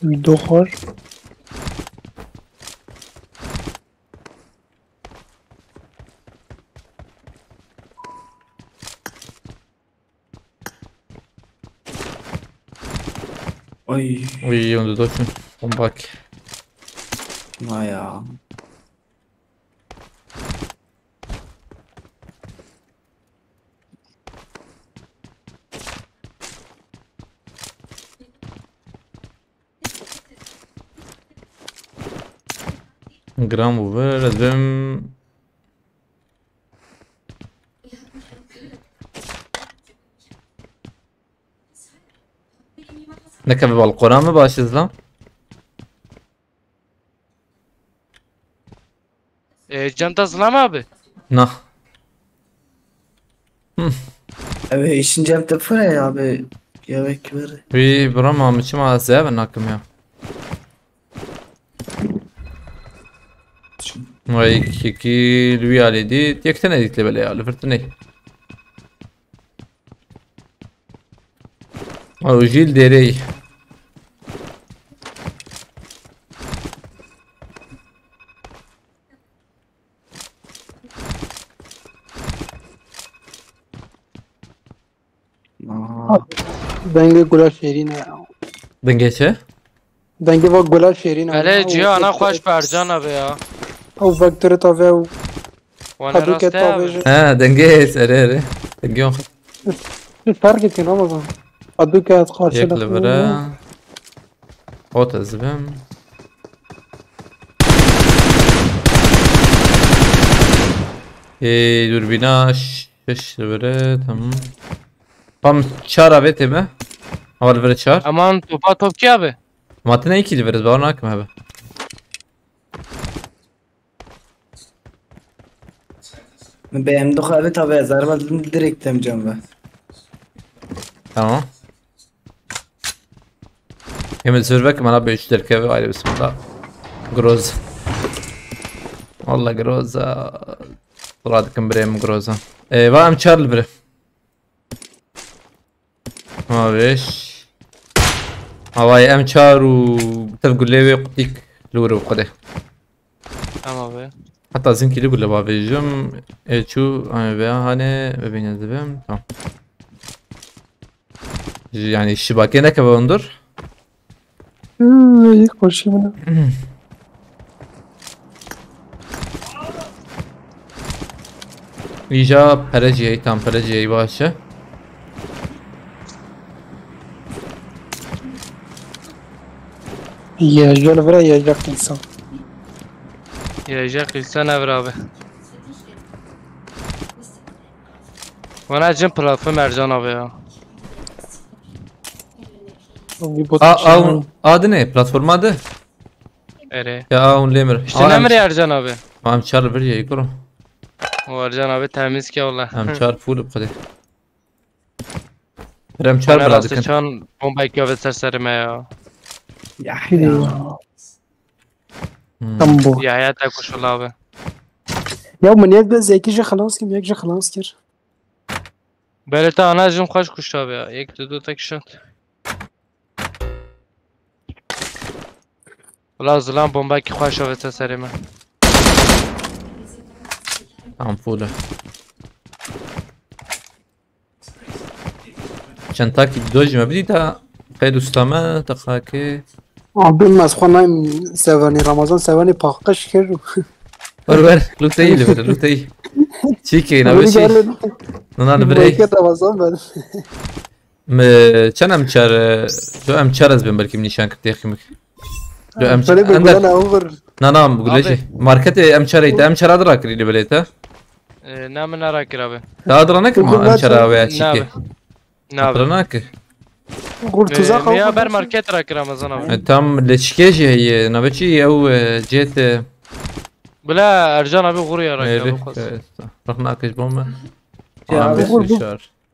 Wî doxor. Ay. Uy, und du Deutschen. Und back. Naja. Gram over, ez bêm. Nekeve balkona mı baş izlam? E, canta Zlam abi. Na. Hı. Abi, işin cem telefonu ya abi. Yemek ver. Bir buram almışım, az ya ben hakkım ya. Vay, kekî li wî alî dît. Yek tine dît lê belê ya, li vir tine. Ew jî li dêrê yî. Aha. Dengê gula şêrîn e. Dengê çi? Dengê va gula şêrîn e. Hele Ew ciya ana vektor xweş bercan abi ya. Ew vektorê tavê ew. Wana Hadi rast ke ya abi. He, dengê serê, erê. Dengê on. Çi ferqê tê Ramazan? Hadi ke ez qarşî Yek li vir e. Ot ez bim. Ê, durbîna şeş li vir e, tamam. Tam çar avê tê me. Hava li vir e çar. Aman topa top ki abi? Ma tine iki li vir e, bawer nakim hebe. Min B M dixwabe tabi ez araba direkt demcam ve. Tamam. Emir zirvek mana be üç derkeve ayrı bismillah. Groza. Valla Groza. Dua dikim birê min Groza. E, va em çar li biri. Ma vêş. Havayê em çar û tev gulê wê qutik li wir û xwedê. Tamam abi. Heta zinkî li gule bavêjim. Ê çû, e, veya hanê bibîne dibim. Tamam. Ji, yani şibakê nekeve hundir. Hıı, iyi koşuyor. Îja pere jî heyî, tam pere jî heyî baş e. Ye, jel vira ye, jek insan. Ye, jek insan evra abi. Wana cin platform Ercan abi ya. Bir bot A, için A, mi? Adı ne? Platforma adı? Ere. Ya, A, un lemir. İşte A, ne em- mi Ercan abi? Em çar bir ye, kuro. O Ercan abi temiz ki valla. Em çar full bu kadar. Em çar Bana bırakın. Rastı çan bomba iki abi ser serime ya. Ya, ya. Hmm. Tam bu. Ya, ya, tek koşul abi. Ya, min yek de zeki ji xelas kim, yek ji xelas kir. Belê te ana jin xweş kuşt abi ya. Yek, du, du tek şat. Wala zilam bombekî xweş avête serê me. Tam full e. Çentakî do jî me bidî ta qey dustame teqakê. Abim ez xwe nayim sevenî, Ramazan sevenî paqij kir. Wer wer, lûteyî li vir, lûteyî. Çîkê, navê çî? Nana li vir ey. Ramazan ben. Mi çend em çar, e, do em çar ez bim belkî min nîşan kir têxî min. Do em çar. Ender. Na, na, gule jî. Marketê em çar ey te, em çar adir rakirî li belê te. E, na min nerakir abi. Te adir nekir ma em çar ave çîkê. Na abi. Hatırına ki. Gur tuzak. Ya ber market ra kir Ramazan abi. E, tam leçke jî heye, navê çi ew, e, cet, e. Bila Ercan abi gur ya ra kir. Rexna kej bombe. Ya abi, gur bu.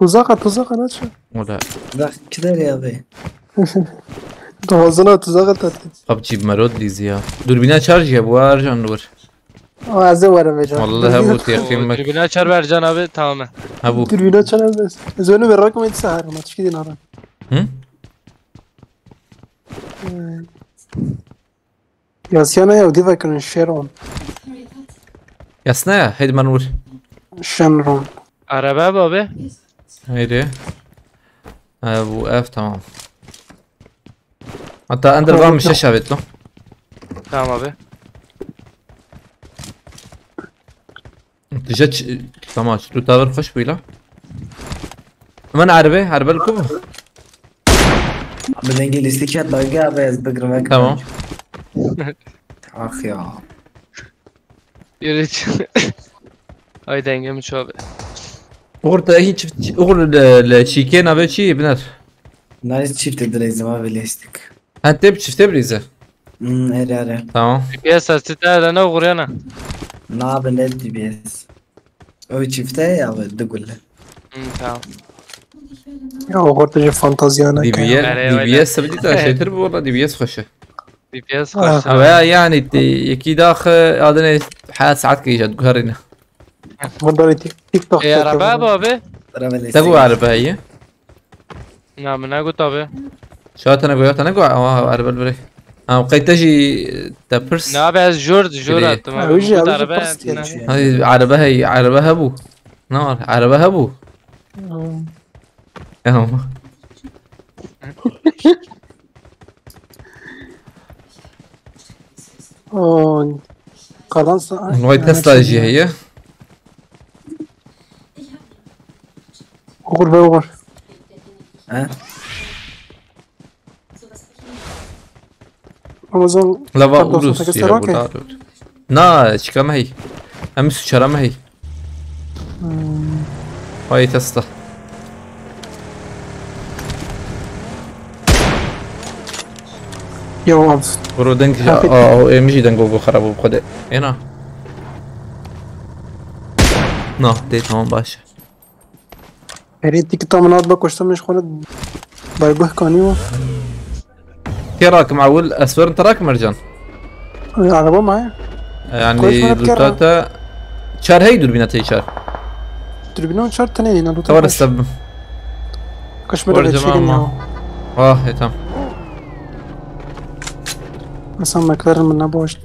Tuzaka, tuzaka ne çi? O da. Bak, kider ya be. Doğazına tuzaka tatlı. PUBG merod dizi ya. Dürbüne charge ya bu Ercan dur. Aa, ez ê werim vêca. Vallahi hebû têxîm mek. Tribüne çar Ercan abi tamam. Hebû. Tribüne çar ez. Ez onu bir rakım etse her maç gidin ara. Hı? Ee, Yasiyana ya, diva kırın Şeron. Yasna ya, hadi man vur. Şenron. Araba abi. Haydi. Ha, bu ev tamam. Hatta ender var mı şaş evet lan. Tamam abi. Dije ç-, tamam, şu tavır hoş buyla. Hemen arbe, arbe ku bu? Bi dengê lîstikê dalga abi ez bigrim. Tamam. Ah ya. Yürü. Ay dengem şu abi. Orta hiç, oğul le, le çike nave çi biner. Nice çift direzim abi lîstik. Ha, te bi çifte birîze. Hmm, erê, erê. Tamam. D B S sesi te ne uğrayana? Na abi ne D B S. O çifte ya abi, digule. Hmm, tamam. Ya o kadar fantaziyana D B S, erê, D B S tabii ki de şeydir bu arada, D B S hoşu. D P S Ah. xweş. Ew ya, yanî, te, yekî dax, e, adine, heyet saet kêşe, diguherîne. Hûn berê TikTok Ê, çekiyor. Araba bu abi. Te got araba heye? Na, min negot abi. Şa te negot, ya te negot, ama araba li vir e. Ha, qey te jî te pirs. Ne abi, ez jor, jor Bire. Attım Ha, abi. Öyle Min got abi, araba pirs ne? Geçiyor. Hay, araba hey, araba hebû. Ne var? Araba hebû. Hmm. Ya. O, kalan sa-, Vay, yani Tesla şey jî ya. Heye. Oxir be oxir. He? Ramazan, Lava pardon, Urus sen ya, tekrar bu okey. Daha dur. Na, çıkamay. Hem suçaramay. Hmm. Vay Tesla. Ya abi. Bro, denk ya. Afiyet. Aa, o M G den gogo xarab bu kadar. Ena. Na, de tamam baş. Herê tîkita min hat be kuştin min ji xwe re berguh kanî û. Kê rakim ewil, ez werim te rakim Ercan. Araba me ye. Yani Koş bana bir kere. Lutata çar hey, durbîna te çar. Durbîna çar tane yine luta. Te var koş. Istem. Koş bana bir çekin ya. Ah, e, tamam. Mesela McLaren min ne boş.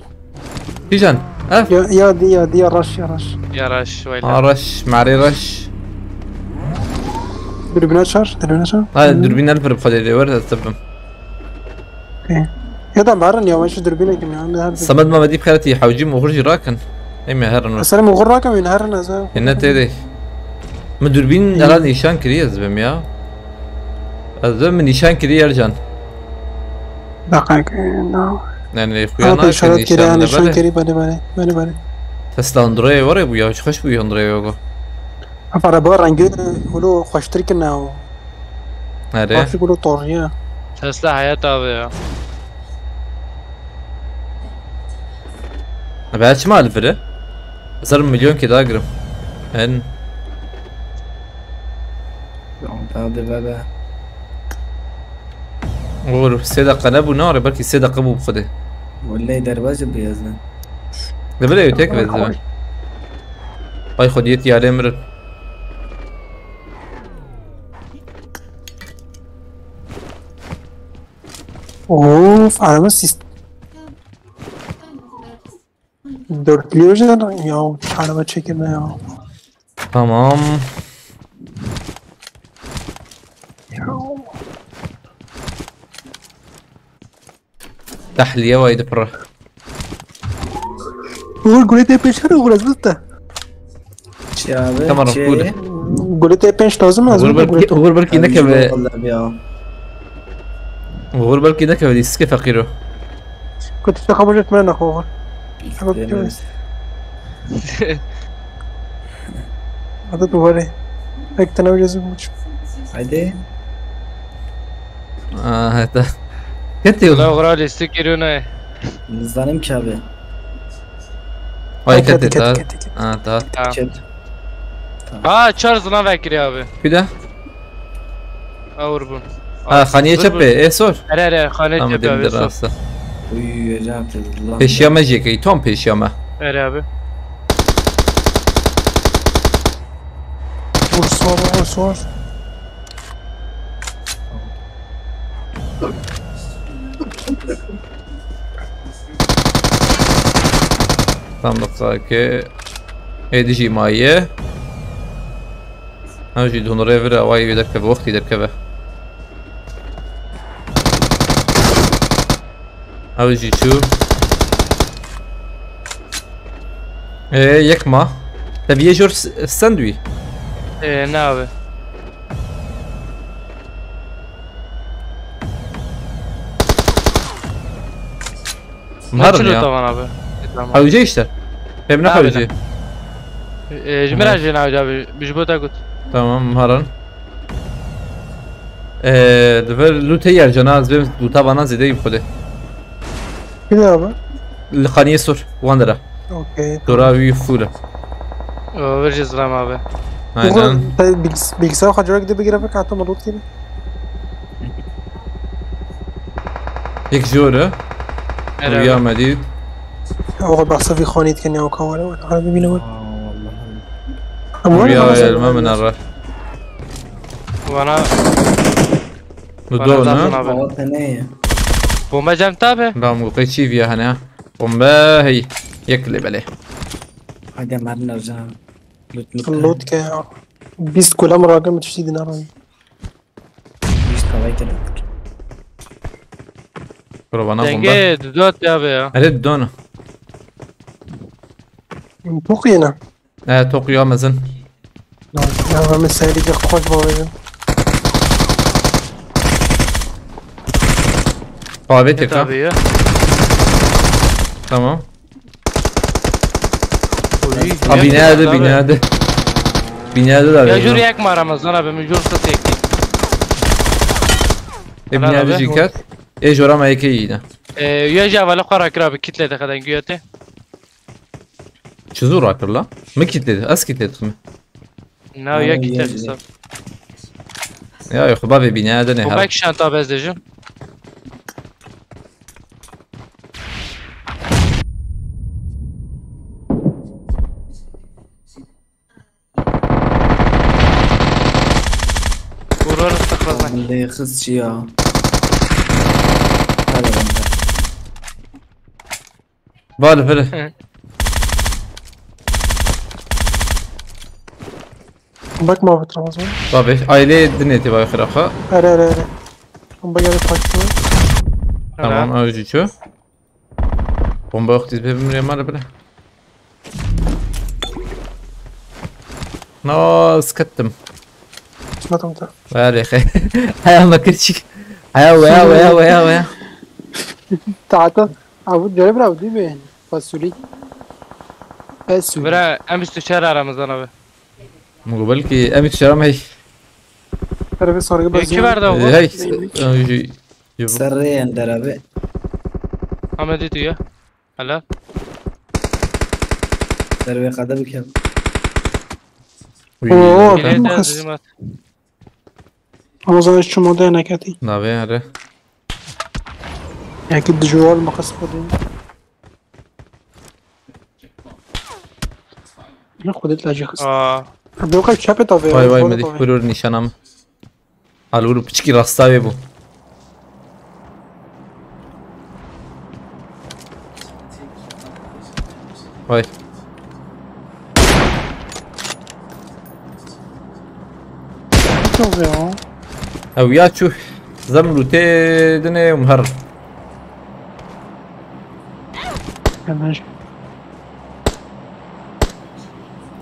Kîjan? Ev? Ya, ya di, ya di, ya raş, ya raş. Ya raş, wayla. Ha, raş, marê raş. Dürbüne çar, dürbüne çar. Ha, dürbün el bir xwedê de wer, ez tibim. Okey. Ya da barin ya, ben şu dürbüne kim ya, ne her Samet Mehmetî bi xeretî hewcî muxur jî rakin. Em ya herin. Eser muxur rakin, herin ez. Yine tê de. Min dürbün Hmm. Ela nîşan kiriye ez bim ya. Ez bim nîşan kiriye Ercan. Dakika, no. Yani, xuya Ha, nakin, işaret kiri, nîşan yani, de nîşan bere. Kiri, bale, bale, bale, bale. Tesla Andro'ya var ya bu ya, hiç hoş bu Andro'ya yok o. Apa, araba rengi, hulu, hoştur ki ne o? Nereye? Hoş hulu, tor ya. Tesla hayat abi ya. Abi, açma alfiri. Hazır milyon ki daha girim. En Hadi be be. Oğur, sê deqe ne bu, ne var? Belki sê deqe bu xwedê. Wallahî derbazî biyazin. De bile tek Tamam, vezdi ben. Ay xwediyet yare mirin. Of, araba sist-, Dörtlüyor canım. Ya, araba çekeme ya. Tamam. Tahliye vaydı pırı. Uğur, gure de peşer, Uğur, az bısta. Çi abi? Tamam, çi? Gule. Gule te pênc lazim, lazim Uğur belki, gule te. Uğur belki ne keve. Vallahi ya. Uğur belki ne keve, diske fakir o. Kötü işte kabul etmeye ne Uğur. Tamam, Deniz. Hadi duvare. Pek tane öyle zımbıç. Haydi. Aa, hatta. Kötü. La Uğur, liste giriyor ne? Zanim ki abi. Ay, Ket, ket, ket, ket, ket. Ha, ta. Tamam. Ket. Aa, çar zina vekiri abi. Bir de. Avur bun. Ha, xaniye çepe, e, sor. Ere, ere, xaniye çepe abi, sor. Uy, Ecem, lan. Peşiyame jekey, tam peşiyame. Ere abi. Vur, sor, vur, sor. Tam da sake. Êdî jî maye. Ew jî di hundirê vir e, awayî wê derkeve, wextî derkeve. Ew jî çû. Ê, yek ma. Te viyê jor s-, send wî? Ê, ne abi. Mharın ya. Tavan abi. Tamam. Hewce işte. Hem ne hewce? Ee, ji min re jî navca bi, bi ji bo te got. Tamam, mharın. Ee, diver lute yer cana, ez bêm luta bana zêde yî xwedê. Kî ne abi? Li xaniyê sor, wan dera. Okey. Dora wî full e. Ee, vir jî zilam abi. Aynen. Uğur, te bilgis-, bilgisayar xwe cewek de bigire bik, hatta malot kene. Yek jor e. Merhaba. Rüya Medîd. Oğlum, bak, safî xanî dikin ya, o kawale wala. Hadi bine wala. Ama Rüya elma min erre. Bana Bu bana do ne? Zaten abi. Bomba cem tabi. Ram bu qeçî viya hene. Bomba hey. Yek lê belê. Hadi merdiven canım. Loot, loot. Loot ke ya. Bîst kule mi ragir mi tiştî dînar. Bîst kavay keletik. Bro, bana bomba. Denge dudot ya be ya. Erê dudona. Çok iyi lan. E, tok ya mezin. Lan, ya ben mesela bir koş babacım. Kahve tek ha. Tabii ya. Tamam. Oy. Ha, binaydı, binaydı. Binaydı da. Ya jur yak mı Ramazan abi, mi jur sa tek. E, binaydı abi. Jikat. E, jora ma yeke yine. E, ya javala kara kira bir kitle de kadar güyate. Çi zor akir la? Mi kitledi? Ez kitledim mi? Na ya kitle kisa. Ya yok, bavê binaydı ne? Bu her bak şanta bezdejim. Vurarız tıklarına. Lê xist çi ya? Hadi bende. Vale, vale. Bak muhabbet Ramazan. Tabii. Aile dinledi vay xirafa. Hele hele hele. Bomba geldi, kaçtı. Tamam, öcü çö. Bomba yok, biz birbirine mal bile. No, sıkıttım. Sıkıttım da. Vale, he. Hayal bakır çık. Hayal, hayal, hayal, hayal, hayal. Tahta. Abi, cere bravo değil mi? Fasulye. Fasulye. Bira, em üstü çer aramızdan abi. Mu belki em üstü çer ama hey. Terebe sargı bazı. Ki verdi abi? Hey. Serrê ender abi. Ahmet'i duyuyor. Helal. Serrê kadar bir kere. Oo, ileride dedim at. Ama zaten şu moda nekati. Nave yare. Yekî dijwar mixist xwedê. Ne xwedê dilacî xist. Aa. Bi wekî çepê tavê. Vay vay, me dî kurur nîşanam. Alvur piçkî rasta wê bû. Vay. Çok ya. Ew ya çû zem lûtê dinê û her. Hemen.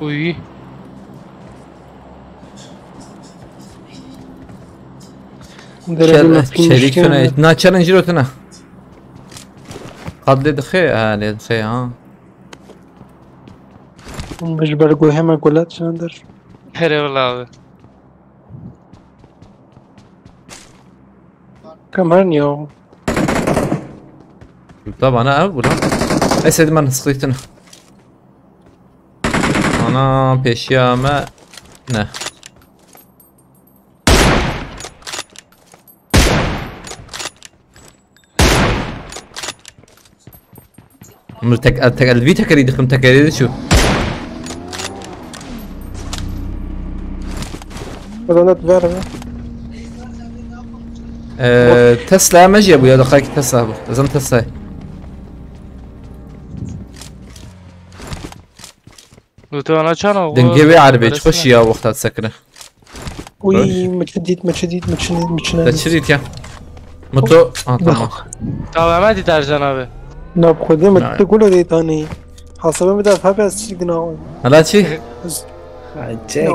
Uy. Şer-, şerîk tune. Na challenge ro tune. Qad lê dixe, ha, lê dixe, ha. Hûn ji ber guhê me gulet çine der. Here wala abi. Kamer niyo. Tabana ev bula. Esed man sıkıntı. Ana peşiya me ne? Min tek, tek, li vî tekerî dixim, tekerê diçû. Buradan da ver mi? Ee, Tesla me jî bû ya, daxaki Tesla bû. Ez em Tesla. Lûtwana çan o? Dengê wê erebê çi xweşî ya wexta sekine. Uy, mi çi dît, mi çi dît, mi çi dît, mi çi Te nedît. Çi dît ya? Moto, ha, tamam. Tamam, hadi Tarzan abi. Na, bi xwedê mi Na. Ti gulo dê tanî. Hesabê min de hebe ez çi dîna. Hala çi? Çek.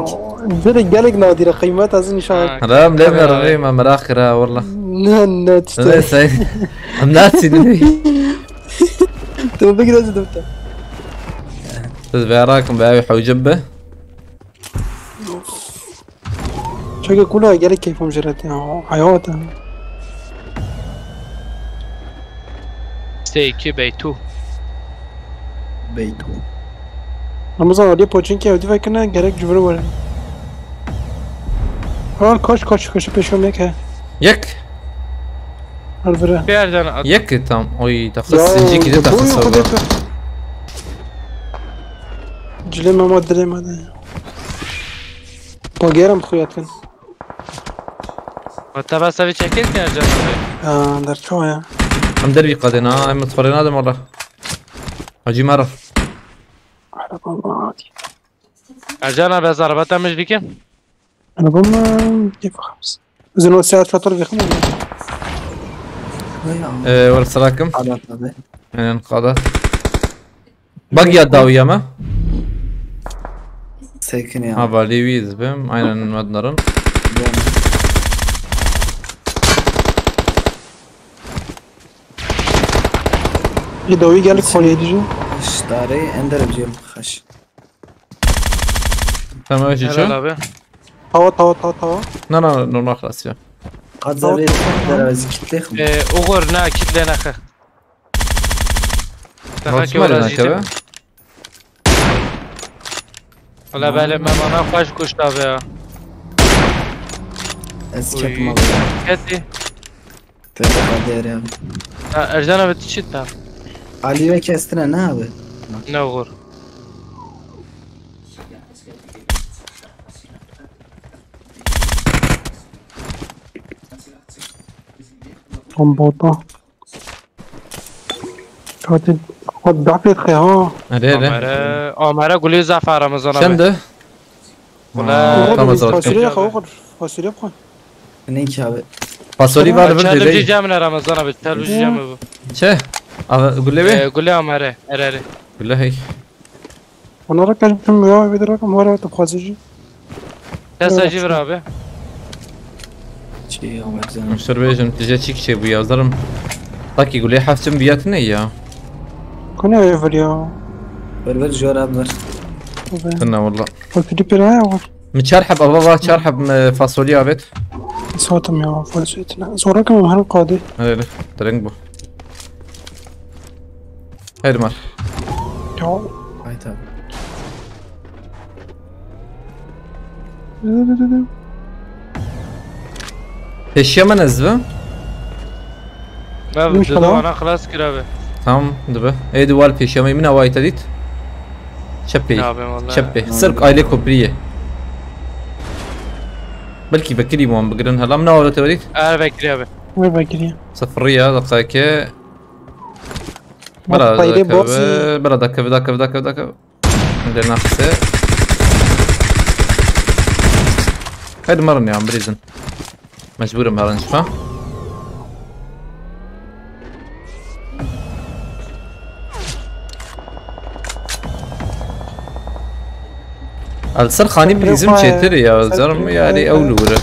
Dirê gelek nadîre qîmet ez nîşan. Ha. Hala em lê me rê me meraq kira, wallah. Ne, ne, tiştê. Ne, sen. Em nasî ne? Tu bigire ez dibte. Biz verakim be ev hewcib be. Çeke kula gelek keyfim jeret ya. Hayat ya. Sê iki Beytu. Beytu. Ramazan, aliyê poçinkê ew dî vekirine gerek cumhur were. Ha, koş, koş, koş, peşo meke. Yek. Ervire. Pê Ercan at. Yek tam. Oy, taxı sincî kî de taxı Boyu sabra. Xwedê tu. Cilê me ma dilê me de. Bagêra min xuya dikin. Te besa vê çekir ki Ercan abi. Ya derço ya. Em dervî qadên ha, em xorê nadim wala. Hacî mera. Araba ma. Ercan abi ez araba te mij dikim. Araba ma. Keyf xams. Zino saat fatur vexim. Ee, wala selakim. Adat abi. Aynen qada. Bak ya dawiye me. Sekin ya. Ha vali wî dibim. Aynen mednarin. Î dawî geldi kolye dijî. Ştarê ender cem xaş. Tamam öyle Helal çeçe. Abi. Tawa tawa tawa tawa. Na na normal xlas ya. Qazarê derezi kitlê xim. Ee, Uğur ne kitle ne xı. Daha ki Nasıl orası ne kebe? Valla böyle memana xweş kuşt abi ya. Ez Uy. Çektim abi. Keti. Tebrik ederim. Ha, Ercan abi tu çit tam. Ali ve kestine ne abi? Ne Uğur. Tam bota. Hadi. Hadi dafet xeha. Hadi hadi. Amere, Amere gülü zafer Ramazan abi. Sen de. Ulan. Tamam zaten. Fasulye xeha. Fasulye xeha. Ne ki abi? Fasoli var bir Çelibci dedi. Cemile Ramazan abi, çelibci Cemile bu. Çe? Abi güle Ee, be. Gülü Amere, ereri. Güle hey. Ona rakam ya bir rakam var evet xwazıcı. Tesacı ver abi. Şey ama güzel. Müşteri bejim tije çik şey bu yazarım. Taki güle hafçım biyat ne ya? Kone ev ya. Ver ver jor abi ver. Abi. Tına valla. Fasulye pera ya var. Mi çar heb ava va çar heb mi fasolya avet. Satim ya fasulye. Sonra rakam her qadi. Hadi hadi. Direkt bu. Hadi mar. Ya. Ay tabi. Peşiya me nezve. Ben Neymiş dedim lan? Ana xelas kir abi. Tamam dibe. Ey duvar peşiya me min awayta dit. Çepê. Ne yapayım vallahi. Çepê. Sırf aile kopriye. Belki vekirî wan bigirin helam ne awayta dit. Er vekiri abi. Ve bakiri. Sıfır ya dakika. Bak, Bela payde dakika. Boxy. Bela dakika dakika dakika dakika. De nafse. Hadi marın ya birizin. Mecburum marın şfa. Al ser xanî bilîzim çêtir ya zarım yani ew li wire.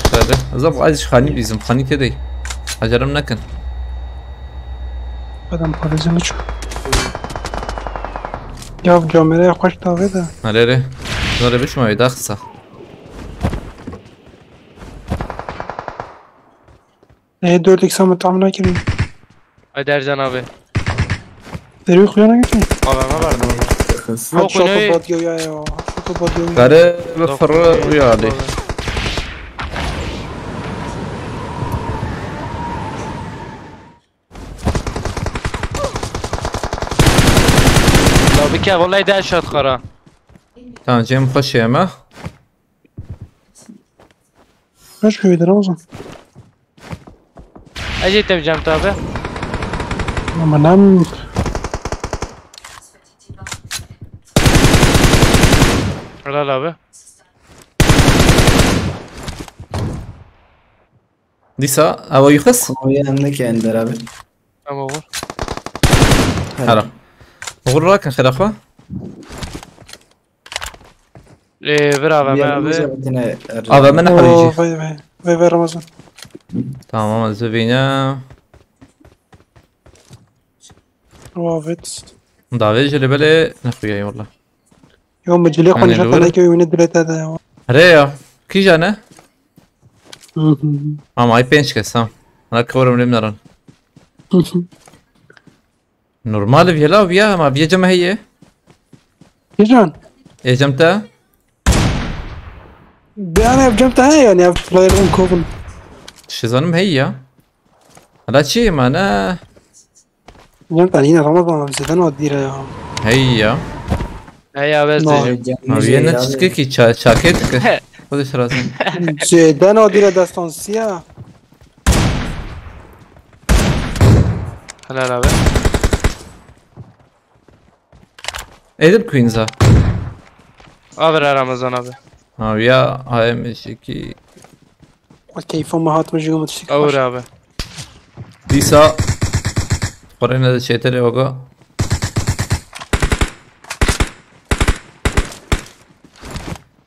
Zab az xanî bilîzim xanî têdey. Acarım nekin. Adam parêzê min çû. Ya camêreyê xweş davê de. Nerê rê? Zare bişma wê daxisa. E dört x min tam nakirî. Hadi Ercan abi. Derî xuya nakirî. Adama var mı? Kız. Ha Yok, çapa ne? Badyo ya ya. Çapa Badyo ya. Kare ve fırı uyardı. La bir kere vallahi de aşağı kara. Tamam Cem hoş yeme. Kaç köyde Ramazan? Ecê te Cem tabi. Ama lan Helal abi. Dîsa ewa yuxis. Konuya ne ki ender abi? Tamam olur. Hera. Uğur rakin xêra xwe. Ee, bir abi Diğer abi. müzebetine Abi min Oo, hewîjî. vay vay. Vay vay Ramazan. Tamam ez bibîne. Wavet. Davê jî lê belê nexuyayî wala. Yo micilê xwe Hani nişan doğru. tane ki wîne dilete de ya. Rê ya. Kîja ne? Hı hı. Ama ay pênc kes ha. Hana kıvırım lim naran. Hı hı. Normal viyela viya ama viya cem heye. Kîjan? E cem te. Yani yapacağım daha yani ya. Player on kovun. Şizanim heye ya. Hala çi ye mane? Yan tanîne Ramazan abi zêde nadîre ya. Hey ya. Hey ya, bez No. diyeceğim. Abi yine çıkıyor ki ça çakê dike. Xwedê şirazin. Zêde nadîre destansiya. Helal abi. Edip Queens'a. Abi Ramazan abi. Abi ya A M S iki. O keyfim mi hatım jigim tiştik. Ağır abi. Dîsa. Xorê ne de çêtir oga.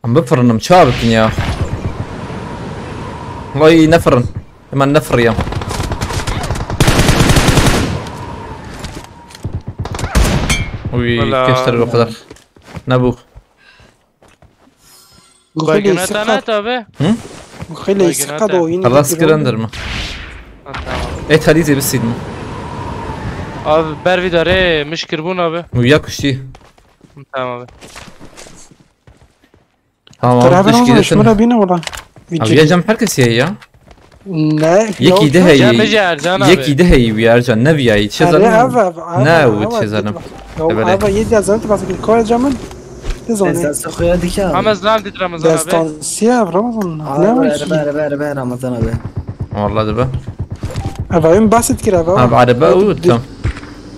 Em bifirinim çawa bikin ya. Vay nefirin. Hemen nefiriyem. Uy Valla. Keşler o kadar. Ne bu? Xwelê Baygına sika. tanat abi. Xwelê Baygına sika ta. da oyun. Halas kirin dermi. Ha, tamam. Et hadi zebisiydim. Abi ber bir dare mişkir bun abi. Uy ya kuşti. Tamam abi. Tamam. Beraber Dış olmamış gidesin. mı da bine ola. Abi ya cem herkes ye ya. Ne? Yek iyi de hey. Cem Ece Ercan abi. Yek iyi de hey bir Ercan. Ne bir ay. Çiz Abi adam. abi abi. Ne abi, bu abi, çiz adam? Ya Ebele. abi yedi yazan tıbası bir koyacağım. Ne zaman? Esas xuya dikâ. Ama zlam dit Ramazan abi. Destansiya Ramazan. Abi Ne ver var ki? ver ver ver Ramazan abi. Vallahi de be. Abi oyun basit kira abi. Ha araba u tam.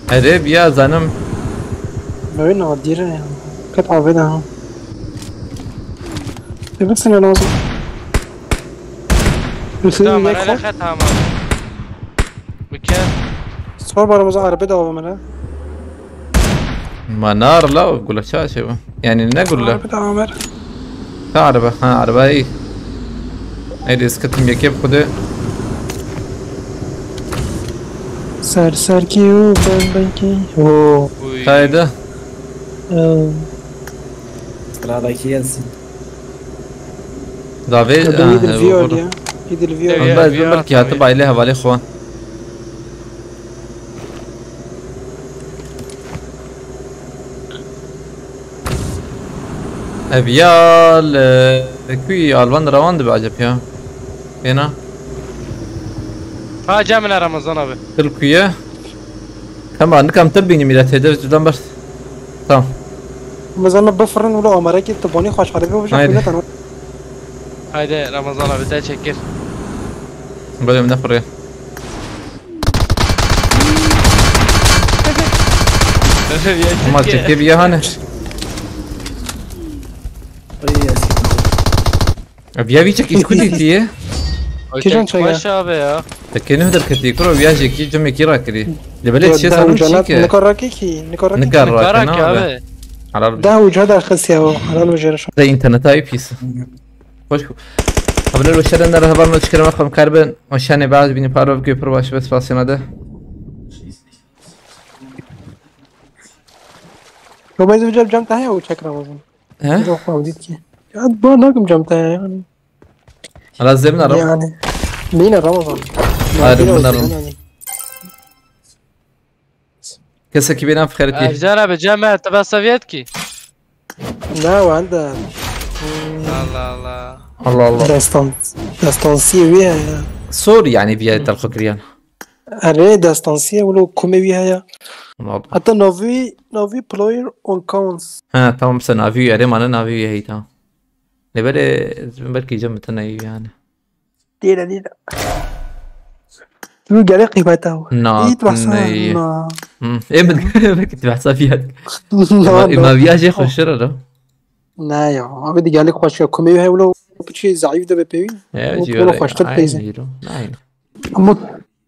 Erê biya zanim. Oyun nadire ya. Kat abi daha. Demek sen lazım. Tamam hele xet tamam. Mükemmel. Sor bana Ramazan araba da var bana. Ma nar la gula ça şey bu. Yani ne gula? Araba da var. Ha araba. Ha araba iyi. Haydi ıskatım yekep kudu. Ser ser ki o ben ben ki. Oo. Uy. Haydi. Ee, Sıradaki gelsin. Davi. Ya ben yedil view ya. Yedil view. Evet. Ben bir ben belki atmayı. Hatı baylı havale xwan. Ev ya li kuî alvan rewan dibe acep ya. Êna. Ha cemine Ramazan abi. Til kuye. Tamam nikam til bînim îre têde cudan ber. Tamam. Mezana bifrin wilo amere ki tu bonî xweş xeribê wija Haydi. kule tanî. Haydi Ramazan abi de çekir. Böyle mi ne fırıyor? Ya Ama çekir. çekê bir ya hani. Ay, yes. Ev ya bir çek iş kudi diye. O Kijan çek baş abi ya. Tekeni hıdır keti kuro ya jeki cemeki rakiri. Lebele çiye sanım Canat çike. Nikar rakî ki. Nikar rakî. Nikar Karak rakana abi. abi. Haral. Da uca da xisiya o. Halal uca şu. Da internete ayıp his. Hoş. Haberler hoşlarından haber not çıkarmak hem karbon. Hoşane bazı bini paro göpür başı ve spasyon adı. Yo ben uca cam tahe o çek Ramazan. He? Yok abi ki. Ya bu ne kim cam tahe yani. Hala zemin araba. Yani. Yine Ramazan. Hadi Yine bunlar olsun mı? yani. Kese ki beni afferet ki. Ercan abi cemine tebesseviyet ki. Ne wende. Allah Allah. Allah Allah. Destan. Destansiye wî heye. Sor yani bir ayet alkı kiriyan. Erê destansiye wilo kumê wî heye. Allah. Hatta navî navî player on counts. Ha tamam sen avi yere mana navi yere tamam. Ne böyle belki cem tane yani. Dêre dêre. Tu gelek qîmeta o. Na, Ît bahsa ne. na. Hmm. E min belki tu bahsa fiyat. Na, Ma na. viyaje xweştir alo. Ne ya. Abi de gelek xweş ya. Kumê wî heye wilo piçê zayıf de be pêwî. Ya O ji wilo öyle. xweştir Aynı peyze. yürü. Aynı. Ama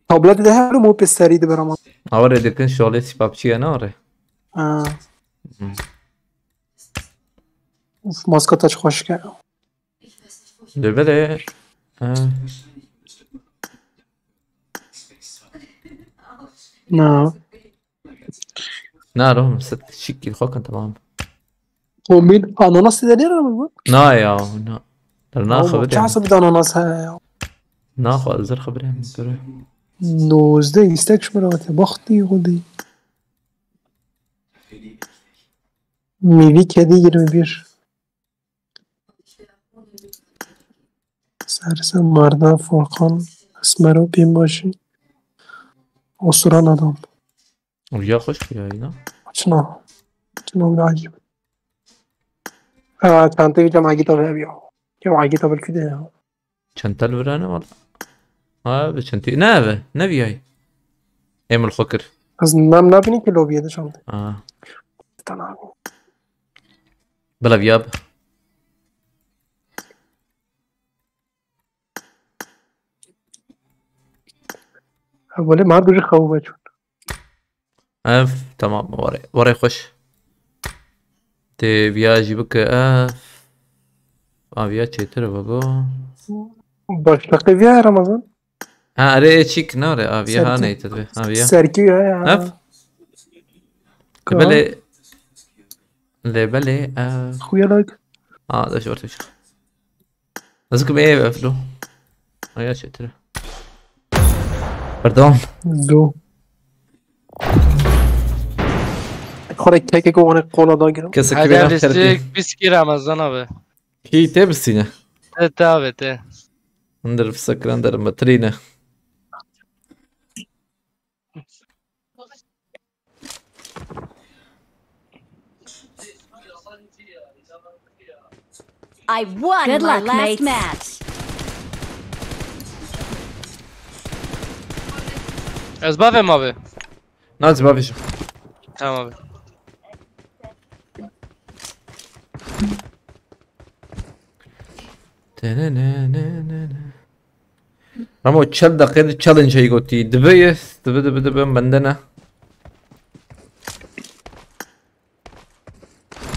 tablet de her mu pisteri de berama. Awar edilkin şolê sipapçiye ne ore. Ha. Hı. Uf, maska taç xweş ke. Döbele. Ha. Na. Na ro sit şikil xokan tamam. O min ananas de ne mi bu? Na ya na. Der na Ama xebir. çasa bir de ananas he ya. Na xwe zir xebir hem göre. Nozde istek şmara te baxtî xwedî. Mîvî kedî yirmi bir. Serse Marda Furkan Esmero pêm başî. Osuran adam. Riya xweş riya yî na. Çina. Çina bir acayip. Ha, çantayı bir cam agita ver ya. Cam agita bir küde ya. Çenta li vir hene wala. Ha, bi çentî. Ne ev e? Ne viyayî? Ê min li xwe kir. Kız nam nabini ki lobiye de çanta. Ha. Tamam. Bila viya bi. Ha, böyle mar bir xewu be çun. Ev, tamam, warê. Warê xweş. Tê viya jî bike ev. A viya çêtir e baba. Başlaqê viya Ramazan. Ha, erê ê çîk nare, a viya ha Serkî. Neytir be. A viya. Serkî ya ya. Ev? Lê belê. Lê belê. Ev. Xuya lak. A, da ji ortê çîk. Ez kim ê ev lo. Aya çêtir e. Pardon. Do. Xore keke ko one kola da girin. Kese Hadi kibê abi nafterdi. Biskî Ramazan abi. Kî tê bisîne. Te te abi te. Hundir fisekran derim betirîne. I won Good my luck, last mate. match. Ez bavê mi abi? Nazi bavêjim. Tamam abi. Tenenenenene. Ramo çel deqê di challenge heyî gotî. Dibe ye, dibe, dibe, dibe, bende ne.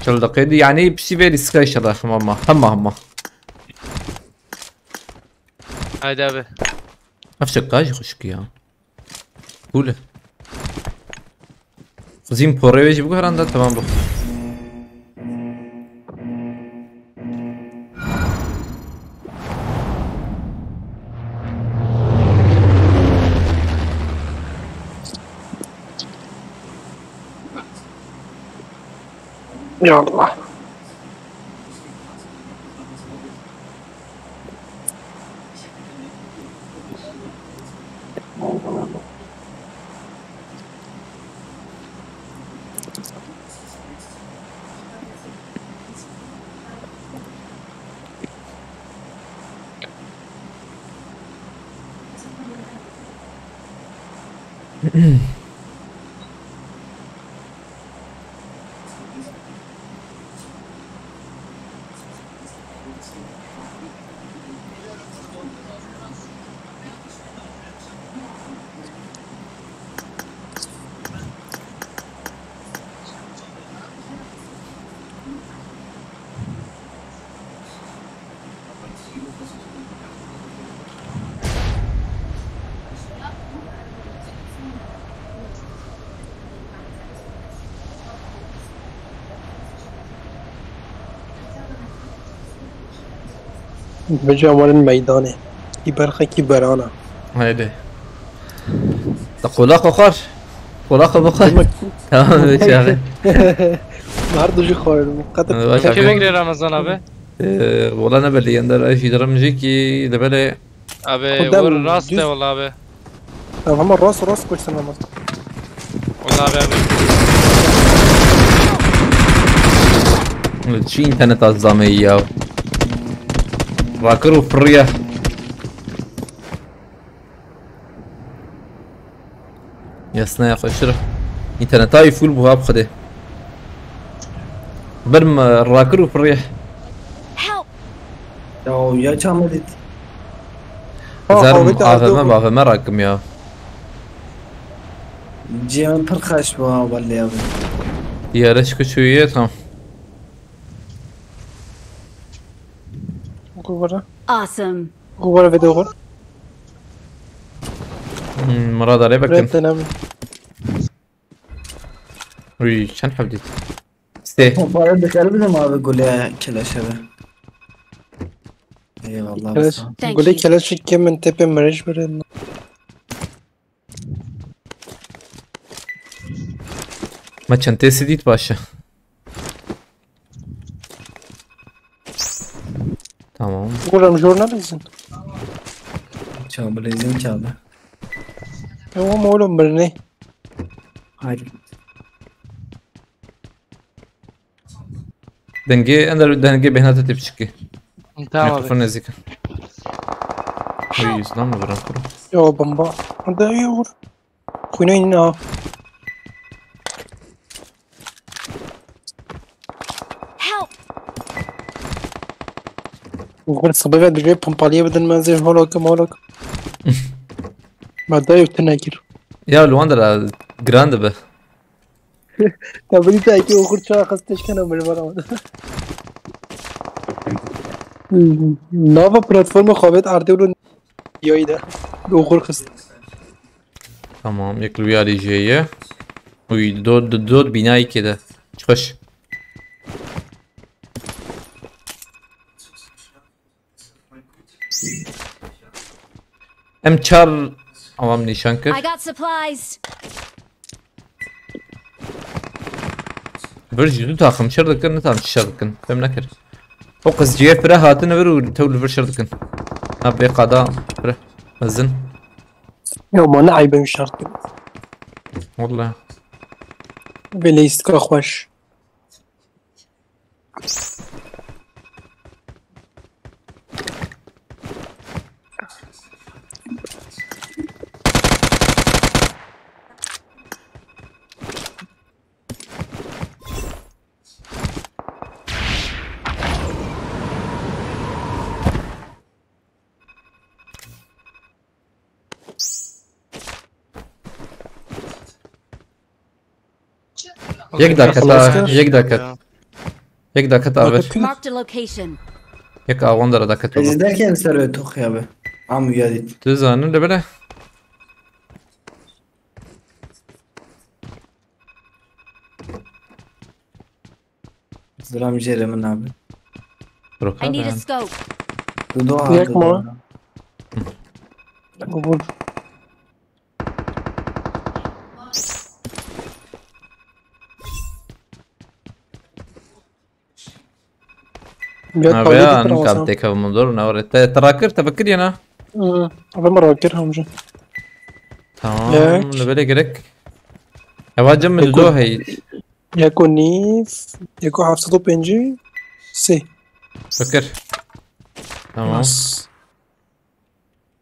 Çel deqê di, yani piştî vê lîska inşallah, hema, hema, hema. Haydi abi. Ev çeka jî xweşik ya. Cool e. Xwezîm porê wê jî biguheran da, tamam bû. Ya Allah. Bica werin meydanê. Kî berxe kî berana. Haydi. Da qola xwe xwar. Qola xwe bixwar. Tamam, çaxê. Her du jî xwarin. Qetir. Hadi baş Kim abi. Egre Ramazan abi? Ee, Wala ne belli, yanda ra jî dirim jî ki de belê. Abi Xudem vur rast düz- de valla abi. Tamam ama rast rast koşsun ama. Valla abi abi. Çi internet az zame ya. Rakir û firriye. Yasnaya xweşir. Înterneta wî full bû ha bi xwedê. Ber me rakir û firriye. Help! Ya ya çaxê dît. Ha, Zerim avê te A V M, avê A V M rakim ya. Cihê min pir xweş bû ha wellê abi. Yare çi çûye tam. Guvara. Awesome. Guvara video gor. Hmm, Murad araya bakın. Red denem. Uy, çend heb dît. Sê. Para dikar bidim abi gule keleşe be. Eyvallah. Keleş. Sağ ol. Thank Gule you. keleş ki min tepe merij birin. Me çend tê sê dît baş e. Tamam. Guram jor ne bilsin. Çabileyizin kağıdı. Tamam oğlum, birini. Hayır. Dengê, ender dengê bêhna te tê piçikî. Tamam abi. Mikrofon nêzîk e. Uy, zlam mı vuran kuru? Yo, bomba. Hadi iyi vur. Kuyuna inin ha. Help! Uğur sabah ve bir pompalıya bidin, ben zir holok molok. Madde yok, tine gir. Ya Luanda la grande be. Ya bir de ki Uğur çoğu kız teşkene bir var ama. Nava platforma xabet arde ulu yayda. Uğur kız. Tamam, yek li wî alî jê ye. Uy, dod, dod bînayê kê de. Çi xweş. Em çar awam nîşan kir. I got supplies. Bir jî du taxim şer dikin, ne tam şer dikin. Fem nekir. O qizciye fire hatine vir û tew li vir şer dikin. Ha, bê qada fire. Mezin. Ya ma ne ayıbım şart. Walla. Böyle istka hoş. Yek dakika ta, yek dakika. Yek dakika ta ver. Marked a location. Yek awan dara dakika ta. Ez derken ser ve toxya be. Am uya dit. Tu zanin de bile. Zram jere min abi. Roka I need a ben. Scope. Dudu Yakma. Vur. Na veya an kam teka mundor na ore. Te trakir te bekir yana. Hı, abi merak etme amca. Tamam, Evet. Ne böyle gerek. Ewa cem mi Peki. Do hey. Yeko nif, yeko hafsat û pêncî, sê. Bekir. Tamam. Nas.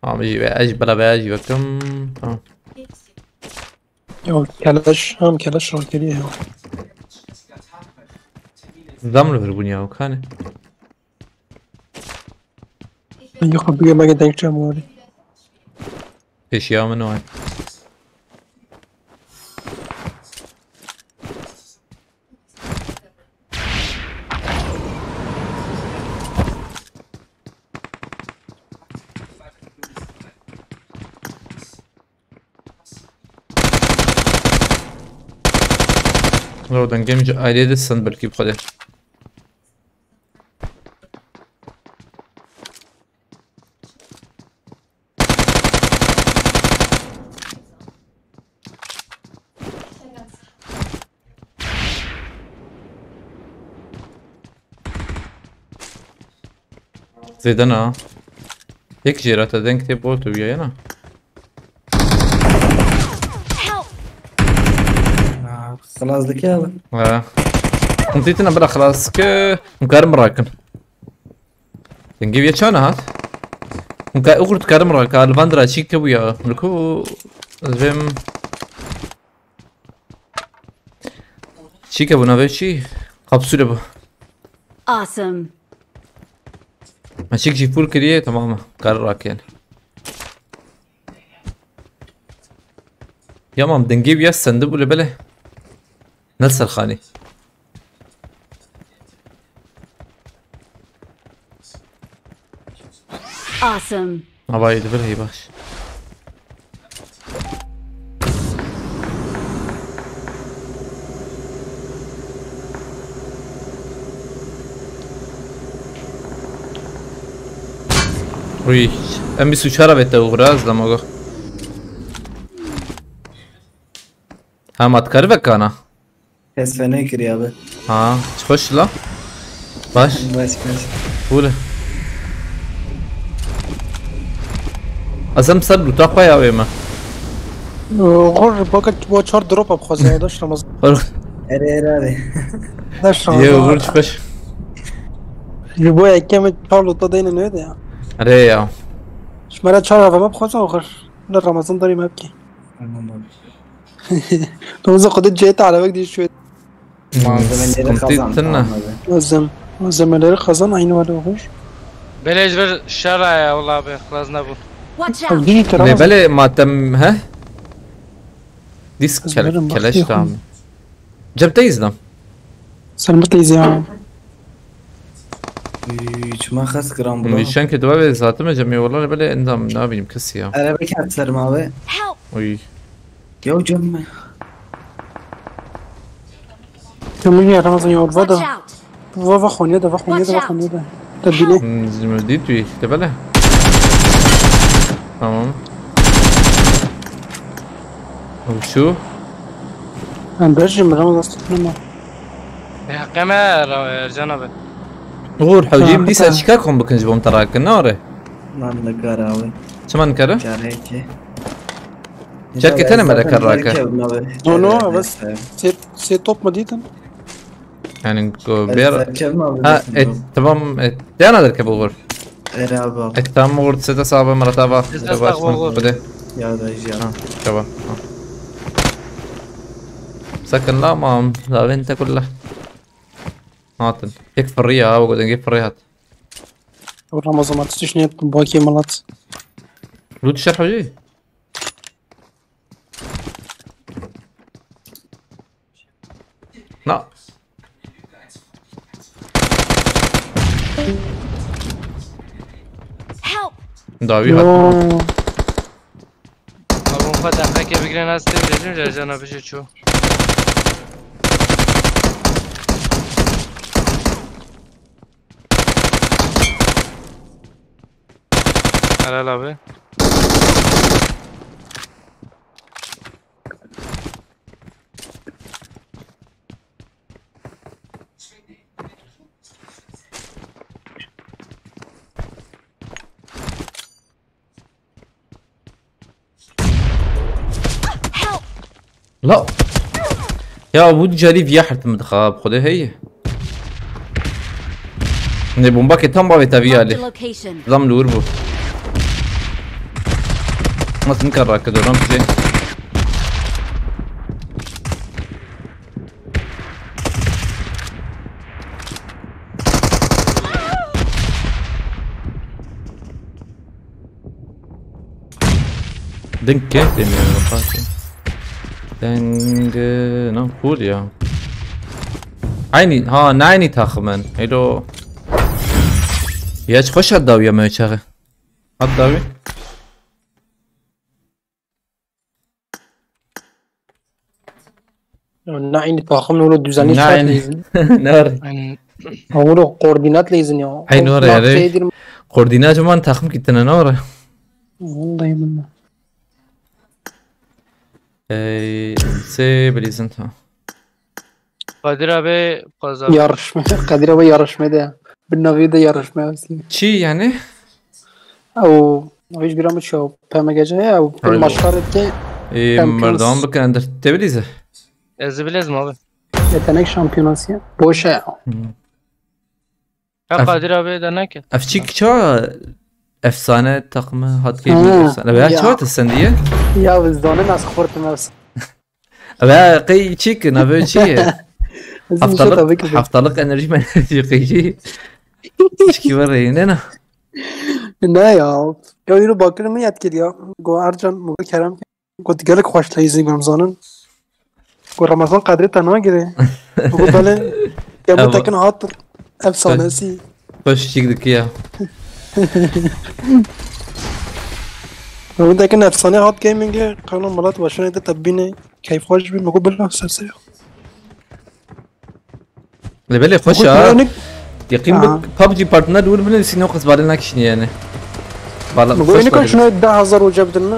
Tamam, iyi be, ez bela be, ez bakım. Tamam. Ya keleş, hem keleş rakeriye ya. Zam li vir bûn ya, kane. Yok, bir yemek denk çam var. Pêşiya min o. Lo, dengê min ji aileyê de send belkî bi xwe de. Zêde na. Yek jê re te deng tê bot û yayana. Help! Aa, xelas dike abi. Ha. Hûn tîtina bira xelas ke hûn karin birakin. Dengê vê çana hat? Hûn ka uxur dikarin birakin. Alvandra çî ke bûya. Min ku ez vêm. Çî ke bû navê çî? Kapsule bû. Awesome. Ma çîk jî full kiriye, tamam mı? Kar raken. Ya mam dengê ya sende bû le bele. Ne serxanî? Awesome. Havayı da bir hey baş. Uy, em bîst û çar avête uğra, ez demago. Ha, ma dikari vekana? Kes fena kiriye abi. Ha, çi xweş la. Baş. Baş baş. Bûle. Ez em ser lûta xwe ya wê me. Oxir baka bo çar drop bixwaze ya, daş Ramazan. Erê, erê, erê. Daş Ramazan. Ye, oxir çi beş. Ji bo yekem çar lota deyne neydi ya. Erê ya. Ji me re çar A V M bixwaze oxir. Ne Ramazan darî me bikî. Tamam abi. Ramazan xwedê cihê te arabek dî şû. Malzemeleri Sıkıntı kazan, tırna. Tamam abi. Malzem-, malzemeleri kazan aynı var oxir. Belê ji vir şer e ya, wela be, xilas nebûn. Watch out! Ev dî Lê teras. Belê matem he? Disk Ez kele-, verim, keleş bak, tam. Cep te izlem. Sen mi teyze ya? Üy, çima xes giran bro. Nişan ki dua ve zaten cem yollar belê endam ne bileyim kesi ya. Araba kert serma abi. Help! Uy. Yo canım. Kemur ya Ramazan yol va da. Watch out! Va va xoniye de, va xoniye de, va xoniye de. Te bîne. Hmm, zî me dît wî, te bele. Tamam. Û şu? Em berjim, Ramazan sıkıntı mı? Heqe me, Ra-, Ercan abi. Uğur, hewcî Ha, dîsa ha. Çika kom bikin ji bo min te rakin, ne ore? Lan ne kar abi. Çima nikare? Çare ki. Çerke tene mere kar rake. No, no, abi. Sê, sê top mu dîtin? Yani, go-, bir... Ha, e, tamam, e, dena der ke bulgur. Era abi. E, tamam, bulgur, sete sahibi, Murat abi. Sete sahibi, bulgur. Hadi. Ya da ya. Ha, tamam. Ha. Sakın la, mam, la vente kulla. Hatin. Tek fırı ya, bu kadar fırı hat. Ramazan, atış ne yaptın? Baki malat. Loot şer hacı. Na. Help! Dawî hat. Yo. Abi, xwe deqeke bigrin, ez tê bêjim, Ercan abi jî çû. Helal abi. Help! La. Ya bu carî viya hertim dixa, bi Xwedê heye. Ne bomba ke tam bavê te viya lê. Marked a location. Zam li wir bû. Nasıl nikar rakı dönem şey. Dink ke demiyor bak. Denge, ne cool ya. Aynı, ha, ne aynı takımın. Hello. Ya, hiç hoş hat dawiya me çağı. Hat dawi. Ya, ne aynı takım, öyle düzenli Ne aynı. Şart lazım. Ne var? Yani, Oğlum, koordinat lazım ya. Aynı var Koordinat yani. Şeydir. Koordinat zaman takım gitti ne var? Vallahi billahi. Ey, se bilizin ta. Kadir abi kazandı. Yarışma. Kadir abi yarışma da. Bir nevi de yarışma yapsın. Çi yani? O, o hiç bir ama çok P M G C ya, o Öyle. Maçlar etti. Ee, Champions. Merdan bakın, ender te bilize. Ez bilezim abi. Yetenek şampiyonası ya. Boş ya. Hı. Ha, Ef- Kadir abi de neke. Ev çi kiça efsane takımı hat Ha, geldi efsane. Veya ya. Çawa te sendiye? Ya biz de onu nasıl korktum efsane. Ve qey çi ki, navê çi ye? Bizim Haftalık, işte tabii ki de. Haftalık enerji enerji qey çi? Çiki var ya, ne ne? Ne ya? Ya yürü bakır mı yat geliyor? Go Ercan, bu Kerem. Got gelek xweş leyzî gom zanin. Got Ramazan qedrê te nagirê. Got belê. Ya bu Ama tekin hat efsanesi. Xweş çîk dike ya. Ya bu tekin efsane hat gamingê. Qeyna milet başına de tebine. Keyf xweş bi. Got bila serse ya. Lê belê xweş Got a. Yeqîn Ha. Bik PUBG partner li wir bine sîno qisbalê nakişîne yani. Bala, Got xweş enik bari. Şuna deh hazar hoca bidin mi?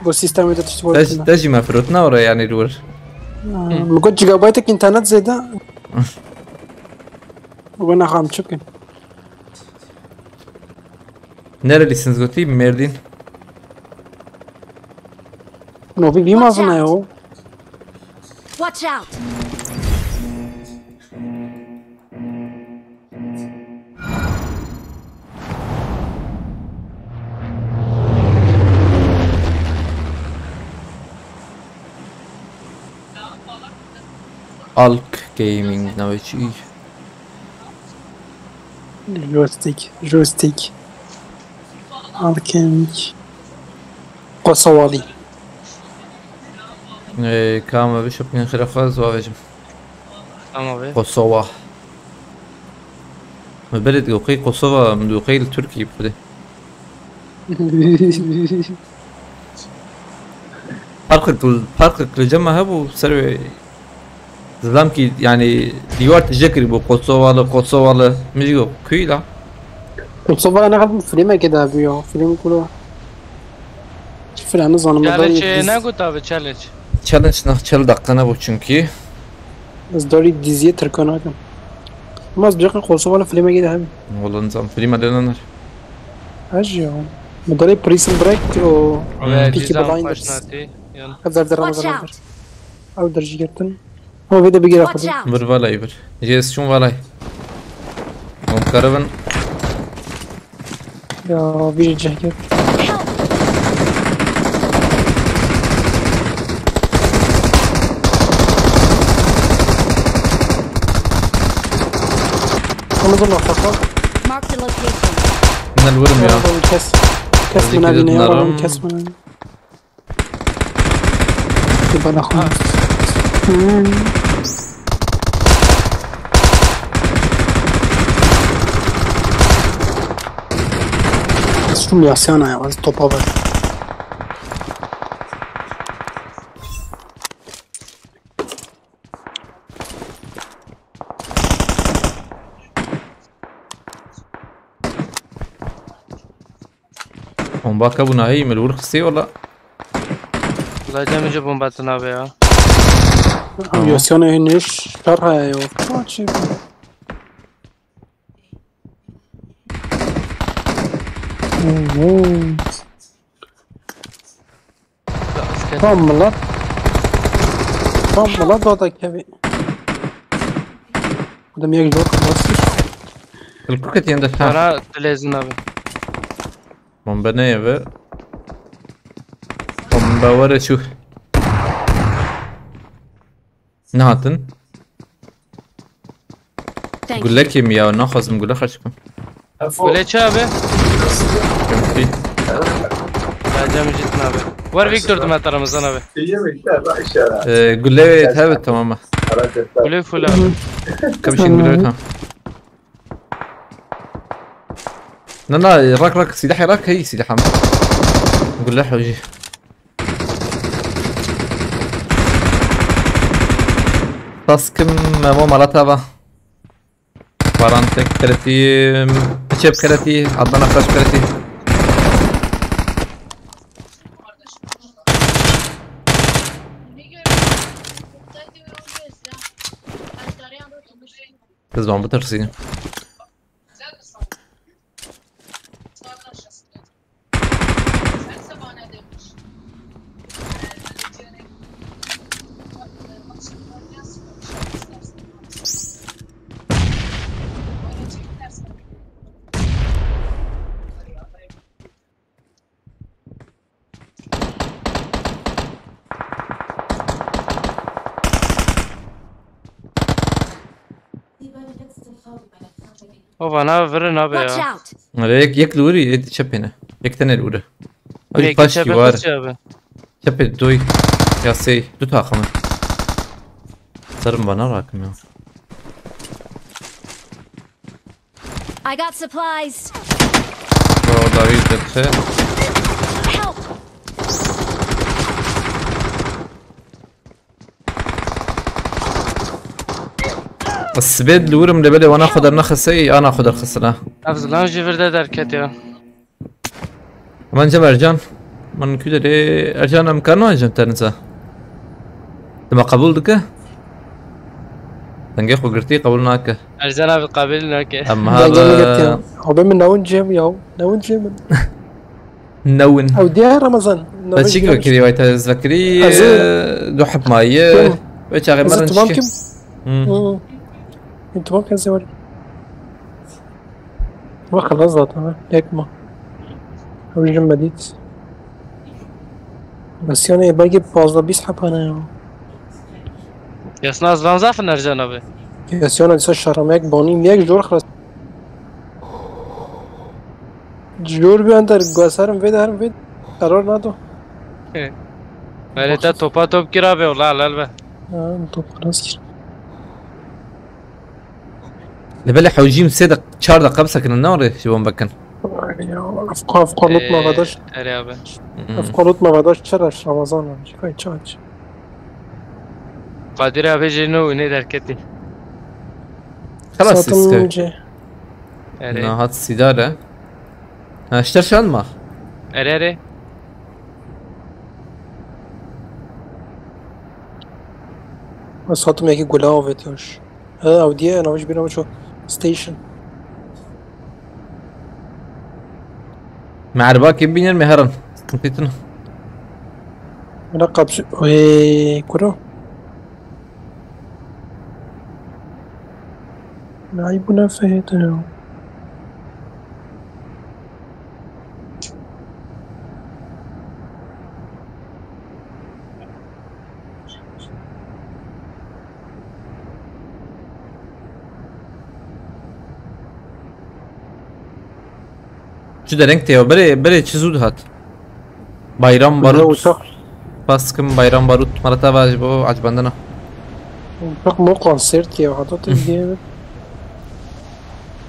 Bu sistemê de tişt Te, te jî me firotine ora yani li wir. Ha, mi got gigabaytek internet zêde. Mi got nexam çi bikin? Nerelisin gotî? Mêrdîn. Nobî bî Watch mezin e out. o. Watch out! Alk Gaming navê çi? Joystick, joystick. Alkemik. Kosowalî. Ee, Kaan abi şopingen xirafa zwa vecim. Tamam abi. Kosova. Min berê digo qey Kosova, min digo qey li Tirkiyê bi Xwedê. Farqek, farqek li cem me hebû ser wê. Zilam ki yani dîwar tije kirî bû Kosovalı, Kosovalı. Min jî got, kuy la? Kosova ne kadar filmekê de bû ya. Film kuro. Çi film nizanim. Challenge ne got abi, challenge? Challenge nah çel dakika ne bû çünkü. Ez darî diziyê Tirkan nakim. Ama ez duyakî Kosova li filmekê de hebî. Wala nizam filma lê nanar. Hej ya. Medalê Prison Break o Ve Peaky cezam Blinders. Başnati. Yan. Ev derdê Watch Ramazan out! ev der. Ew derjî girtin. Ama vê de bigire Watch xwedê. out! Vir valay vir. Jê ez çûm valay. Hûn karibin. Ya vî ceh gir. Help! Ramazan nafaka. Marked a location. Nel vurum ya. Kes. Kes Öteki min de evine ya. bunlarım. Kes min evine. Ki bana xwe. Ez şûm yasyana ya, ez topa ver. Bomba ka bûna hey, min li wir xistê wala. La cem ji bomba tinabe ya. Yasyana hene şer heye ya. Kaçı. Tam milet. Tam milet da da kevi. Adam yek zor kılmasın. Li ku ketî em de ha. Bana dilezin abi. Bombe neye ve? Bombe were çû. Nehatin. Thank you. Gule kim ya? Naxwazim gule xerç bikim. Gule çi abi? Kemkî. La cem ji tinabe. Wer Victor dime te Ramazan abi. Ee, gule evet, evet, tamam. Gule full abi. Kemşin gule, tamam. Na na, rak rak, silahê rak, hey silahım. Gule hocî. Taskim memo malata va. Parantek keretî, piçep keretî, Adnan Aktaş keretî. Kız ben bu tersiyim. O bana virin abi Watch ya. Out! Hele yek, yek li wirî, yek çepê ne. Yek tenê li wirî. Abi Yek paşkî çepê var. Xurçî abi. Çepê doy. Ya sey, du takımı. Sarım bana rakım ya. I got supplies! Bravo David, bitti. Help! Sibêd li wirim lê belê wana xwe dernexisey, ana xwe derxistina. Ev zilam jî vir de derket ya. Min cem Ercan. Min kû derê Ercan, em karno Ercan ternisa. Dima qebûl dike? Dengê xwe girtî qebûl nake. Ercan abi qabil nake. Em Dengê min girtî. ha Abi min newin cem ya. Newin cem min. Newin. Ew diye Ramazan. Te çi vekirî, vay te ez vekirî, Ez ê- e, du heb maye. Kim? Ve çaxê Ez ê merin tamam çi? Kim? Hmm. Hmm. Tamam, ez ê warî. Ve xelas zaten, ha. Yek ma. Ew jin medît. Bes yani belki fazla bîst heb hene ya. Yasna ez van zaf nercan abi. Kes yani dîsa şeremek banî, yek jor xelas. Jor bi enter gueserim vê de herim vê de. Karar nado. He. Hele te topa top kir abi, wala helal be. Ha, top xelas kir. Li belê hewcîm sê deq-, çar deqa bisekinin, ne orê ji wan bikin? Ay ya, efka, efka lutma Ee, vedaş. Erê abi. Hmm. Efka lutma vedaş çi reş Ramazan abi, çi kay çaç. Kadir abi jê no ne derketî. Xelas Satim iske. Cê. Erê. Na hat sîdar e. Ha, şter şan ma. Erê, erê. Ez hatim yekî gula avêtiyoş. Ha, ew diye, navê ji bîra min çû. Station. Me erbakê bînin me herin. Sıkıntı tune. Mina kapsü-, Wê, kuro? Ay, bu ne feyde ya? Çi dereng tê ya? Berê, berê çi zû dihat. Bayram Ne Barut. Uçak, Baskim Bayram Barut. Marata var ji bo acibandina. Uçak mo konsertê ya. Hata te diye.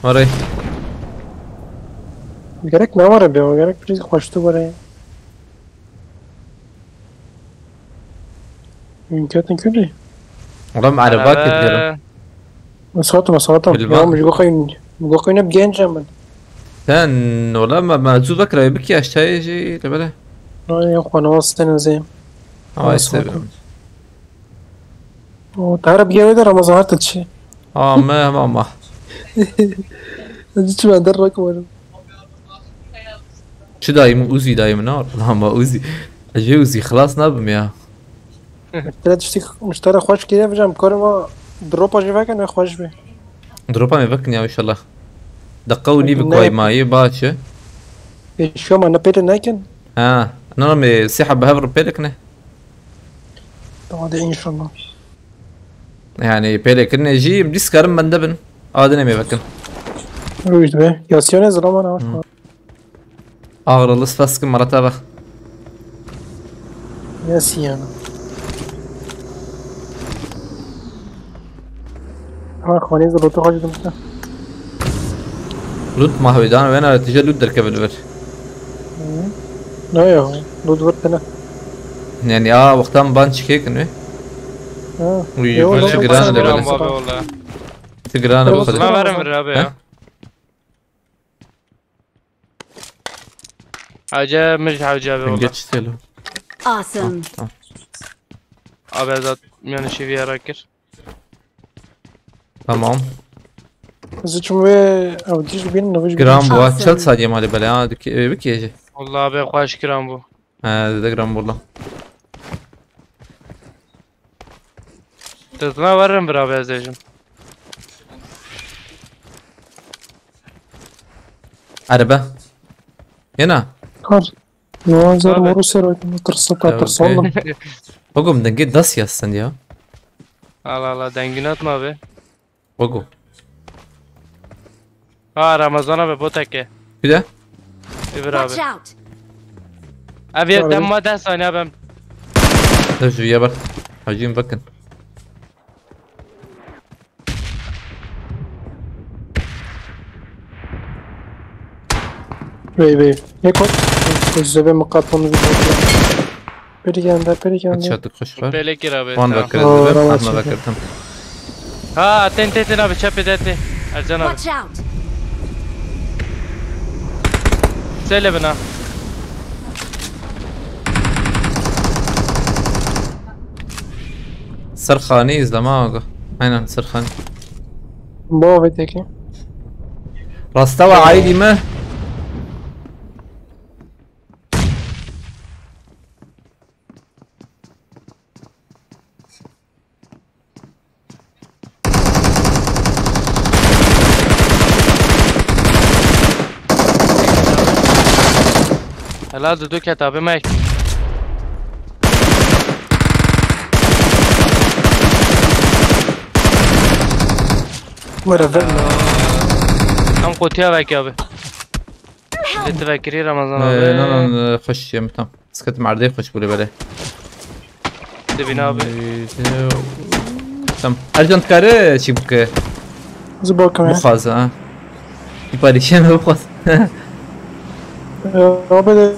Orayı. Gerek ne var abi ya? Gerek bir koştu buraya. Hûn ketin kurdî? Oğlum, araba Araba. Kediyorum. Satim, satim. Bilmem. Ya, ji bo xwe, ji bo xwe ne genc em. Sen, oğlum, me, me zû vekirayê bikî aşağıya jî, lebele. Ay, xwe ne wastene zê. Ay, Satim. Seviyorum. O, te her bi yewê de Ramazan her te çi? Aa, me, me, me. Ez çi ben der rakmadım. Çi dayım, Uzi dayım, ne var? Lan, ma Uzi. Ece Uzi, xelas nabim ya. Te tiştik, müşteri xweş kiriye, vijam, karê ma dropa jî veke, ne xweş be. Dropa me vekin ya, inşallah. Dakika û nîv Ne? Koymayı, bahçe. E, şu an ne pêle nekin? Ha, ne, me sê hebe hev pêlek ne? Tamam de inşallah. Yani pêlekirine jî, em dîs karin bende bin. Adine me vekin. Rûj be. Yasiyane zilama ne hoş. Hı. Ağrılı spas ki Marat'a bak. Yasiyane. Ha, xwanê zilotê xwe jî dimîne. Lut mahvedan ve nare tije lut derkeve li vir. Hı. Ne ya? Lut vir tene. Yani a wextan ban çikê kin wê? Ha. Uy, Yo, yo, çi yo, giran yo, de yo, böyle. Abi valla. Çi giran de Yo, böyle. Lan verin bir abi ya. He? Hacı, min ji hacı abi valla. Geç telo. Awesome. Tamam. Abi ez hat yani şeviye rakir. Tamam. Ez çim wê ew dîj bîn, nivij bîn. Giran bu, ha, Awesome. Çel sadiye mali bele, ha, dike-, e, bikêje. Vallahi abi xweş giran bu. He, zede giran bu la. Tezna verin bir abi ez dejim. Araba. Yena. Kar. No, zer Abi. Moru ser, tirsa, ta, okey. Tirsa oğlum. Oğlum, denge das yazsın ya. Allah Allah, dengini atma abi. Ogo. Ha, Ramazan abi, bot eke. Bir de. Öbür abi. Watch out! Abi, abi. Dem ma deh saniye ben. Dur, şuraya bak. Hacım bakın. Vey, vey. Ne koy? Zebe mi kapını bir bakıyor. Biri geldi, biri geldi. Aç artık, koş var. Belekir abi. Puan tamam. Bakırız. Oo, dedim. Tamam, ahma çekti. Bakırdım. Ha, ten, ten, ten abi, çapı de, ten. Ercan abi. Watch out! Söyle bana. Sirxanî izleme aga. Aynen, Sirxanî. Bo ve teke. Rasta ve ailî mi? Helal, Dudu, ket abi, mek. Were ver. Em qotiya vekî abi. Lê tu vekirî Ramazan abi. Ee, nan nan, e, xweş yem tam. Sketim erdê xweş bûle bele. Dibîne abi. Tam. Ercan dikare çi bike? Zibor kame. Bixwaze ha. Bir parişen bixwaz. Abi de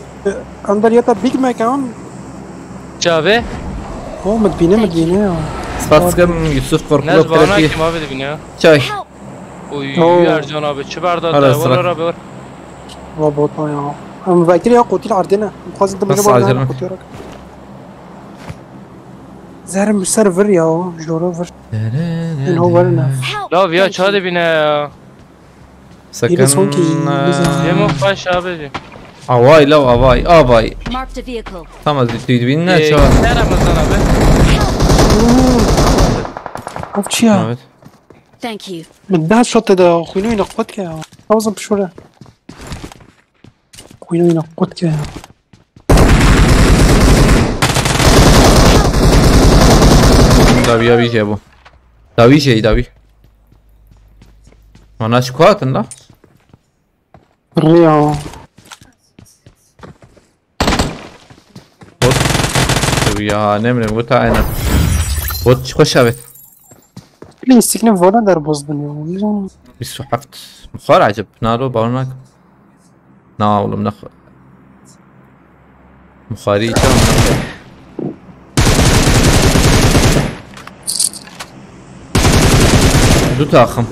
Ender yata Big Mac am. Çavi? O, min dibîne, min dibîne ya. Spas dikim Yusuf korkulu Nez bana terefî. Kim abi dibîne ya? Çay. Uy, Oo. Ercan abi, çi berda Hala te, sıra. Valla abi. Va bota ya. Em vekir ya qotil erdine. Xwazin tu Nasıl bile bana acelem? Qotil rak. Zerim ser vir ya, joro vir. Ino verine. Lav ya ça dibîne ya. Sakın. Yine son ki Yemo baş abi. Avay la avay avay. Marked a vehicle. Tam az bir tüydü bin ne Ee, çava. Ne Ramazan abi? Ev çi ya? Evet. Thank you. Min deh şot te de xwîno yine qut ke ya. Xwazim pişore. Xwîno yine qut ke ya. Davi ya bir şey bu. Davi şey davi. Mana şu kuatın la. Rê ya. Bot. Tabii ya ne bileyim bu ta aynen. Bot hoş abi. Lîstikine vana derboz bin ya. Bîst û heft. Buxar acib. Naro baronak. Na oğlum ne. Buxari tam. Du takım.